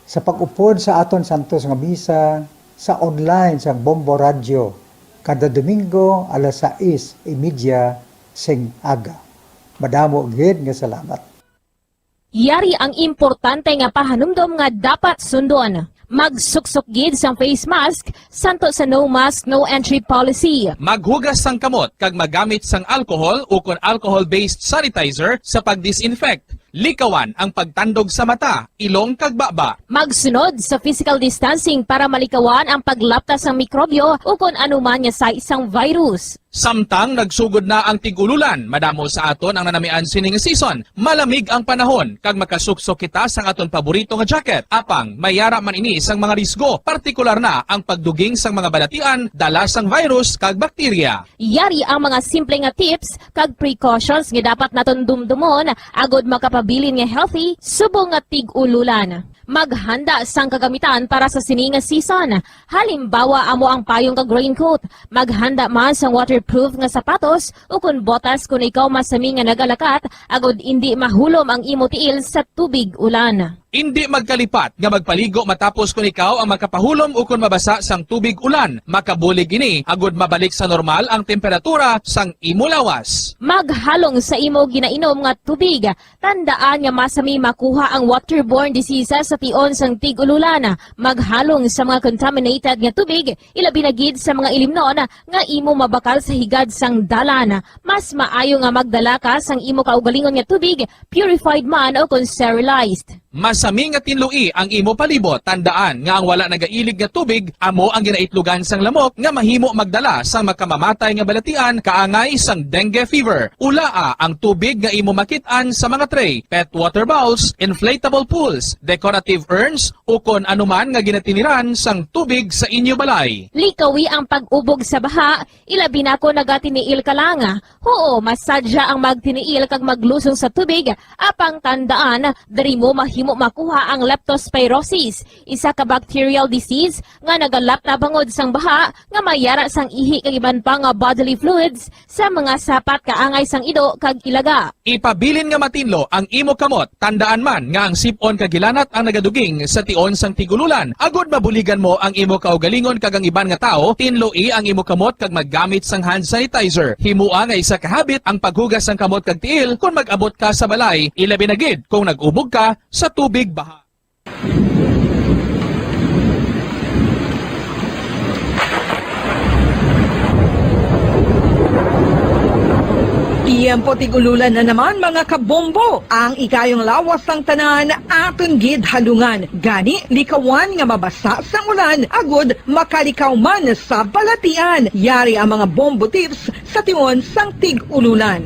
sa pag-upod sa aton santos nga misa sa online sang Bombo Radyo kada Domingo alas sais y media sing aga. Madamo gid nga salamat. Yari ang importante nga pahanumdom nga dapat sundon. Magsuksok gid sang face mask, santo sa no mask, no entry policy. Maghugas sang kamot kag magamit sang alcohol ukon alcohol-based sanitizer sa pag-disinfect. Likawan ang pagtandog sa mata, ilong kag baba. Magsunod sa physical distancing para malikawan ang paglapta sang mikrobyo ukon anuman nga sais sang virus. Samtang nagsugod na ang tig-ululan, madamo sa aton ang nanamian sining season. Malamig ang panahon, kag makasuksok kita sang aton paborito nga jacket. Apang, may yara man ini sang mga risgo, partikular na ang pagduging sang mga balatian, dala sang virus kag bakterya. Yari ang mga simple nga tips kag precautions nga dapat naton dumdumon agod makapabilin nga healthy subong nga tig-ululan. Maghanda sang kagamitan para sa sini nga season. Halimbawa, amo ang payong kag raincoat. Maghanda man sang waterproof nga sapatos ukon botas kon ikaw masami nga nagalakat agod indi mahulom ang imo tiil sa tubig ulan. Indi magkalipat nga magpaligo matapos kon ikaw ang makapahulom ukon mabasa sang tubig ulan. Makabulig ini agod mabalik sa normal ang temperatura sang imo lawas. Maghalong sa imo ginainom nga tubig. Tandaan nga masami makuha ang waterborne diseases sa tion sang tig-ululan. Maghalong sa mga contaminated nga tubig, ilabi na gid sa mga ilimnon nga imo mabakal sa higad sang dalan. Mas maayo nga magdala ka sang imo kaugalingon nga tubig, purified man o kon sterilized. Masami nga tinloi ang imo palibot. Tandaan nga ang wala nagailig nga tubig amo ang ginaitlogan sang lamok nga mahimo magdala sang makamamatay nga balatian kaangay sang dengue fever. Ulaa ang tubig nga imo makit-an sa mga tray, pet water bowls, inflatable pools, decorative urns, ukon anuman nga ginatiniran sang tubig sa inyo balay. Likawi ang pag-ubog sa baha, ilabi na kon nagatiniil ka lang. Huo, masadya ang magtiniil kag maglusong sa tubig, apang tandaan, diri mo mahimo Kuha ang leptospirosis, isa ka bacterial disease nga nagalapta bangod sang baha nga may yara sang ihi kag iban pa nga bodily fluids sa mga sapat kaangay sang ido kag ilaga. Ipabilin nga matinlo ang imo kamot. Tandaan man nga ang sip-on kag hilanat ang nagaduging sa tion sang tig-ululan. Agod mabuligan mo ang imo kaugalingon kag ang iban nga tawo, tinloi ang imo kamot kag maggamit sang hand sanitizer. Himoa nga isa ka habit ang paghugas sang kamot kag tiil kon mag-abot ka sa balay, ilabi na gid kung nag-ubog ka sa tubig baha. Tiyempo tig-ululan na naman, mga kabombo. Ang ikayong lawas sang tanan aton gid halungan. Gani, likawan nga mabasa sang ulan agud makalikaw man sa balatian. Yari ang mga bombo tips sa tion sang tig-ululan.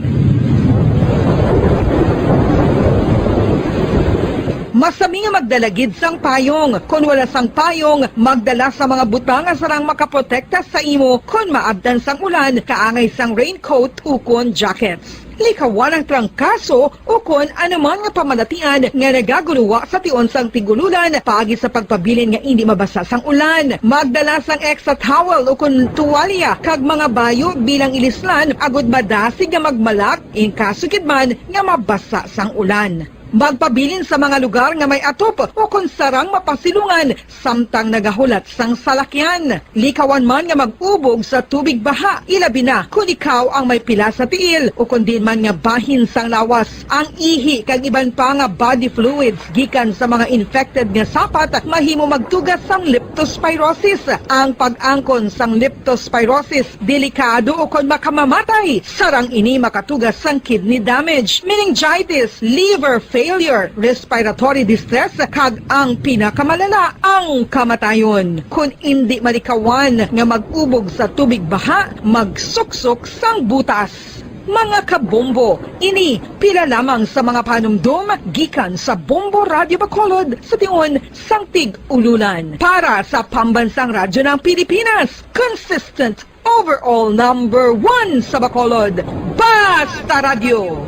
Masami nga magdala gid sang payong. Kon wala sang payong, magdala sa mga butang nga sarang makaprotekta sa imo kon maabtan sang ulan, kaangay sang raincoat ukon jackets. Likawan ang trangkaso ukon anuman nga pamalatian nga nagaguluwa sa tion sang tig-ululan paagi sa pagpabilin nga indi mabasa sang ulan. Magdala sang extra towel ukon tuwalya kag mga bayo bilang ilislan agud madasig nga magmalak in kaso gid man nga mabasa sang ulan. Magpabilin sa mga lugar nga may atop ukon sarang mapasilungan samtang nagahulat sang salakyan. Likawan man nga mag-ubog sa tubig baha, ilabi na kon ikaw ang may pila sa tiil ukon diin man nga bahin sang lawas. Ang ihi kag iban pa nga body fluids gikan sa mga infected nga sapat mahimo magtuga sang leptospirosis. Ang pag-angkon sang leptospirosis delikado ukon makamamatay. Sarang ini makatuga sang kidney damage, meningitis, liver failure, respiratory distress, kag ang pinakamalala, ang kamatayon. Kon indi malikawan nga mag-ubog sa tubig baha, magsuksok sang butas. Mga kabombo, ini pila lamang sa mga panumdom gikan sa Bombo Radyo Bacolod sa tion sang tig-ululan. Para sa Pambansang Radyo ng Pilipinas, consistent overall number one sa Bacolod. Basta Radyo,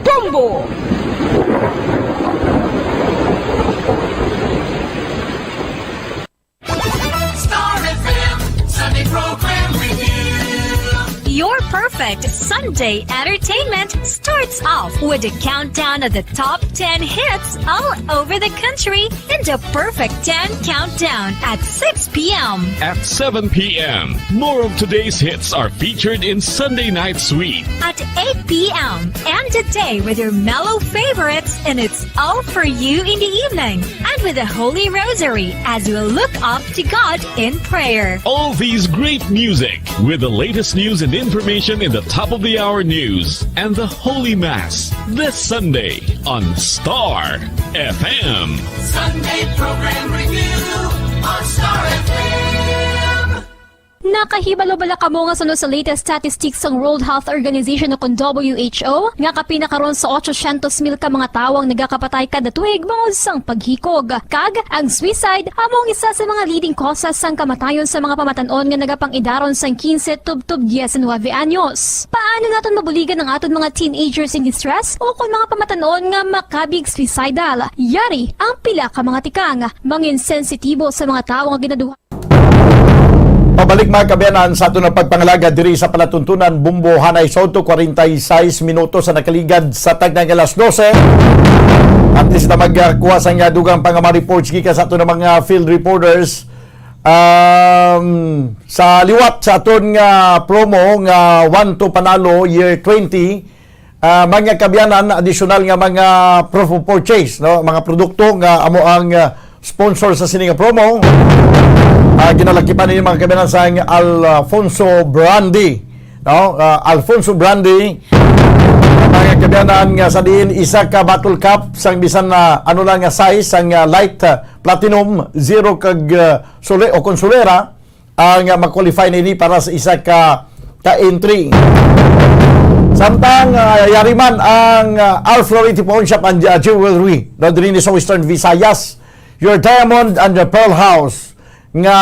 Bombo! Star F M Sunday Program Review. Your perfect Sunday entertainment starts off with a countdown of the top ten hits all over the country in the Perfect ten Countdown at six p m. At seven p m, more of today's hits are featured in Sunday Night Sweet. At eight p m, end the day with your mellow favorites, and it's all for you in the evening. And with the Holy Rosary as we look up to God in prayer. All these great music with the latest news and information in the top of the hour news and the Holy Mass this Sunday on Star F M. Sunday Program Review on Star F M. Nakahibalo bala kamo nga suno sa latest statistics sang World Health Organization o kon W H O, nga kapin na karon sa otsosyentos mil ka mga tawo ang nagakapatay kada tuig bangod sang paghikog? Kag ang suicide amo ang isa sa mga leading causes sang kamatayon sa mga pamatan-on nga nagapang-idaron sang quince tubtob diecinuebe anyos. Paano naton mabuligan ang aton mga teenagers in distress o kon mga pamatan-on nga makabig suicidal? Yari ang pila ka mga tikang. Mangin sensitibo sa mga tawo nga ginaduha. Pabalik, mga kaabyanan, sa aton nga pagpangalagad diri sa palatuntunan, Bombo, hanay sa otso kwarenta y seis minutos sa nakaligad sa tagnay nga alas dose. At least na magkuha sa nga dugang pa nga mga reports gikan sa aton nga mga field reporters. Um, sa liwat sa aton nga promo nga One to Panalo Year twenty, ah, mga kaabyanan, additional nga mga proof of purchase, no? Mga produkto nga amo ang, ah, sponsor sa sini nga promo. Ah, ginalakipan ninyo, mga kaabyanan, sang Alfonso Brandy, no? Ah, Alfonso Brandy, mga kaabyanan, nga sa diin isa ka bottle cap sang bisan na ano lang nga size, sang, ah, light, ah, platinum, zero kag, ah, suli o kon sulera, ang, ah, ma-qualify na ini para sa isa ka, ka entry. Samtang, ah, yari man ang, ah, Al Flority Pawn Shop and, ah, Jewelry, no, diri ni sa Western Visayas, your diamond and your pearl house, nga,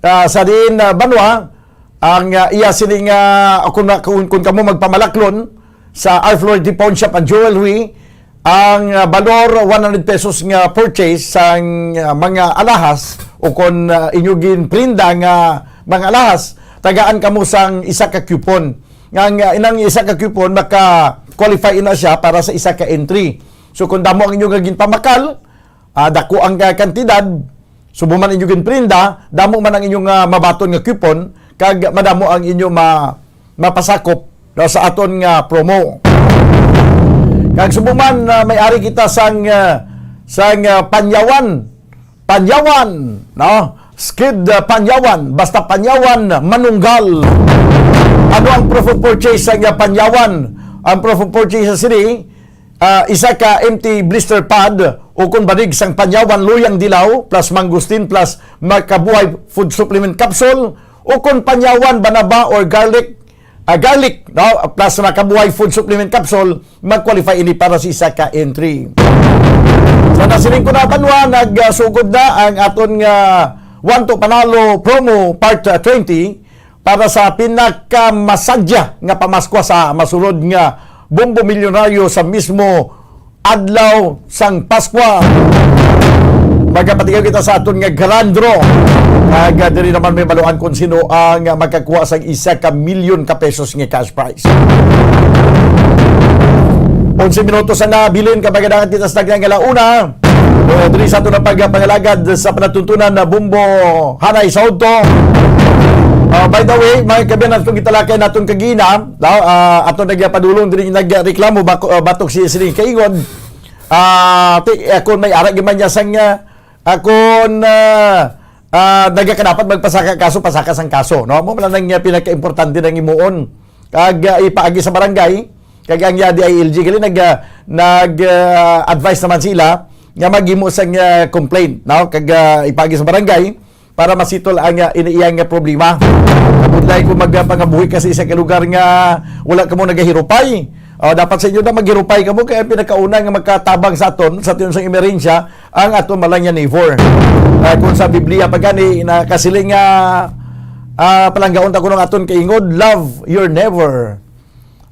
ah, sa diin, ah, banwa, ang, ah, iya sini nga, kung, kung, kung kamo magpamalaklon sa Al Flority Pawn Shop and Jewelry, Ang, ah, balor one hundred pesos nga purchase sang, ah, mga alahas o kon, ah, inyo ginprinda nga mga alahas, tagaan kamo sang isa ka coupon. Nga, nga inang isa ka coupon maka-qualify na siya para sa isa ka entry. So kung damo ang inyo nga ginpamakal, ah, dako ang, ah, kantidad, subo man inyo ginprinda, damo man ang inyong, ah, mabaton nga coupon, kag madamo ang inyo ma-, mapasakop, no, sa aton nga promo. Kag subo man, ah, may ari kita sang, ah, sang, ah, Panyawan. Panyawan, no? Skid, ah, Panyawan, basta Panyawan, manunggal. Ano ang proof of purchase sang, ah, Panyawan? Ang proof of purchase sa sini, ah, isa ka empty blister pad, o kon banig sang Panyawan, luyang dilaw, plus mangosteen, plus Makabuhay food supplement capsule, o kon Panyawan, banaba, or garlic, ah, garlic, no? Plus Makabuhay food supplement capsule, mag-qualify ini para sa isa ka entry. Sa nasiling ko na banwa, nagsugod na ang aton nga One to Panalo promo part, ah, twenty. Para sa pinakamasagya nga pamaskwa sa masulod nga Bombo Milyonaryo sa mismo adlaw sang Paskwa. Magapatigaw kita sa aton nga grand draw. Kag, ah, diri naman may baluan kung sino ang, ah, magkakuha sang isa ka milyon ka pesos nga cash prize. Onse minutos ang nabilin, kag magadangat kita sa tagnang alauna. O, diri sa aton ang pagpangalagad sa panatuntunan na Bombo Hanay sa Udto. Ah, by the way, may kabiyan naton gitalakay naton kagina, no? Ah, aton nagpadulong diri nagreklamo bako-, ah, batok siya sini kaingod. Ah, ti-, eh, kung may arag man niya sang, ah, ah, kung, ah, ah, nagakadapat magpasaka kaso, pasaka sang kaso, no? Mo man lang nga pinakaimportante nang imuon. Kag, ah, ipaagi sa barangay, kag ang ya D I L G gali nag, ah, nag, ah, advise naman sila nga maghimo sang, ah, complaint, no? Kag, ah, ipaagi sa barangay para masitol ang, ah, ini-, iyang, ah, problema. Kabudlay kung magpangabuhi ka sa isa ka lugar nga wala kamo nagahirupay. O, dapat sa inyo na maghirupay kamo, kay ang pinakauna nga magkatabang sa aton, sa aton sang emerhensya, ang aton malangya neighbor. Ah, kung sa Biblia pa gani, nakasiling nga, ah, palanggaon ta kuno ang aton kaingod, "Love your neighbor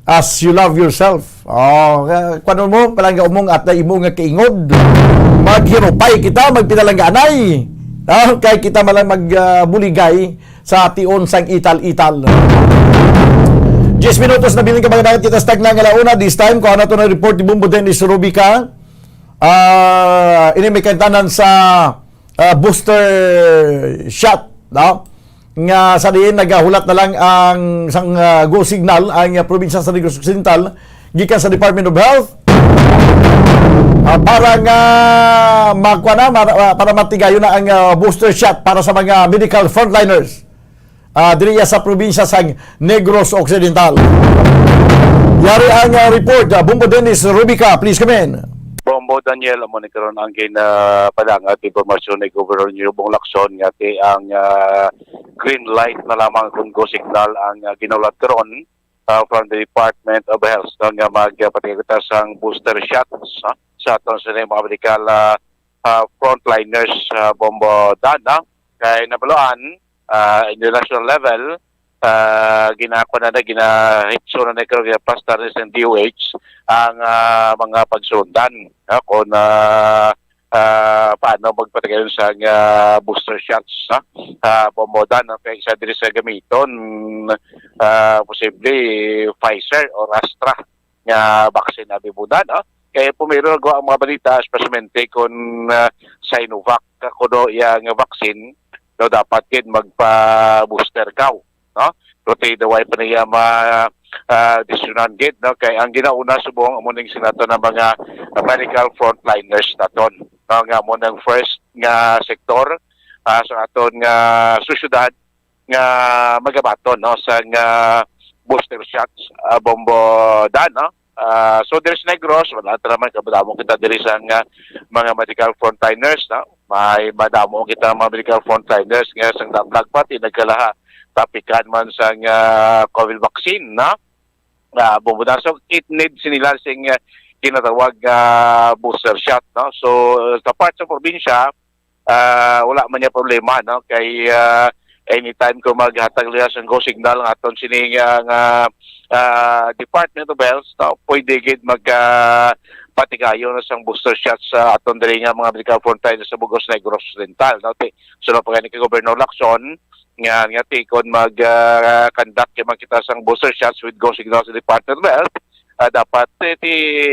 as you love yourself." Oh, ah, kuwan mo, palanggaon mo at na imo nga kaingod. Maghirupay kita, magpinalangganay. Ah, kay kita malang mag, ah, buligay sa tion sang ital-ital. Diyes minutos na bilin ka mga dagat kita sa tagnang alauna. This time, kuha na to na report ni Bombo Dennis Rubica. Ah, ini may kantanan sa, ah, booster shot, no? Nga sa diin nagahulat na lang ang sang, ah, go signal ang, ah, probinsya sa Negros Occidental gikan sa Department of Health, ah, para nga makuha na, mara-, ah, para matigayon na ang, ah, booster shot para sa mga medical frontliners. Ah, diri sa probinsya sang Negros Occidental. Yari ang, ah, report. Ah, Bombo Dennis Rubica, please come in. Bombo Daniel, amo ni karon ang ginapadangat impormasyon ni Governor Nyubong Lacson nga ti ang, ah, green light na lamang kung go signal ang, ah, ginahulat karon, ah, from the Department of Health, no, nga magpatigita sang booster shots, no, sa aton sa mga medical, ah, ah, frontliners, ah, Bombo Dan, no? Kay nabaluan, ah, in the national level, ah, ginako na na, ginahitso na na, pero ginaplastar na sa D O H ang, ah, mga pagsundan, no? Kung, ah, ah, paano magpatigayon sa, ah, booster shots, no? Ah, Bombo Dan, no? Kaya isa diri sa gamiton, ah, posible Pfizer or Astra nga vaccine na bibuda, no? Kay pumiro ko ang mga balita, especially kung, ah, Sinovac ka kuno iya nga vaccine, no, dapat gid magpa-booster ka, no? Pero ti daw ay pa niya ma, ah, desisyonan gid, no? Kay ang ginauna subong amo ning sinato na mga medical frontliners naton, no? Nga mo nang first nga sektor, ah, sa aton nga sosyedad nga magabaton, no, sa nga booster shots, ah, Bombo Dan, no? Ah, so there's Negros, wala ta naman, kabudamo kita diri sa nga mga medical frontliners, no? May madamo kita mga medical frontliners nga sa nagpati nagkalaha tapikan man sa nga COVID vaccine, no? Ah, Bombo Dan. So it needs nila sing, ah, ginatawag nga booster shot, no? So sa part sa probinsya, ah, wala man niya problema, no? Kay, ah, anytime ko maghatag nila sa go signal nga aton sini nga, nga, ah, Department of Health, no? Pwede gid mag, ah, patigayon na sang booster shots sa aton diri nga mga medical frontline sa Bug-os, Negros Occidental, no? Ti-, so, pa gani kay Governor Lacson nga, nga ti kon mag, ah, conduct man kita sang booster shots with go signal sa Department of Health, ah, dapat, eh, ti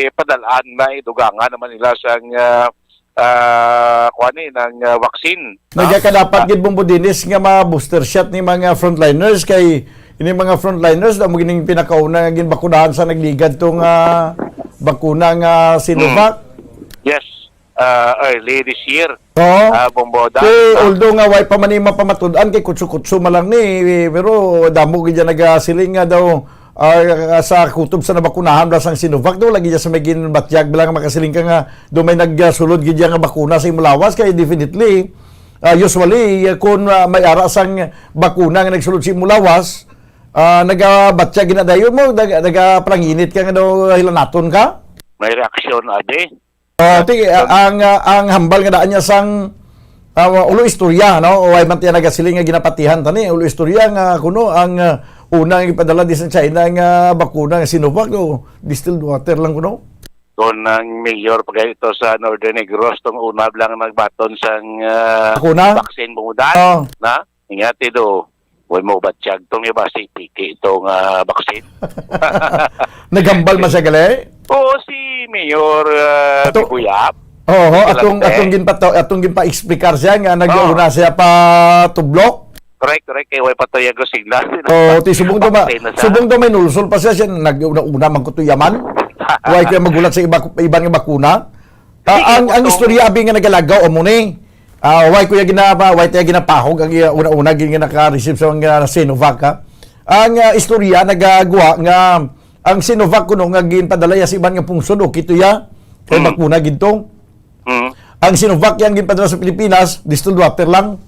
padal-an na, idugangan naman nila sang, ah, ah, kuwan, eh, ng, ah, vaccine, no? Nagakadapat gid, Bombo Dennis, nga ma-booster shot ni mga frontliners, kay ini mga frontliners na mo gining pinakauna nga ginbakunahan sa nagligad to nga bakuna nga Sinovac. Mm. Yes, ah, early this year. Oo. Ah, Bombo Dan, Kay, ah. Although nga way pa man ni mapamatud-an, kay kutso-kutso man lang ni, pero damo gid dyan nagasiling nga daw, ah, sa kutob sa nabakunahan bala sang Sinovac, daw lagi dyan sa may ginbatyag bala nga makasiling ka nga daw may nagsulod gid dyan nga bakuna sa imo lawas, kay definitely, ah, usually, ah, kung, ah, may ara sang bakuna nga nagsulod sa imo lawas, ah, nagabatyag gid na dayon mo, nag-, nagapalanginit ka nga daw hilanaton ka? May reaksyon, abi. Oh, ti, ah, ang, ah, ang hambal nga daan niya sang, ah, ulo istorya, no? O ay man tiya nagasiling nga ginapatihan tani, ulo istorya nga kuno ang, ah, una nga ipadala di sa China nga bakuna nga Sinovac, o distilled water lang kuno. Kung ang mayor pa ito sa Northern Negros, tong una lang nagbaton sang, ah, Bakuna? Vaccine, Bombo Dan, Oh. na? Nga ti do, way mo batyag tong iba si Piki itong, ah, vaccine. Naghambal man siya gali? Oo, si Mayor, ah, Ato-, Bibuyap. Oo, Kilala atong, ko, eh. atong ginpato-, atong ginpa-explicar siya nga nag-una Oo. siya pa tublok. Correct, correct. Kay way pa to yung signal. Oo, ti subong to ma-, Vaccine na siya. subong to may nulsol pa siya, siya nag-una-una man ko to yaman. Way ko yung magulat sa iba, iban nga bakuna. Ah, Sige, ang, ang gusto istorya abi nga nagalagaw amo ni. Ah, way ko ya gina-, way tayo ginapahog ang iya una-una gid nga naka-receive sa mga Sinovac, ha? Ang, ah, istorya nagagwa nga ang Sinovac kuno nga ginpadala ya sa iban nga pungsod, okay to ya. Kay Mm. bakuna gid to. Mm. Ang Sinovac yang ginpadala sa Pilipinas, distilled water lang.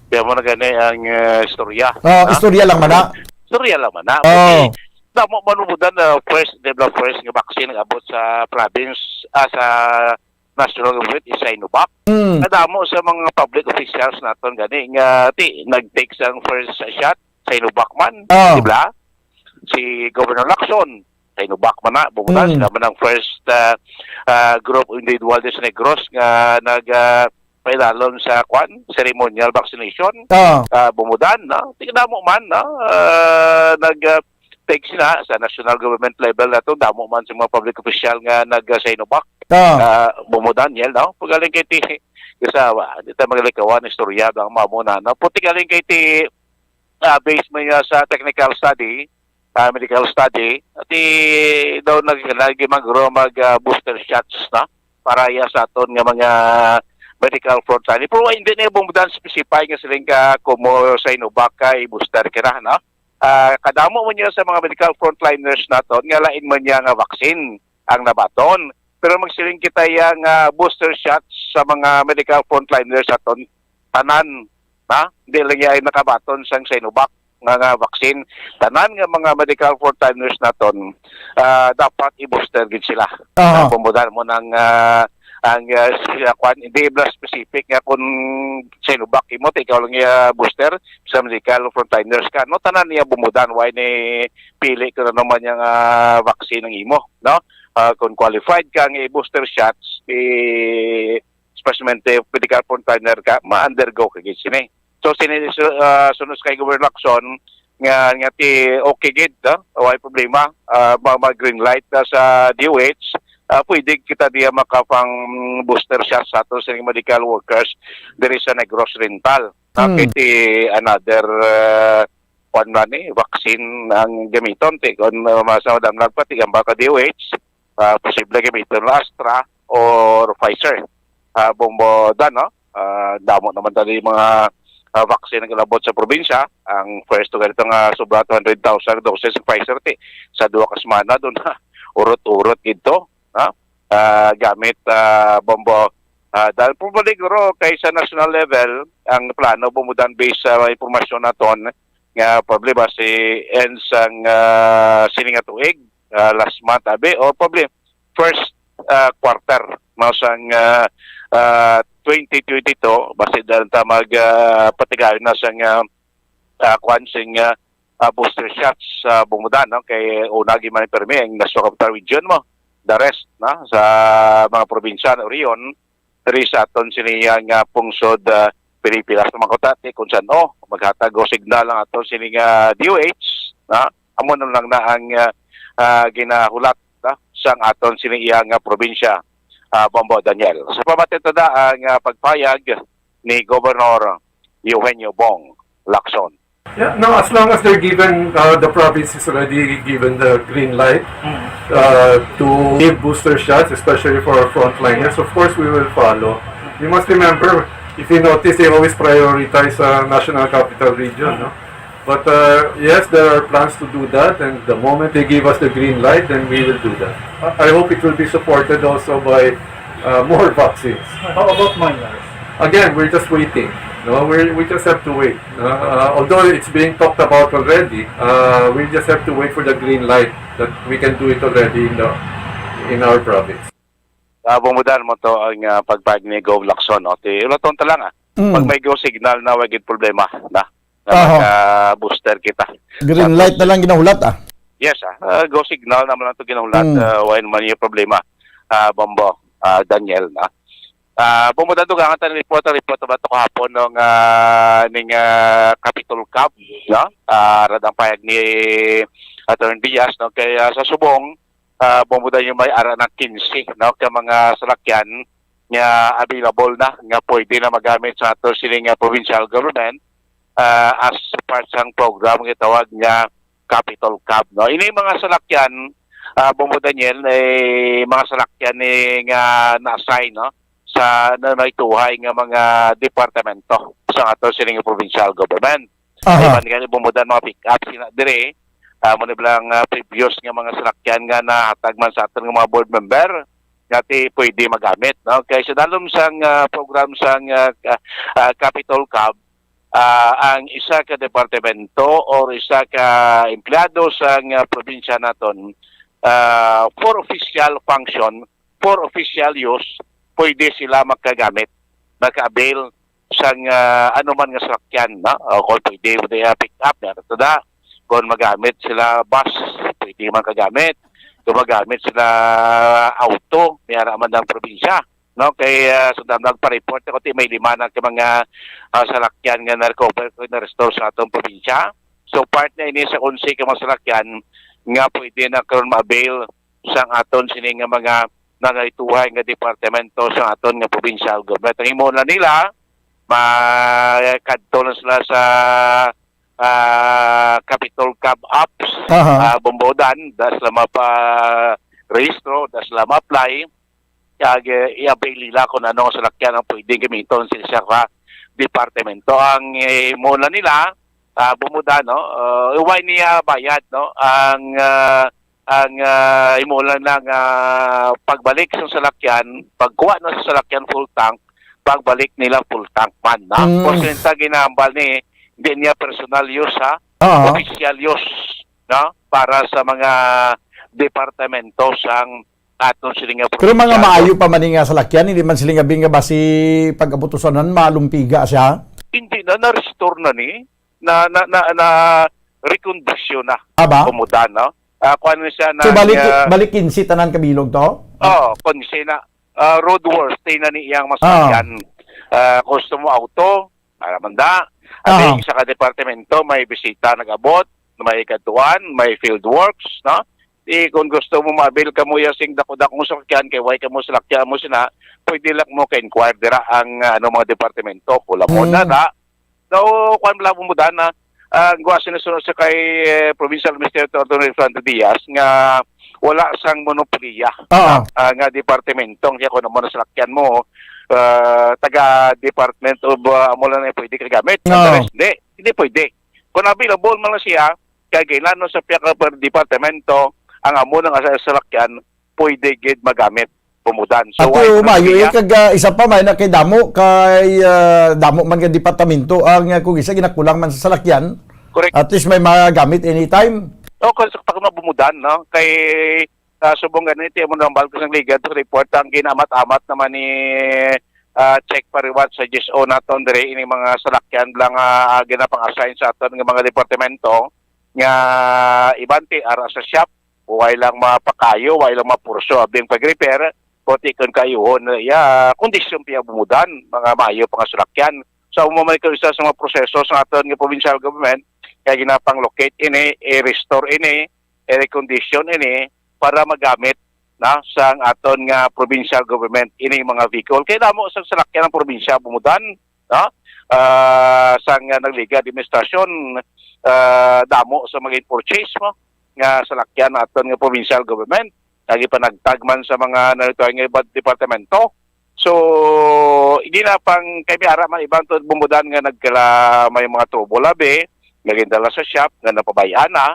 Kaya mo na gani ang, ah, istorya. Ah, Ha? istorya lang man na. Istorya lang man na. Oh. Okay. Damo man, Bombo Dan, ah, first, di ba, first nga vaccine nga abot sa province, ah, sa national government is Sinovac. Mm. Kadamo sa mga public officials naton gani nga ti nag-take sang first shot, Sinovac man, Ah. di ba? Si Governor Lacson, Sinovac man na, Bombo Dan, Mm. sila man ang first, ah, ah, group of individual sa Negros nga nag, ah, pailalom sa, kwan, ceremonial vaccination. Ah. Ah, Bombo Dan, no? Ti kadamo man, no? Ah, nag, ah, take sila sa national government level na to, damo man sa mga public official nga nag, ah, Sinovac. Ah. Ah, Bombo Dan, Niel, no? Pagaling kay ti, kasawa, di ta magalikawan istorya, bang mamo na, no? Puti galing kay ti, ah, base mo niya sa technical study, ah, medical study, ti daw nag-, nagimagro mag, ah, booster shots, no? Para ya sa aton nga mga medical frontline. Pero hindi na, Bombo Dan, specify nga siling ka kumo Sinovac kay booster kira, no? Ah, kadamo mo niya sa mga medical frontliners naton nga lain man niya nga vaccine ang nabaton. Pero magsiling kita ya nga booster shots sa mga medical frontliners naton, tanan, ha? Hindi lang ya ay nakabaton sang Sinovac nga, nga vaccine. Tanan nga mga medical frontliners naton, ah, dapat i-booster gid sila. Aha. Ah, Bombo Dan, mo nang, ah, ang, ah, si, ah, kwan, hindi ba specific nga kung Sinovac imo, ti ikaw lang ya booster, sa medical frontliners ka. No, tanan niya, Bombo Dan, way ni pili kung ano man yung, ah, vaccine ang imo, no? Ah, kung qualified ka nga i-booster shots, i-, specimen te, medical frontline ka, ma-undergo ka gid sini. So, sini, su-, ah, sunos kay Governor Lacson, nga, nga ti okay gid, ah, way problema, ah, ma-, ma-green light na sa D O H, ah, pwede kita diya makapang booster shot sa ato sa medical workers diri sa Negros Oriental. Ah, Hmm. kay ti another, ah, kwan man ni, vaccine ang gamiton, ti, kung, ah, mas madam lang pati ang baka D O H, ah, posible gamiton na Astra or Pfizer. Ah, Bombo Dan, no? Ah, damo naman tani mga, ah, vaccine ang labot sa probinsya. Ang first to ganito nga sobra two hundred thousand doses sa Pfizer, ti, sa duha ka semana, doon na urot-urot gid to, ha? Ah, gamit, ah, Bombo, ah, Dan. Probably, guro, kay sa national level, ang plano, Bombo Dan, based sa impormasyon naton, nga probably ba si end sang, ah, sini nga tuig, ah, last month, abi, or probably first, ah, quarter, no, sang, ah, ah, twenty twenty-two, basi dahil ta mag, ah, patigayon na sang, ah, ah, kwan sing, ah, ah, booster shots sa Bombo Dan, no? Kay una gid man pirmi ang National Capital Region mo. the rest na sa mga probinsya na Orion, diri sa aton sini nga pungsod, ah, Pilipinas. Mangkuta ti kung san-o maghatag og signal ang aton sini nga D O H, na amo na lang na ang, ah, ah, ginahulat na sang aton sini iya nga probinsya, ah, Bombo Daniel. Sa pamati ta na ang, ah, pagpayag ni Governor Eugenio Bong Lacson. Yeah, no, as long as they're given, uh, the province is already given the green light, uh, to give booster shots, especially for our frontliners, of course we will follow. You must remember, if you notice, they always prioritize, uh, National Capital Region, no? But, uh, yes, there are plans to do that, and the moment they give us the green light, then we will do that. I I hope it will be supported also by, uh, more vaccines. How about minors? Again, we're just waiting. No, we we just have to wait. Uh, although it's being talked about already, uh, we just have to wait for the green light that we can do it already in the in our province. Ah, bumudan mo to ang, ah, pagpag ni Gov Lacson, no? Ti, ulaton ta lang, ah. Mm. Pag may go signal na, wa gid problema na, na Aha. mag-booster kita. Green light na lang ginahulat, ah. Yes, ah. Ah, go signal naman lang to ginahulat. Mm. Ah, wa man yung problema. Ah, Bombo, ah, Daniel, na. Ah, bumudan to, gangan ta report, report ba to kahapon nung, ah, ning, ah, Capitol Cab, no? Ah, rad ang payag ni Attorney Diaz, no? Kaya sa subong, ah, bumudan yung may ara ng kinse, no, ka mga salakyan nga available na, nga pwede na magamit sa ato sini nga provincial government, ah, as part sang program nga tawag nga Capitol Cab, no. Ini mga salakyan, ah, Bombo Daniel, eh, mga salakyan ni nga na-assign, no, sa na may tuhay nga mga departamento sa ato sini nga provincial government. Aha. Iban gani bumudan mga pick-up sina dire. Ah, mo ni bilang, ah, previous nga mga salakyan nga nahatag man sa aton nga mga board member nga ti pwede magamit, no? Kay sa dalom sang, ah, program sang, ah, ka-, ah, Capitol Cab, ah, ang isa ka departamento or isa ka empleyado sang, ah, probinsya naton, ah, for official function, for official use, pwede sila makagamit, maka-avail sang, ah, anuman nga salakyan, no? O kung pwede, pwede, ah, pick up, meron to da. Kung magamit sila bus, pwede man kagamit. Kung magamit sila auto, may ara man ang probinsya, no? Kay, ah, sa dam nagpa-report ako, ti may lima na ka mga, ah, salakyan nga na-recover o na-restore sa atong probinsya. So, part na ini sa onse ka mga salakyan nga pwede na karon ma-avail sang aton sini nga mga nanaytuhay nga departamento sa aton nga provincial government. Ang imo na nila, makadto na sila sa, ah, Capitol Cab Apps, Aha. ah, Bombodan, da sila mapa-rehistro, da sila ma-apply, kag, eh, i-avail nila kung ano nga salakyan ang pwedeng gamiton sa isa ka departamento. Ang, eh, imo na nila, ah, Bombodan, no? Ah, way niya bayad, no? Ang, ah, ang, ah, imo lang na nga pagbalik sa salakyan, pagkuha na sa salakyan full tank, pagbalik nila full tank man, no? Mm. Porsyento ginahambal ni, hindi niya personal use, ha? Oo. Official use, no? Para sa mga departamento sang aton sini nga Pero mga probinsya, maayo no? pa man ni nga salakyan, hindi man sila nga binga basi pag-abot usanan, malumpiga siya? Hindi na, na-restore na ni, na, na, na, na rekondisyon na. Aba? Kumuda, no? Ah, kuwan na siya So, na, balik, ah, balik kinse tanan kabilog to? Oo, kinse na. Ah, roadworthy na ni iyang Ah. masakyan. Ah, gusto mo auto, para man da. At Aha. Sa isa ka departamento, may bisita nag-abot, may kadtuan, may field works, no? Di, kung gusto mo ma-avail ka mo ya sing dako-dakong sakyan, kay way ka mo salakyan mo sina, pwede lang mo ka-inquire dira ang, ah, ano, mga departamento, kula mo na Mm. na. So, kwan lang mo dana, ah, ang guwa sinusunod sa kay, eh, Provincial Administrator Attorney Fernando Diaz nga wala sang monopoliya Oo. ah, nga departamento. Ang siya kung ano mo na salakyan mo, ah, taga Department of, ah, amo lang na pwede ka gamit. Ang Oo. the rest, hindi. Hindi pwede. Kung available man lang siya, kay kailangan sa piyaka per departamento, ang amo nang asa salakyan, pwede gid magamit, pumudan. So, Ato, why mayo, eh, kag, ah, isa pa, may na kay damo, kay, ah, damo man nga departamento, ang, ah, kung isa ginakulang man sa salakyan, Correct. at least may magamit anytime. O, kung sa pag mabumudan, no? Kay, ah, subong ganito, yung mga balkos ng liga, to report, ang ginamat-amat naman ni, ah, Check Pariwat sa G S O naton, dire, ining mga salakyan lang, ah, ginapang-assign sa aton nga mga departamento, nga iban ti ara sa shop, Way lang mapakayo, way lang mapurso abing pag-repair, kundi kon kaayuhon na iya kondisyon pa iya bumudan, mga maayo pa nga salakyan. So, amo man ikaw isa sa mga proseso sa aton nga provincial government, kay ginapang-locate ini, i-restore ini, i-recondition ini para magamit na sang aton nga provincial government ini mga vehicle. Kay damo sang salakyan ang probinsya bumudan, no? Ah, sang, ah, nagligad administrasyon, ah, damo sa mga purchase mo nga salakyan aton nga provincial government, lagi pa nagtagman sa mga narito nga iba't departamento. So, hindi na pang kay may ara man ibang to bumudan nga nagkala may mga trouble abi, nga gindala sa shop nga napabayaan na,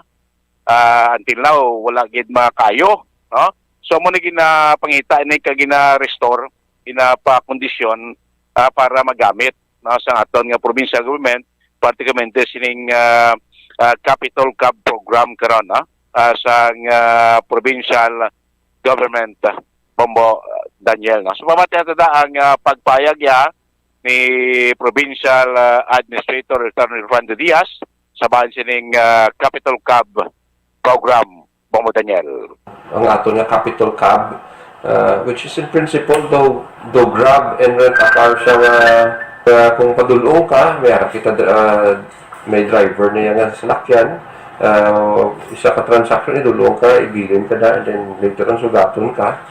ah, until now wala gid makayo, no? So, amo ni ginapangita ni kag gina-restore, ginapakondisyon, ah, para magamit, no, sa aton nga provincial government, particularmente sining, ah, ah, Capital Cab program karon, no? Ah, sang, ah, provincial government, ah, Bombo, ah, Daniel, no? So, pamati nato na ang, ah, pagpayag ya ni Provincial, ah, Administrator Return Refrando Diaz sa bahin sining, ah, Capital Cab program, Bombo Daniel. Ang aton nga Capital Cab, ah, which is in principle, do, do grab and rent a car siya nga, ah, kung padulong ka, may ara kita, ah, may driver na yan nga salakyan, ah, isa ka transaction, idulong ka, ibilin ka na, and then later on, sugaton ka,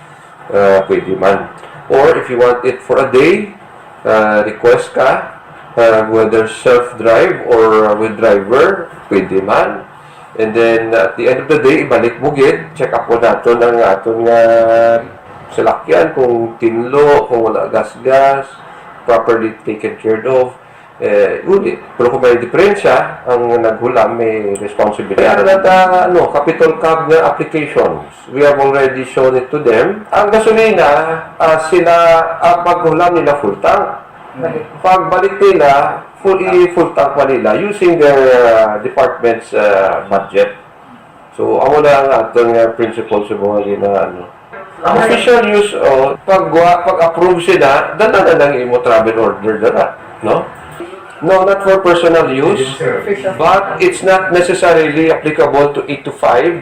ah, pwede man. Or if you want it for a day, ah, request ka, ah, whether self-drive or with driver, pwede man. And then, at the end of the day, ibalik mo gid, check up mo naton ang aton nga salakyan, kung tinlo, kung wala gasgas, properly taken care of. Eh, uli. Pero kung may diferensya, ang naghulam may responsibility. Kaya na ta, ano, Capital Cab nga applications. We have already shown it to them. Ang gasolina, ah, sila, ang paghulam nila full tank. Pagbalik nila, full, i-full tank pa nila using their, ah, department's, ah, budget. So, amo na ang aton nga principle sa mga gina-, ano. Official use, oh, pag, pag-approve sila, dala na lang imo travel order, dala, no? No, not for personal use, but it's not necessarily applicable to eight to five.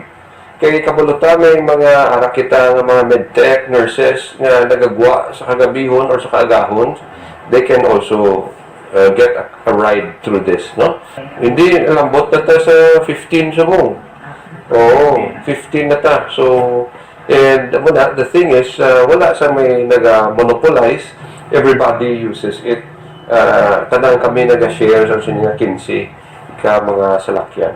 Kay kabalo ta, may mga ara kita nga mga medtech, nurses nga nagagwa sa kagabihon or sa kaagahon, they can also, uh, get a, a ride through this, no? Hindi, lambot na ta sa fifteen subong. Oo, fifteen na ta. So, and amo na, the thing is, uh, wala sa may naga-monopolize, everybody uses it. Uh, tanan kami naga-share sa sini nga quince ka mga salakyan.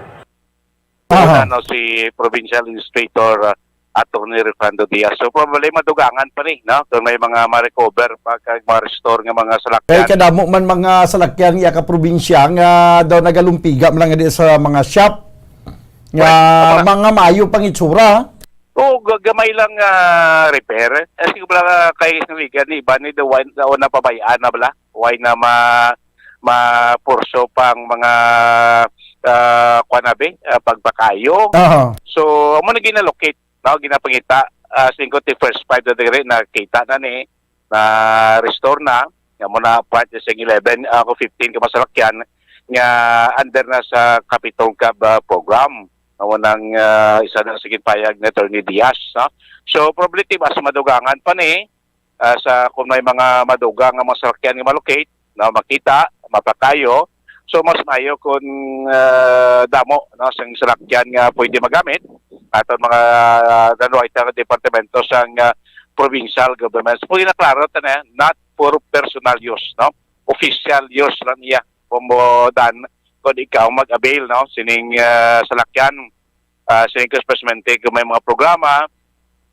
Aha. Una, no, si Provincial Administrator, uh, Attorney Refrando Diaz. So, probably madugangan pa ni, no? Kung may mga ma-recover pa kag ma-restore nga mga salakyan. Kay kadamo man mga salakyan nga kaprobinsya nga daw nagalumpiga man lang di sa mga shop nga Well, mga maayo pang itsura. Oo, ga-, gamay lang, ah, repair. Eh, siguro lang, ah, kay naligan ni iba ni the wine, o napabayaan na bala. Why na ma-, mapurso pang mga, ah, kuwan na, be, ah, pagpakayo. Aha. So, amo na ginalocate, no, ginapangita, ah, singko ti first five na diri, nakita na ni, na-restore na, nga mo na part sa eleven, ah, ako fifteen ka masalakyan, nga under na sa Capital Cab, ah, program. Amo nang, ah, isa na sa ginpayag ni Attorney Diaz, no? So, probably, mas madugangan pa ni, ah, sa kung may mga madugang nga mga salakyan nga ma-locate, no, makita, mapakayo. So, mas maayo kung, ah, damo, no, sang salakyan nga pwede magamit aton mga, ah, nanway nga departamento sang, ah, provincial government. So, pwede na klaro ta na, not for personal use, no? Official use lang iya. Kung mo dan, kung ikaw mag-avail, no, sining, ah, salakyan, ah, sining espesmente kung may mga programa,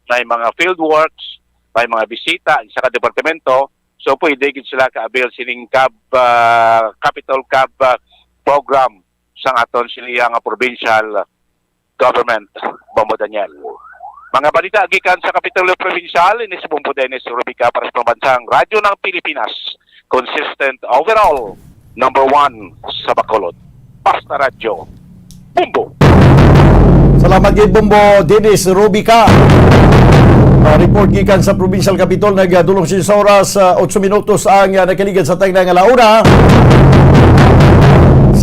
may mga field works, may mga bisita sa ka departamento, so pwede gid sila ka-avail sining cab, ah, Capital Cab, ah, program sang aton siniya nga provincial government, Bombo Daniel. Mga balita gikan sa Kapitolyo Provincial, ini si Bombo Dennis Rubica para sa Pambansang Radyo ng Pilipinas. Consistent overall, number one sa Bacolod. Basta Radyo, Bombo! Salamat kay Bombo Dennis Rubica. Ah, report gikan sa Provincial Capitol, nagdulong siya sa oras, ah, otso minutos ang, ah, nakaligad sa tagna nga launa.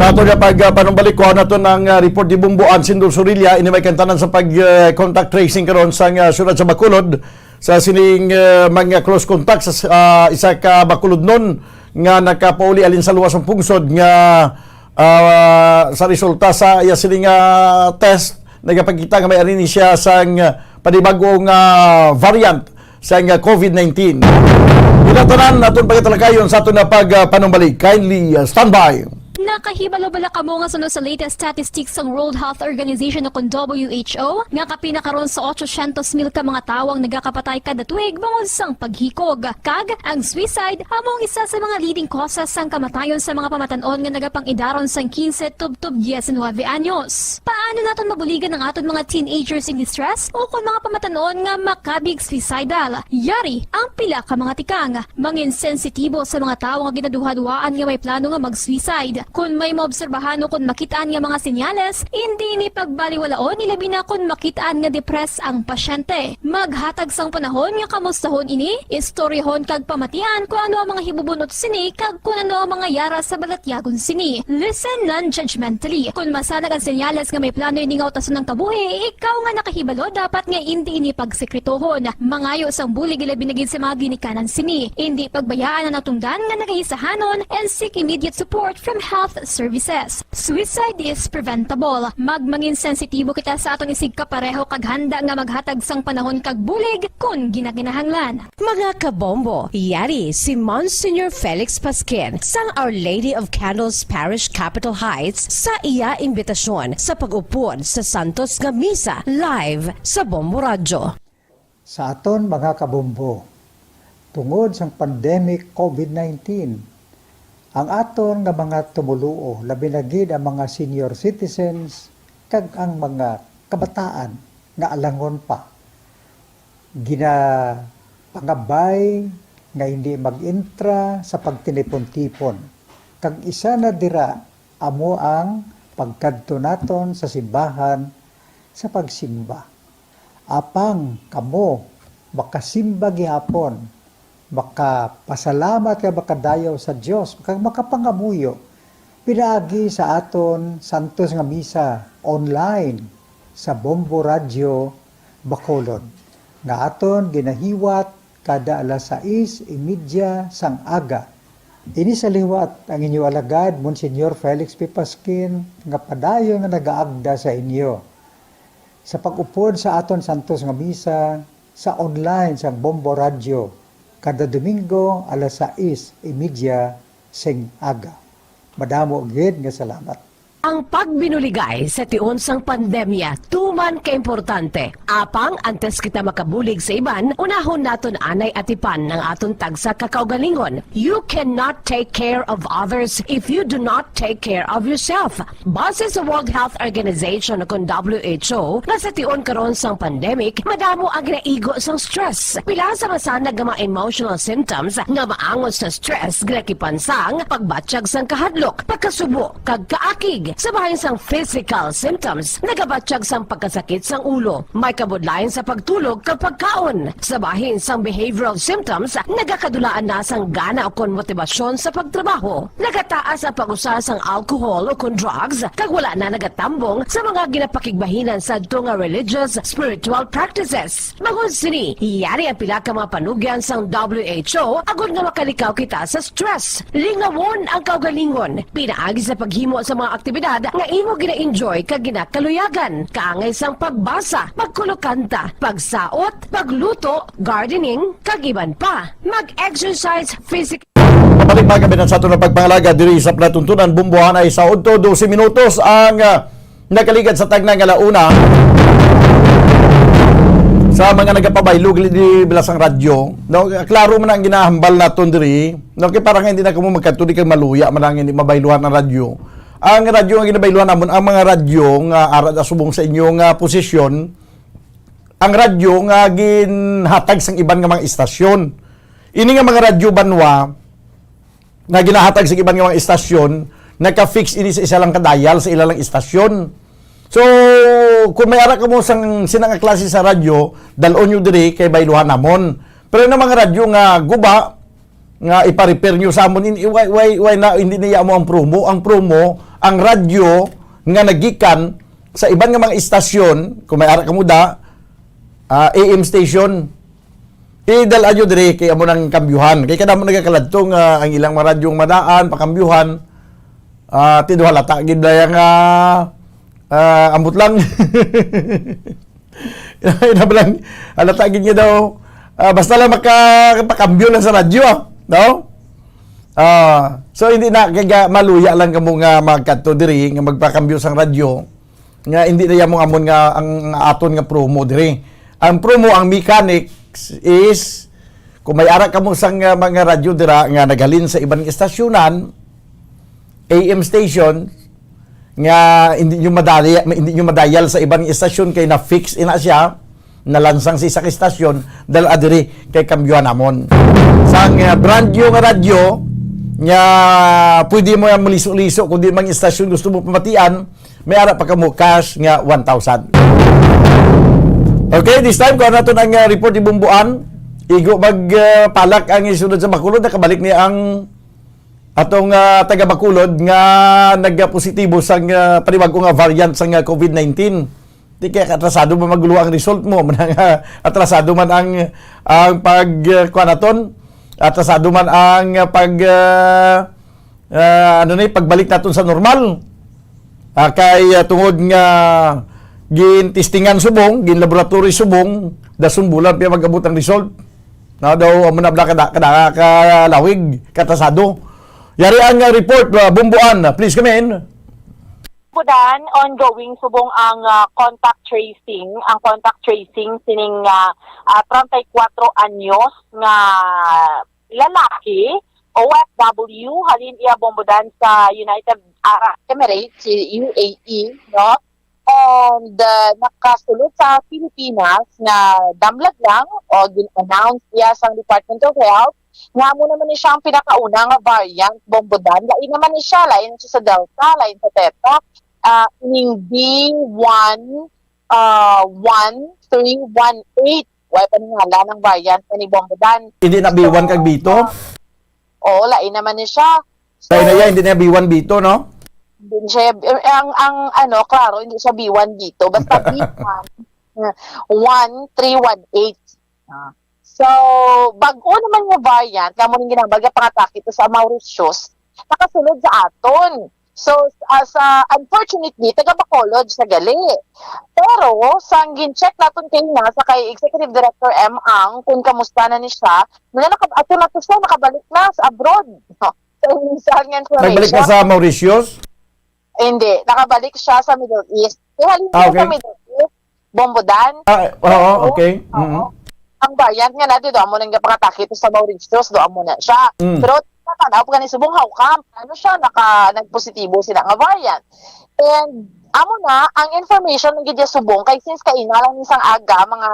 Ato nga pag, ah, panumbalik, kuha nato ang, ah, report ni Bombo Ansindol Sorilla, ini may kantanan sa pag, ah, contact tracing karon sa, ah, siyudad sa Bacolod, sa sining, ah, mga close contact sa, ah, isa ka Bacolodnon nga nakapauli alin sa luwas sang pungsod nga, ah, sa resulta sa iya sining, ah, test, nagapakita nga may ari ni siya sang, ah, panibag-o nga variant sang, ah, COVID nineteen. Ina tanan aton pagatalakayon sa aton nga pag, ah, panumbalik. Kindly, ah, standby. Nakahibalo bala kamo nga suno sa latest statistics sang World Health Organization o kon W H O nga kapin na karon sa ochocientos mil ka mga tawo ang nagakapatay kada tuig bangod sang paghikog, kag ang suicide amo ang isa sa mga leading causes sang kamatayon sa mga pamatan-on nga nagapang-idaron sang quince tubtob diecinuebe anyos. Paano naton mabuligan ang aton mga teenagers in distress o kon mga pamatan-on nga makabig suicidal? Yari ang pila ka mga tikang. Mangin sensitibo sa mga tawo nga ginaduhaduhaan nga may plano nga mag-suicide. Kon may maobserbahan o kon makit-an nga mga senyales, indi ini pagbaliwalaon, ilabi na kon makit-an nga depressed ang pasyente. Maghatag sang panahon nga kamustahon ini, istoryahon kag pamatian kon ano ang mga hibubun-ot sini kag kon ano ang mga yara sa balatyagon sini. Listen non-judgmentally. Kon masanag ang senyales nga may plano ini nga utason ang kabuhi, ikaw nga nakahibalo dapat nga indi ini pagsekretohon. Mangayo sang bulig, ilabi na gid sa mga ginikanan sini. Indi pagbayaan ang natungdan nga nagahisahanon and seek immediate support from health services. Suicide is preventable. Magmangin sensitibo kita sa aton isigkapareho kag handa nga maghatag sang panahon kag bulig kon ginakinahanglan. Mga kabombo, yari si Monsignor Felix Pasquin sang Our Lady of Candles Parish, Capitol Heights, sa iya imbitasyon sa pag-upod sa santos nga misa live sa Bombo Radyo. Sa aton mga kabombo, tungod sang pandemic COVID nineteen, ang aton nga mga tumoluo, labi na gid ang mga senior citizens kag ang mga kabataan nga alangon pa, ginapangabay nga hindi mag-intra sa pagtinipon-tipon, kag isa na dira amo ang pagkadto naton sa simbahan sa pagsimba. Apang kamo makasimba gihapon, makapasalamat kag makadayaw sa Dios, kag makapangamuyo pinaagi sa aton santos nga misa online sa Bombo Radyo Bacolod, nga aton ginahiwat kada alas sais y media sang aga. Ini sa liwat ang inyo alagad, Monsignor Felix P. Pasquin, nga padayon nga nagaagda sa inyo sa pag-upod sa aton santos nga misa sa online sang Bombo Radyo kada Domingo alas sais y media sing aga. Madamo gid nga salamat. Ang pagbinuligay sa tion sang pandemya tuman ka importante. Apang antes kita makabulig sa iban, unahon naton anay atipan ang aton tagsa ka kaugalingon. You cannot take care of others if you do not take care of yourself. Base sa World Health Organization o kon W H O, nga sa tion karon sang pandemic, madamo ang ginaigo sang stress. Pila sa masanag nga mga emotional symptoms nga maangot sa stress ginakipan sang pagbatyag sang kahadlok, pagkasubo, kag kaakig. Sa bahin sang physical symptoms, nagabatyag sang pagkasakit sang ulo, may kabudlayan sa pagtulog kag pagkaon. Sa bahin sang behavioral symptoms, nagakadulaan na sang gana ukon motibasyon sa pagtrabaho. Nagataas ang pag-usa sang alcohol ukon drugs, kag wala na nagatambong sa mga ginapakigbahinan sadto nga religious, spiritual practices. Bangod sini, yari ang pila ka mga panugyan sang W H O agod nga makalikaw kita sa stress. Lingawon ang kaugalingon pinaagi sa paghimo sa mga aktibidad nga imo gina-enjoy kag ginakaluyagan, kaangay sang pagbasa, pagkulokanta, pagsaot, pagluto, gardening, kag iban pa. Mag-exercise, physical. Pabalik, mga kabinat, sa aton nga pagpangalaga diri sa palatuntunan, bumbuhanay sa udto, dose minutos ang, ah, nakaligad sa tagna nga alauna. Sa mga nagapabaylo, gili di bala sang radyo, no? Klaro man ang ginahambal naton diri, no? Kay para nga hindi na kamo magkatuli kag maluya man ang hindi mabayluhan ang radyo. Ang radyo nga ginabayluhan namon, ang mga radyo nga ara da subong sa inyo nga posisyon, ang radyo nga ginhatag sang iban nga mga istasyon. Ini nga mga radyo banwa nga ginahatag sa iban nga mga istasyon, naka-fix ini sa isa lang ka dial sa ila lang istasyon. So, kung may ara kamo sang sina nga klase sa radyo, dal-on nyo diri kay bayluhan namon. Pero na mga radyo nga guba, nga ipa-repair nyo sa amon, in-, why, why, why na, hindi niya mo ang promo? Ang promo, ang radyo nga nagikan sa iban nga mga istasyon, kung may ara kamo da, ah, A M station, idala nyo diri kay amo nang kambyuhan. Kay kadamo nagakaladto nga ang ilang mga radyong madaan, pakambyuhan, ah, ti daw halata gid na nga, ah, ambot lang. Ina ba lang, halata gid nga daw, ah, basta lang maka-, pakambyo lang sa radyo, ah, no? Ah, so hindi na, kaya maluya lang kamo nga magkadto diri, nga magpakambyo sang radyo, nga hindi na yamong amon nga ang aton nga promo diri. Ang promo, ang mechanics is, kung may ara kamo sang, ah, mga radyo dira nga naghalin sa iban nga istasyonan, A M station, nga hindi nyo madali, hindi nyo madayal sa iban nga istasyon kay na-fix ina siya, nalansang sa isa ka istasyon, dala diri kay kambyuhan namon. Sang, ah, brand new nga radyo, nga pwede mo yan maliso-liso, kung di mang istasyon gusto mo pamatian, may ara pa kamo cash nga one thousand. Okay, this time, kuha nato ang, ah, report ni Bumbuan. Igo mag, ah, palak ang isunod sa Bacolod, nakabalik ni ang atong, ah, taga Bacolod nga nagpositibo sang, ah, panibag-o nga variant sang, ah, covid nineteen. Di kaya atrasado man magluwa ang result mo, man nga atrasado man ang, ang pag, ah, kuha naton, atrasado man ang, ah, pag, ah, ah, ano ni, pagbalik naton sa normal. Ah, kay, ah, tungod nga gin-testingan subong, gin-laboratory subong, dason bulan pa mag-abot ang result. Na daw, amo na bala kada, kada kalawig, katasado. Yari ang, ah, report, ah, Bumbuan. Please come in. Budan, ongoing subong ang, ah, contact tracing. Ang contact tracing sining, ah, ah, treinta y cuatro anyos nga lalaki, O F W, halin iya Bombodan sa United Arab Emirates, si U A E, no? And, uh, nakasulod sa Pilipinas nga damlag lang o gin-announce niya sang Department of Health nga amo naman ni siya ang pinakauna nga variant, Bombodan. Lain naman ni siya, lain siya sa Delta, lain sa Theta, ah, ning B one, ah, one three one eight. Way pa ni ngalan ang variant ni Bombodan. Hindi na B one kag B two? Oo, lain naman ni siya. So, kaya na yan, hindi na B one, B two, no? Hindi siya, eh, ang, ang, ano, klaro, hindi siya B one, B two. Basta B one, one three one eight. Ah. So, bag-o naman nga variant, nga mo ning ginambal nga pangatake to sa Mauritius, nakasulod sa aton. So, as, ah, unfortunately, taga Bacolod siya gali. Pero, sang gin-check naton kay na sa kay Executive Director M Ang kung kamusta na ni siya, wala na, ato na to siya, nakabalik na sa abroad. So, sa nga Nagbalik na information, sa Mauritius? Hindi, nakabalik siya sa Middle East. Kaya halin Ah, siya sa okay. Middle East, Bombodan. Ah, oo, So, okay. oo. Mm-mm. Ang variant nga na, di, do amo nang pangatake to sa Mauritius, do amo na siya. Mm. Pero, natanaw pa gani subong, how come? Ano siya, naka, nagpositibo sila nga variant. And, amo na, ang information ng gidya subong, kay since kaina lang ni sang aga, mga,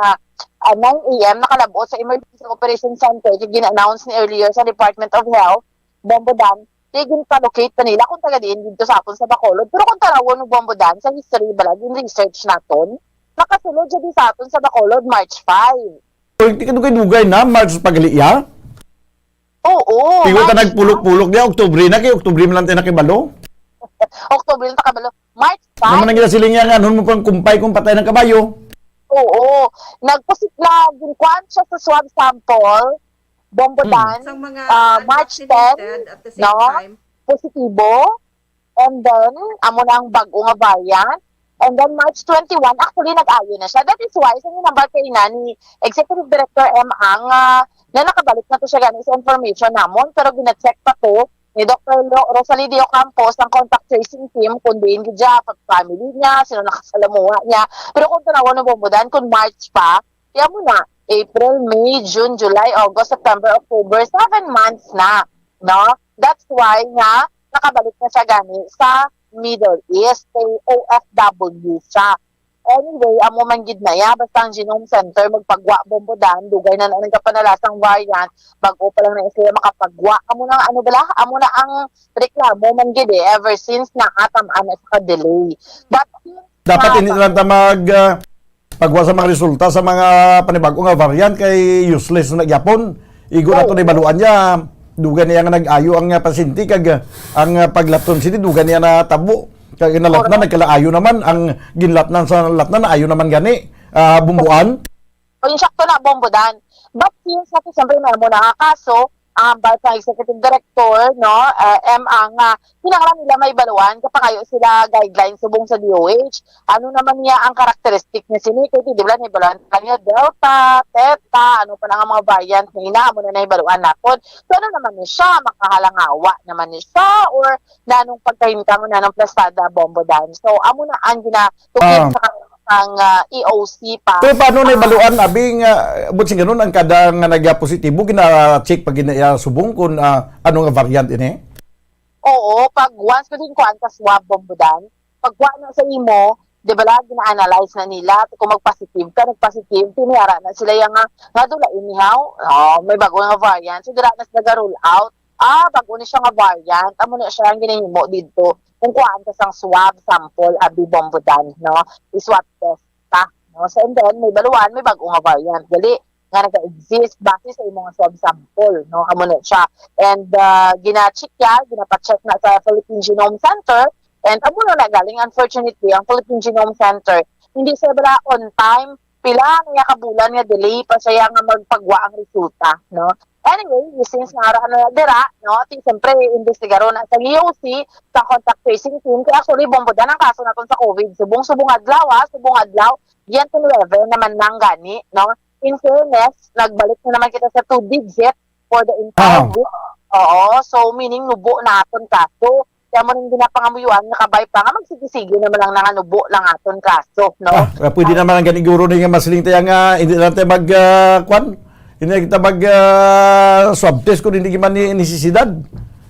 ah, nine A M, nakalabot sa Emergency Operation Center, kay gin-announce ni earlier sa Department of Health, Bombodan, di ginpa-locate pa nila kung taga diin dito sa aton sa Bacolod. Pero kung tarawon mo Bombodan, sa history bala, gin-research naton, nakasulod siya di sa aton sa Bacolod, March five. Uy, di ka dugay-dugay na, March pa gali iya? Oo, Tigo ta March nagpulok-pulok niya, Oktubre na, kay Oktubre man lang tayo nakibalo. Oktubre lang ta kabalo. March five. Naman ang ginasiling niya nga, nun mo pang kumpay kung patay ng kabayo. Oo. Nagpusit na, ginkuhaan siya sa swab sample, Bombodan, Mm. Sang mga ah, March ten, unvaccinated at the same no? Time. Positibo. And then, amo na ang bag-o nga variant. And then, March twenty-one, actually, nag-ayo na siya. That is why, sa number kay na ni Executive Director M Ang, ah, na nakabalik na to siya gani sa information namon, pero gina-check pa to ni Doctor Lo-, Rosalie Dio Campos, ang contact tracing team, kung diin gid siya, pag family niya, sino nakasalamuha niya. Pero kung tanawon ng Bombodan, kung March pa, kaya mo na, April, May, June, July, August, September, October, seven months na, no? That's why nga, nakabalik na siya gani sa Middle East, kay O F W siya. Anyway, amo man gid na ya, basta ang Genome Center, magpagwa Bombodan, dugay na na nagkapanalasang variant, bago pa lang na sila makapagwa. Amo na, ano bala? Amo na ang reklamo man gid eh, ever since na atam ana sa delay. But Dapat hindi lang ta mag, ah, pagwa sa mga resulta sa mga panibag-o nga variant kay useless na gyapon. Igo na to Oo. na ibaluan niya. Duga niya nga nag-ayo ang, ah, pasyente kag, ah, ang, ah, paglatnon sini duga niya natabo. Kag nalatnan, nagkalaayo naman ang ginlatnan sa latnan, naayo naman gani, ah, Bumbuan. O, insakto na, Bombo Dan. But since nato siyempre may amo na nga kaso, ang hambal sa executive director, no, ah, M ang, ah, kinahanglan nila mahibaluan, kapangayo sila guidelines subong sa D O H. Ano naman niya ang characteristic niya sini? Kay di ba nahibaluan ka niya, Delta, Theta, ano pa lang ang mga variant na ina, amo na nahibaluan naton. So, ano naman ni siya? Makahalangawa naman ni siya? Or nanong pagkahintang, nanong plastada, Bombo Dan? So, amo na ang ginatukod Ah. sa ang, ah, E O C pa. Pero paano na Ah. ibaluan, abi nga, but sing ganun, ang kada nga nagapositibo, gina-check pa gina-, ah, subong kung, ah, ano nga variant ini? Oo, pag once ko din kuan ka swab, Bombo Dan, pag kuha na sa imo, di ba la, gina-analyze na nila, kung mag-positive ka, nag-positive, tiniyara na sila yung nga, nga dula inihaw, oh, may bago nga variant, so dira na sila ga-rule out, ah, bago ni siya nga variant, amo na siya ang ginahimo dito, kung kuhaan ka sang swab sample, abi Bombo Dan, no, i-swab test ka, no, so and then, may baluan, may bago nga variant, dali, nga naga-exist base sa imong swab sample, no? Amo na siya. And, ah, gina-check yan, ginapacheck na sa Philippine Genome Center, and amo na na galing, unfortunately, ang Philippine Genome Center, hindi siya bala on time, pila nga ka bulan nga delay pa siya nga magpagwa ang resulta, no? Anyway, since nga ara na dira, no? Ti siyempre imbestigaron na sa E O C, sa contact tracing team, kaya actually, Bombo Dan, ang kaso naton sa COVID, subong-subong adlaw, ah, subong adlaw, yan to level naman nang gani, no? In fairness, nagbalik na naman kita sa two digit for the entire Ah. week. Oo, so meaning nubo na aton kaso. Kaya mo nang ginapangamuyuan nga kabay pa nga magsige-sige naman lang nanganubo lang aton kaso, no? Ah, ah, pwede naman ang ganiguro ni nga masiling tayo nga hindi na tayo mag, ah, kwan? Hindi na kita mag, ah, swab test kung hindi man ni nisisidad.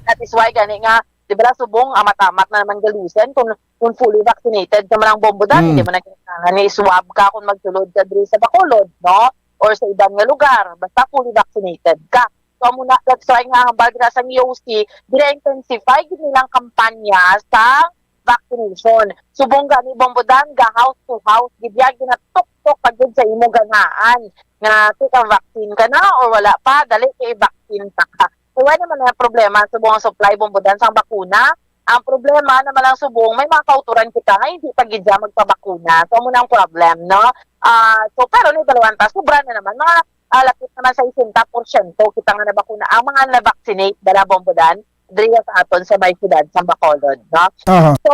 That is why gani nga, di ba, subong, ah, matamat na naman galusan kung, kung fully vaccinated ka man ang Bombo Dan, Mm. hindi mo na kailangan ni swab ka kung magsulod ka diri sa Bacolod, no? Or sa iban nga lugar, basta fully vaccinated ka. So, amo na, that's why nga hambal dira sa E O C, dira intensify gid nilang kampanya sa vaccination. Subong gani, Bombo Dan, ga house to house, gid ya, ginatuktok ka gid sa imo ganahan nga kung vaccine ka na or wala pa, dali kay vaccine pa ka. So, wala naman na problema subong ang supply, Bombo Dan, sang bakuna. Ang problema naman lang subong, may mga kauturan kita nga hindi pa gid siya magpabakuna. So, amo na ang problem, no? Ah, so, pero ni Balwanta, sobra na naman. Mga, ah, lapit naman sa sesenta porsyento kita nga nabakuna. Ang mga na-vaccinate, dala, Bombo Dan, diri sa aton sa may siyudad sa Bacolod, no? Aha. So,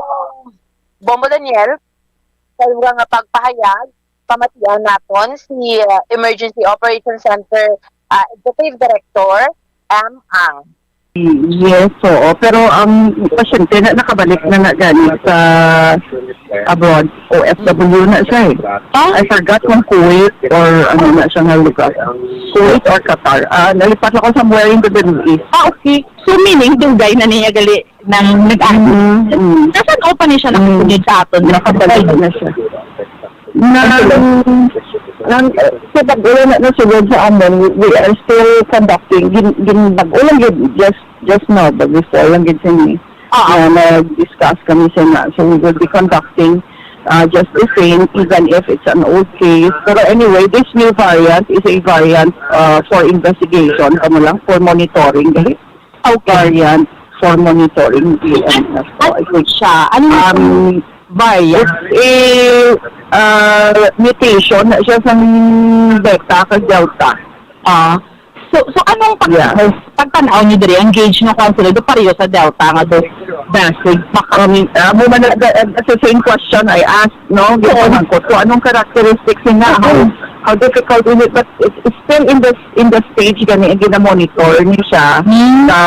Bombo Daniel, sa iyang nga pagpahayag, pamatian naton si, uh, Emergency Operations Center, uh, Executive Director M Ang. Yes, oo. Pero ang pasyente na nakabalik na na gani sa abroad, O F W na siya eh. Ah? I forgot kung Kuwait or ano na siya nga lugar. Kuwait or Qatar. Ah, nalipat ako somewhere in the Middle East. Ah, okay. So, meaning, dugay na niya gali nang nag-ano? Mm, mm. Nasan open ni siya Mm. nakasunod sa aton? Nakabalik na siya. Na, nang, eh, sa pag-ulan na nasulod sa amon, we, we are still conducting. Gin, gin, pag-ulan yun, just, just now, but before lang yun siya ni, Oo. na nag-discuss kami siya na. So, we will be conducting, uh, just the same, even if it's an old case. Pero anyway, this new variant is a variant, uh, for investigation, ano lang, for monitoring. Dali. Okay. Variant for monitoring, V M F. So, I think, Siya, ano yung um, variant? It's a, uh, mutation na siya sa Beta kag Delta. Ah. So, so anong pag-, Yeah. pagtan-aw niyo diri? Ang gauge nga kwan sila, do pareho sa Delta nga do basig? Baka Um, uh, mo man, uh, uh, that's the same question I asked, no? Oo. Gipamangkot ko, anong characteristics niya? How, Oo. how difficult is it? But it's, it's still in the, in the stage gani, gina-monitor ni siya. Hmm. Sa,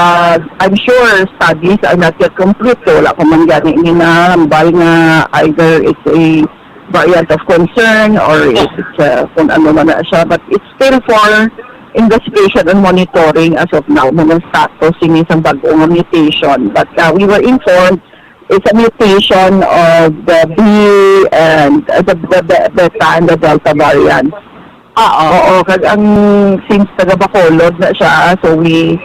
I'm sure studies are not yet complete. So, wala pa man gani ni nahambal nga either it's a variant of concern or if it's, uh, kung ano man na siya. But it's still for investigation and monitoring as of now. Mga status ini sa bago nga mutation. But, uh, we were informed it's a mutation of the B and, uh, the, the, the Beta and the Delta variant. Oo. Oo, kag ang, since taga Bacolod na siya, so we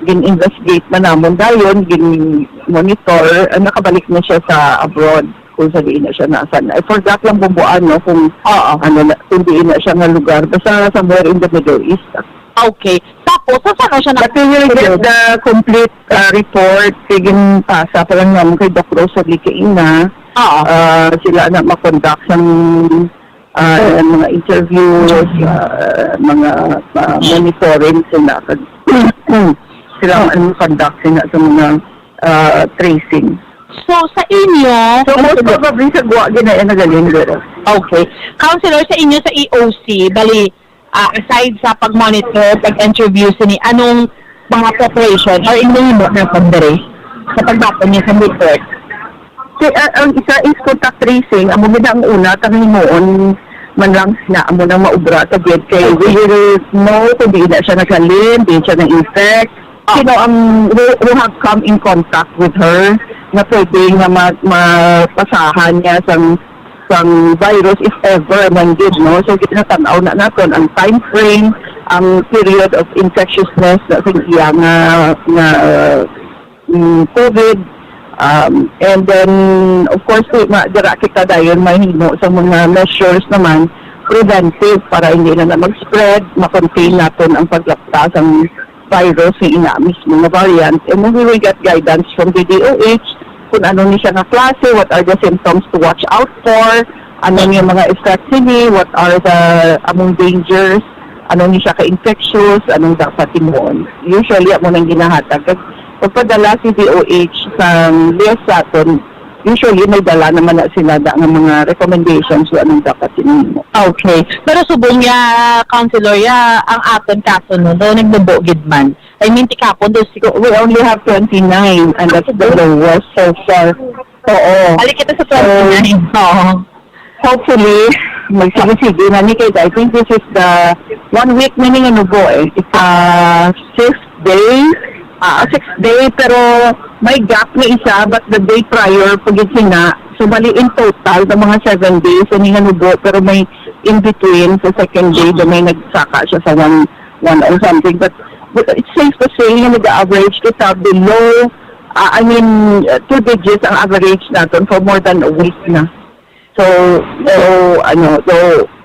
gin-investigate na namon dayon, gin-monitor, ah, nakabalik na siya sa abroad, kung sa diin na siya nasan. I forgot lang, Bombo, no, kung Oo. ano na, kung diin na siya nga lugar. Basta somewhere in the Middle East. Okay. Sa O, so saan siya na- But we will get the complete, uh, report. Sige, pasa pa lang naman kay Doc Rosalie kaina. Oo. Uh, sila na makondak sang, uh, mga interviews, uh, mga, uh, monitoring sila. Kag sila ang conduct sila sa mga, uh, tracing. So, sa inyo, So, most ano, probably sa Guwa, ginaya nagaling, pero Okay. Counselor, sa inyo sa E O C, bali, ah, aside sa pag-monitor, pag-interview sini, anong mga preparation or inyo himo na pagdiri sa pagbaton niya sa report? Si, ah, ang isa is contact tracing. Amo gid ang una, kang himuon man lang na amo nang maubra ta gid kay we will know kung di na siya naghalin, di siya na-infect. Sino ang who, who have come in contact with her na pwede nga ma-, mapasahan niya sang, sang virus if ever man gid, no? So, ginatan-aw na naton ang time frame, ang period of infectiousness na sa iya nga, nga, mm, COVID. Um, and then, of course, di, ma, dira kita dayon mahimo sa mga measures naman preventive para hindi na, na mag-spread, ma-contain naton ang paglapta sang virus sa ina mismo nga variant. And then we will get guidance from the D O H kung ano ni siya nga klase, what are the symptoms to watch out for, ano ni mga effects ini, what are the among dangers, ano ni siya ka-infectious, anong dapat himuon. Usually, amo nang ginahatag. Kag pagpadala si D O H sa list sa aton, usually may dala naman na sila da nga mga recommendations kung anong dapat himuon. Okay. Pero subong niya, Counselor, ya, ang aton kaso, no, daw nagbubo gid man. I mean, tikapon daw siguro. We only have twenty-nine, and that's the lowest so far. Oo. Balik kita sa So, twenty-nine. Oo. Hopefully, magsige-sige na ni kay I think this is the one week na ni nga nubo eh. It's a fifth day, ah, sixth day, pero may gap na isa, but the day prior pa gid sina. So, bali in total, the mga seven days, ani nga nubo, pero may in between, sa second day, do may nagsaka siya sa one, one or something. But, but it's safe to say nga nag-average kita below, ah, I mean, uh, two digits ang average naton for more than a week na. So, so, ano, so,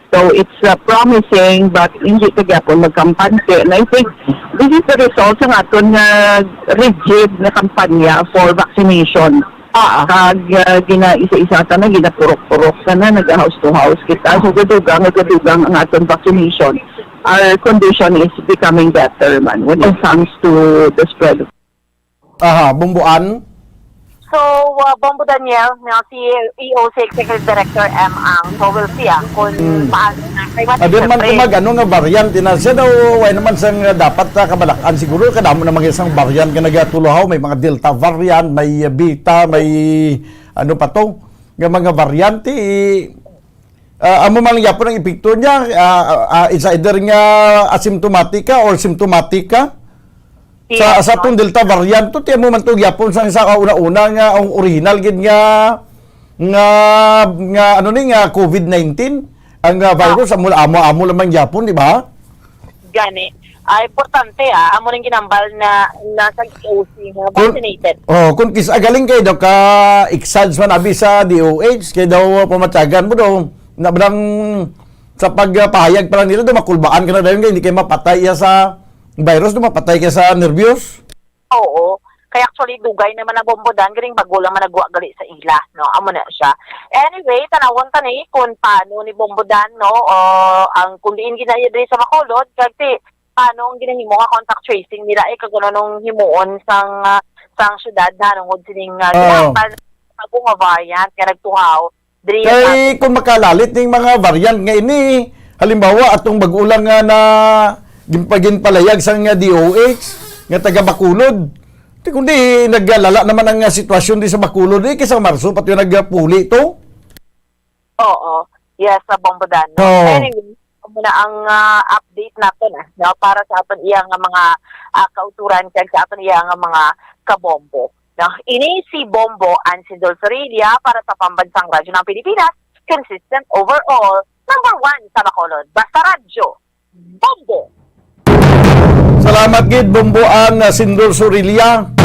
so it's, uh, promising, but hindi pa gyapon magkampante. And I think this is the result sa aton nga rigid na kampanya for vaccination. Ah. Kag, uh, gina-isa-isa ta na, ginapurok-purok ta na, nag-house to house kita. So, gadugang, gadugang ang aton vaccination. Our condition is becoming better man when it comes to the spread of Aha, Bomboan. So, uh, Bombo Daniel, nga si E O C Executive Director M ang, so we'll see, ah, kung Hmm. paano na. Kay what Abi man syempre, kung mag-ano nga variant, ina siya daw, wala naman sang dapat sa kabalakan. Siguro, kadamo naman isang variant nga nagatuluhaw. May mga Delta variant, may, uh, Beta, may ano pa to, nga mga variante, eh, Ah, amo man gyapon ang epekto niya, ah, ah, it's either nga asymptomatic ka or symptomatic ka. Sa, Yes, sa no? atong Delta variant, to, tiyan mo man to gyapon sa, sa kauna-una nga ang original gid nga, nga, nga ano ni, nga COVID nineteen, ang, ah, Ah. virus, amo, amo, amo lamang gyapon, di ba? Gani. Ah, importante, ah, amo nang ginambal na nasa E O C nga Kung, vaccinated. Oh, kung kis-, ah, galing kay daw ka exads man abi sa D O H, kay daw pamatyagan mo daw, na ba lang sa pagpahayag pa lang nila, daw makulbaan ka na dayon, kay hindi kay mapatay iya sa virus, daw mapatay ka sa nervyos. Oo. Kaya actually, dugay naman ang Bombo Dan, galing bago lang managwa gali sa ila, no? Amo na siya. Anyway, tanawon ta ni kung paano ni Bombo Dan, no? O, ang kung diin ginaya diri sa Bacolod, kag ti, paano ang ginahimo nga contact tracing nila, eh, kag ano nung himuon sang, ah, sang syudad na nungod sining, ah, Oo. ginambal bago nga variant nga nagtuhaw diri Kay sa kung makalalit ning mga variant nga ini, halimbawa, atong bag-o lang nga na ginpaginpalayag sang D O H nga taga Bacolod. Ti kundi naglalala naman ang, ah, sitwasyon di sa Bacolod, eh, kay sa Marso pa to nagpuli to. Oo. Yes, sa Bombo Dan, no? Oo. Anyway, amo na ang, ah, update naton, ah, no? Para sa aton iya nga mga, ah, kauturan kag sa aton iya nga mga kabombo. No? Ini si Bombo Ansidol Sorilla para sa Pambansang Radyo ng Pilipinas, consistent overall, number one sa Bacolod. Basta Radyo, Bombo! Salamat gid, Bombo An, ah, Sindol Sorilla.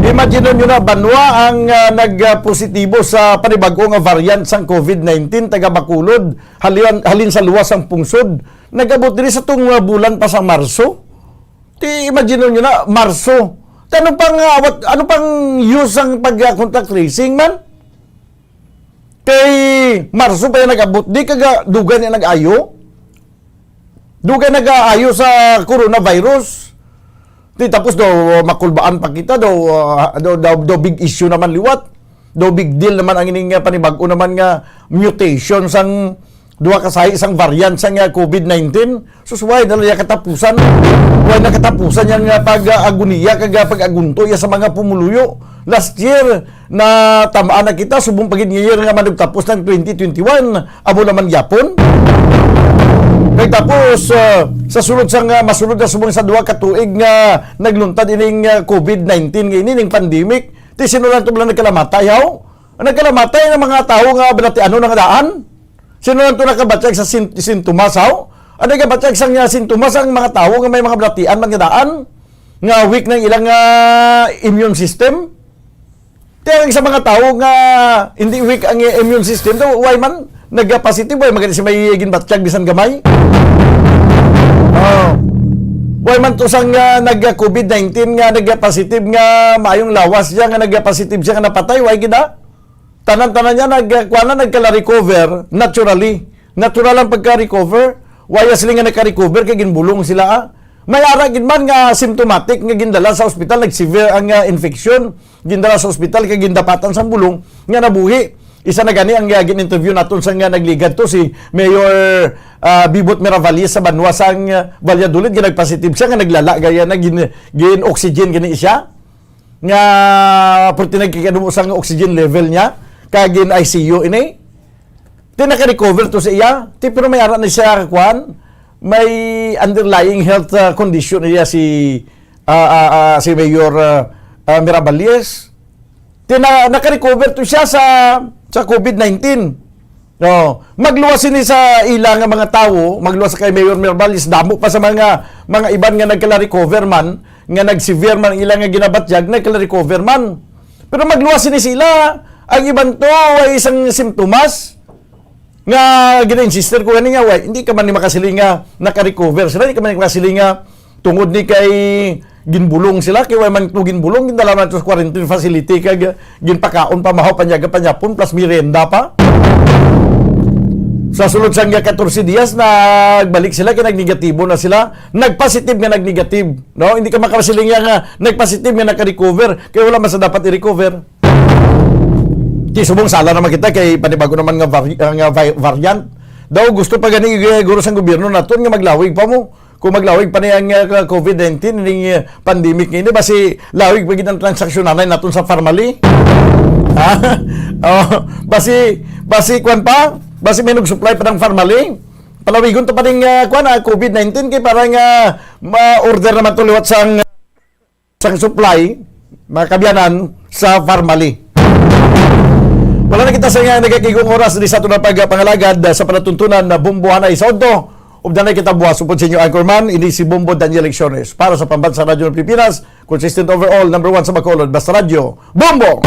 Imagine nyo na, banwa ang, ah, nagpositibo sa panibag-o nga variant sang COVID nineteen, taga Bacolod, halin, halin sa luwas sang pungsod. Nag-abot diri sa tong, ah, bulan pa sa Marso. Ti imagine nyo na, Marso. Ti ano pang, ah, what, ano pang use ang pag-, ah, contact tracing man? Kay Marso pa yan nag-abot, di kaga dugay na nag-ayo. Dugay nag-aayo sa coronavirus. Di tapos daw, makulbaan pa kita, daw, ah, daw, daw, daw big issue naman liwat. Daw big deal naman ang ining, ah, panibag-o naman nga mutation sang duha ka sahi sang variant sang, ah, covid nineteen. Sus, why na lang katapusan? Why na katapusan yang, ah, pag-agoniya kag, ah, pag-agunto ya sa mga pumuluyo? Last year, na tamaan na kita, subong pa gid nga year nga manugtapos ng twenty twenty-one, amo naman gyapon. Kay tapos, ah, sa sulod sang, ah, masulod na subong sa duha ka tuig nga nagluntad ining, ah, covid nineteen nga ini, ning pandemic, ti sino lang to bala nagkalamatay, haw? Ang nagkalamatay nga mga tawo nga balatianon nga daan? Sino lang to nakabatyag sa sin-, sintomas, haw? Ang nagabatyag sang, ah, sintomas ang mga tawo nga may mga balatian man nga daan, nga weak ng ilang, ah, immune system? Ti ang sa mga tawo nga hindi weak ang immune system, daw, why man nagka-positive, why man siya may ginbatyag bisan gamay? Oh. Why man to sang, ah, nagka-covid nineteen nga nagka-positive nga maayong lawas siya, nga nagka-positive siya nga napatay, why gid, ah? Tanan-tanan niya nag-, kuwan na, nagka-recover naturally. Natural ang pagka-recover. Why sila nga nagka-recover kay ginbulong sila, ah? May ara gid man nga symptomatic nga gindala sa ospital, nag-severe ang, ah, infection. Gindala sa ospital kay gindapatan sang bulong nga nabuhi. Isa na gani ang, ah, gin-interview naton sa nga nagligad to, si Mayor, ah, Bibot Miravalles sa banwa sang, ah, Valladolid, nga nagpositive siya, nga naglala gaya na gin-, gin-oxygen gani siya. Nga pwerte nagkakadumo sang oxygen level niya, kag gin-I C U ini. Ti naka-recover to sa iya. Ti, pero may ara na siya, kwan, may underlying health, ah, condition niya si, ah, ah, ah, si Mayor, ah, ah, Miraballes. Ti na, naka-recover to siya sa, sa covid nineteen. No, magluwas ini sa ila nga mga tawo, magluwas kay Mayor Mirabal, is damo pa sa mga, mga iban nga nagkala-recover man, nga nag-severe man ang ila nga ginabatyag, nagkala-recover man. Pero magluwas ini sila, ang iban to ay isang simptomas nga gina-insister ko gani nga, way, hindi ka man ni makasiling nga naka-recover sila, hindi ka man ni makasiling nga tungod ni kay ginbulong sila, kay way man to ginbulong, gindala man to sa quarantine facility, kag ginpakaon pa, mahaw, panyaga, panyapon, plus merienda pa. Sa sulod sang katorse dias, nagbalik sila, kay nagnegatibo na sila. Nagpositive nga nagnegative, no? Hindi ka makasiling nga nagpositive nga naka-recover, kay wala man sa dapat i-recover. Ti subong sala naman kita kay panibago naman nga vari-, nga vi-, variant. Daw gusto pa gani, eh, guro sang gobyerno naton nga maglawig pa mo. Kung maglawig pa niya ang, uh, covid nineteen, ning, uh, pandemic nga ini, basi lawig pa gid ang transaksyon nanay naton sa Farmally. Ha? Oh, basi, basi kwan pa? Basi may nag-supply pa ng Farmally? Palawigon to pa ning, uh, kwan, ah, covid nineteen kay para nga ma-order naman to liwat sang, sang supply, mga kabyanan, sa Farmally. Wala na kita sa nga nagakigong oras di sa aton nga pagpangalagad sa palatuntunan na Bombo Hanay sa Udto. Ug danay kita buwas upod sa inyo anchorman, ini si Bombo Daniel Lecciones. Para sa Pambansa Radyo ng Pilipinas, consistent overall, number one sa Bacolod, Basta Radyo, Bombo!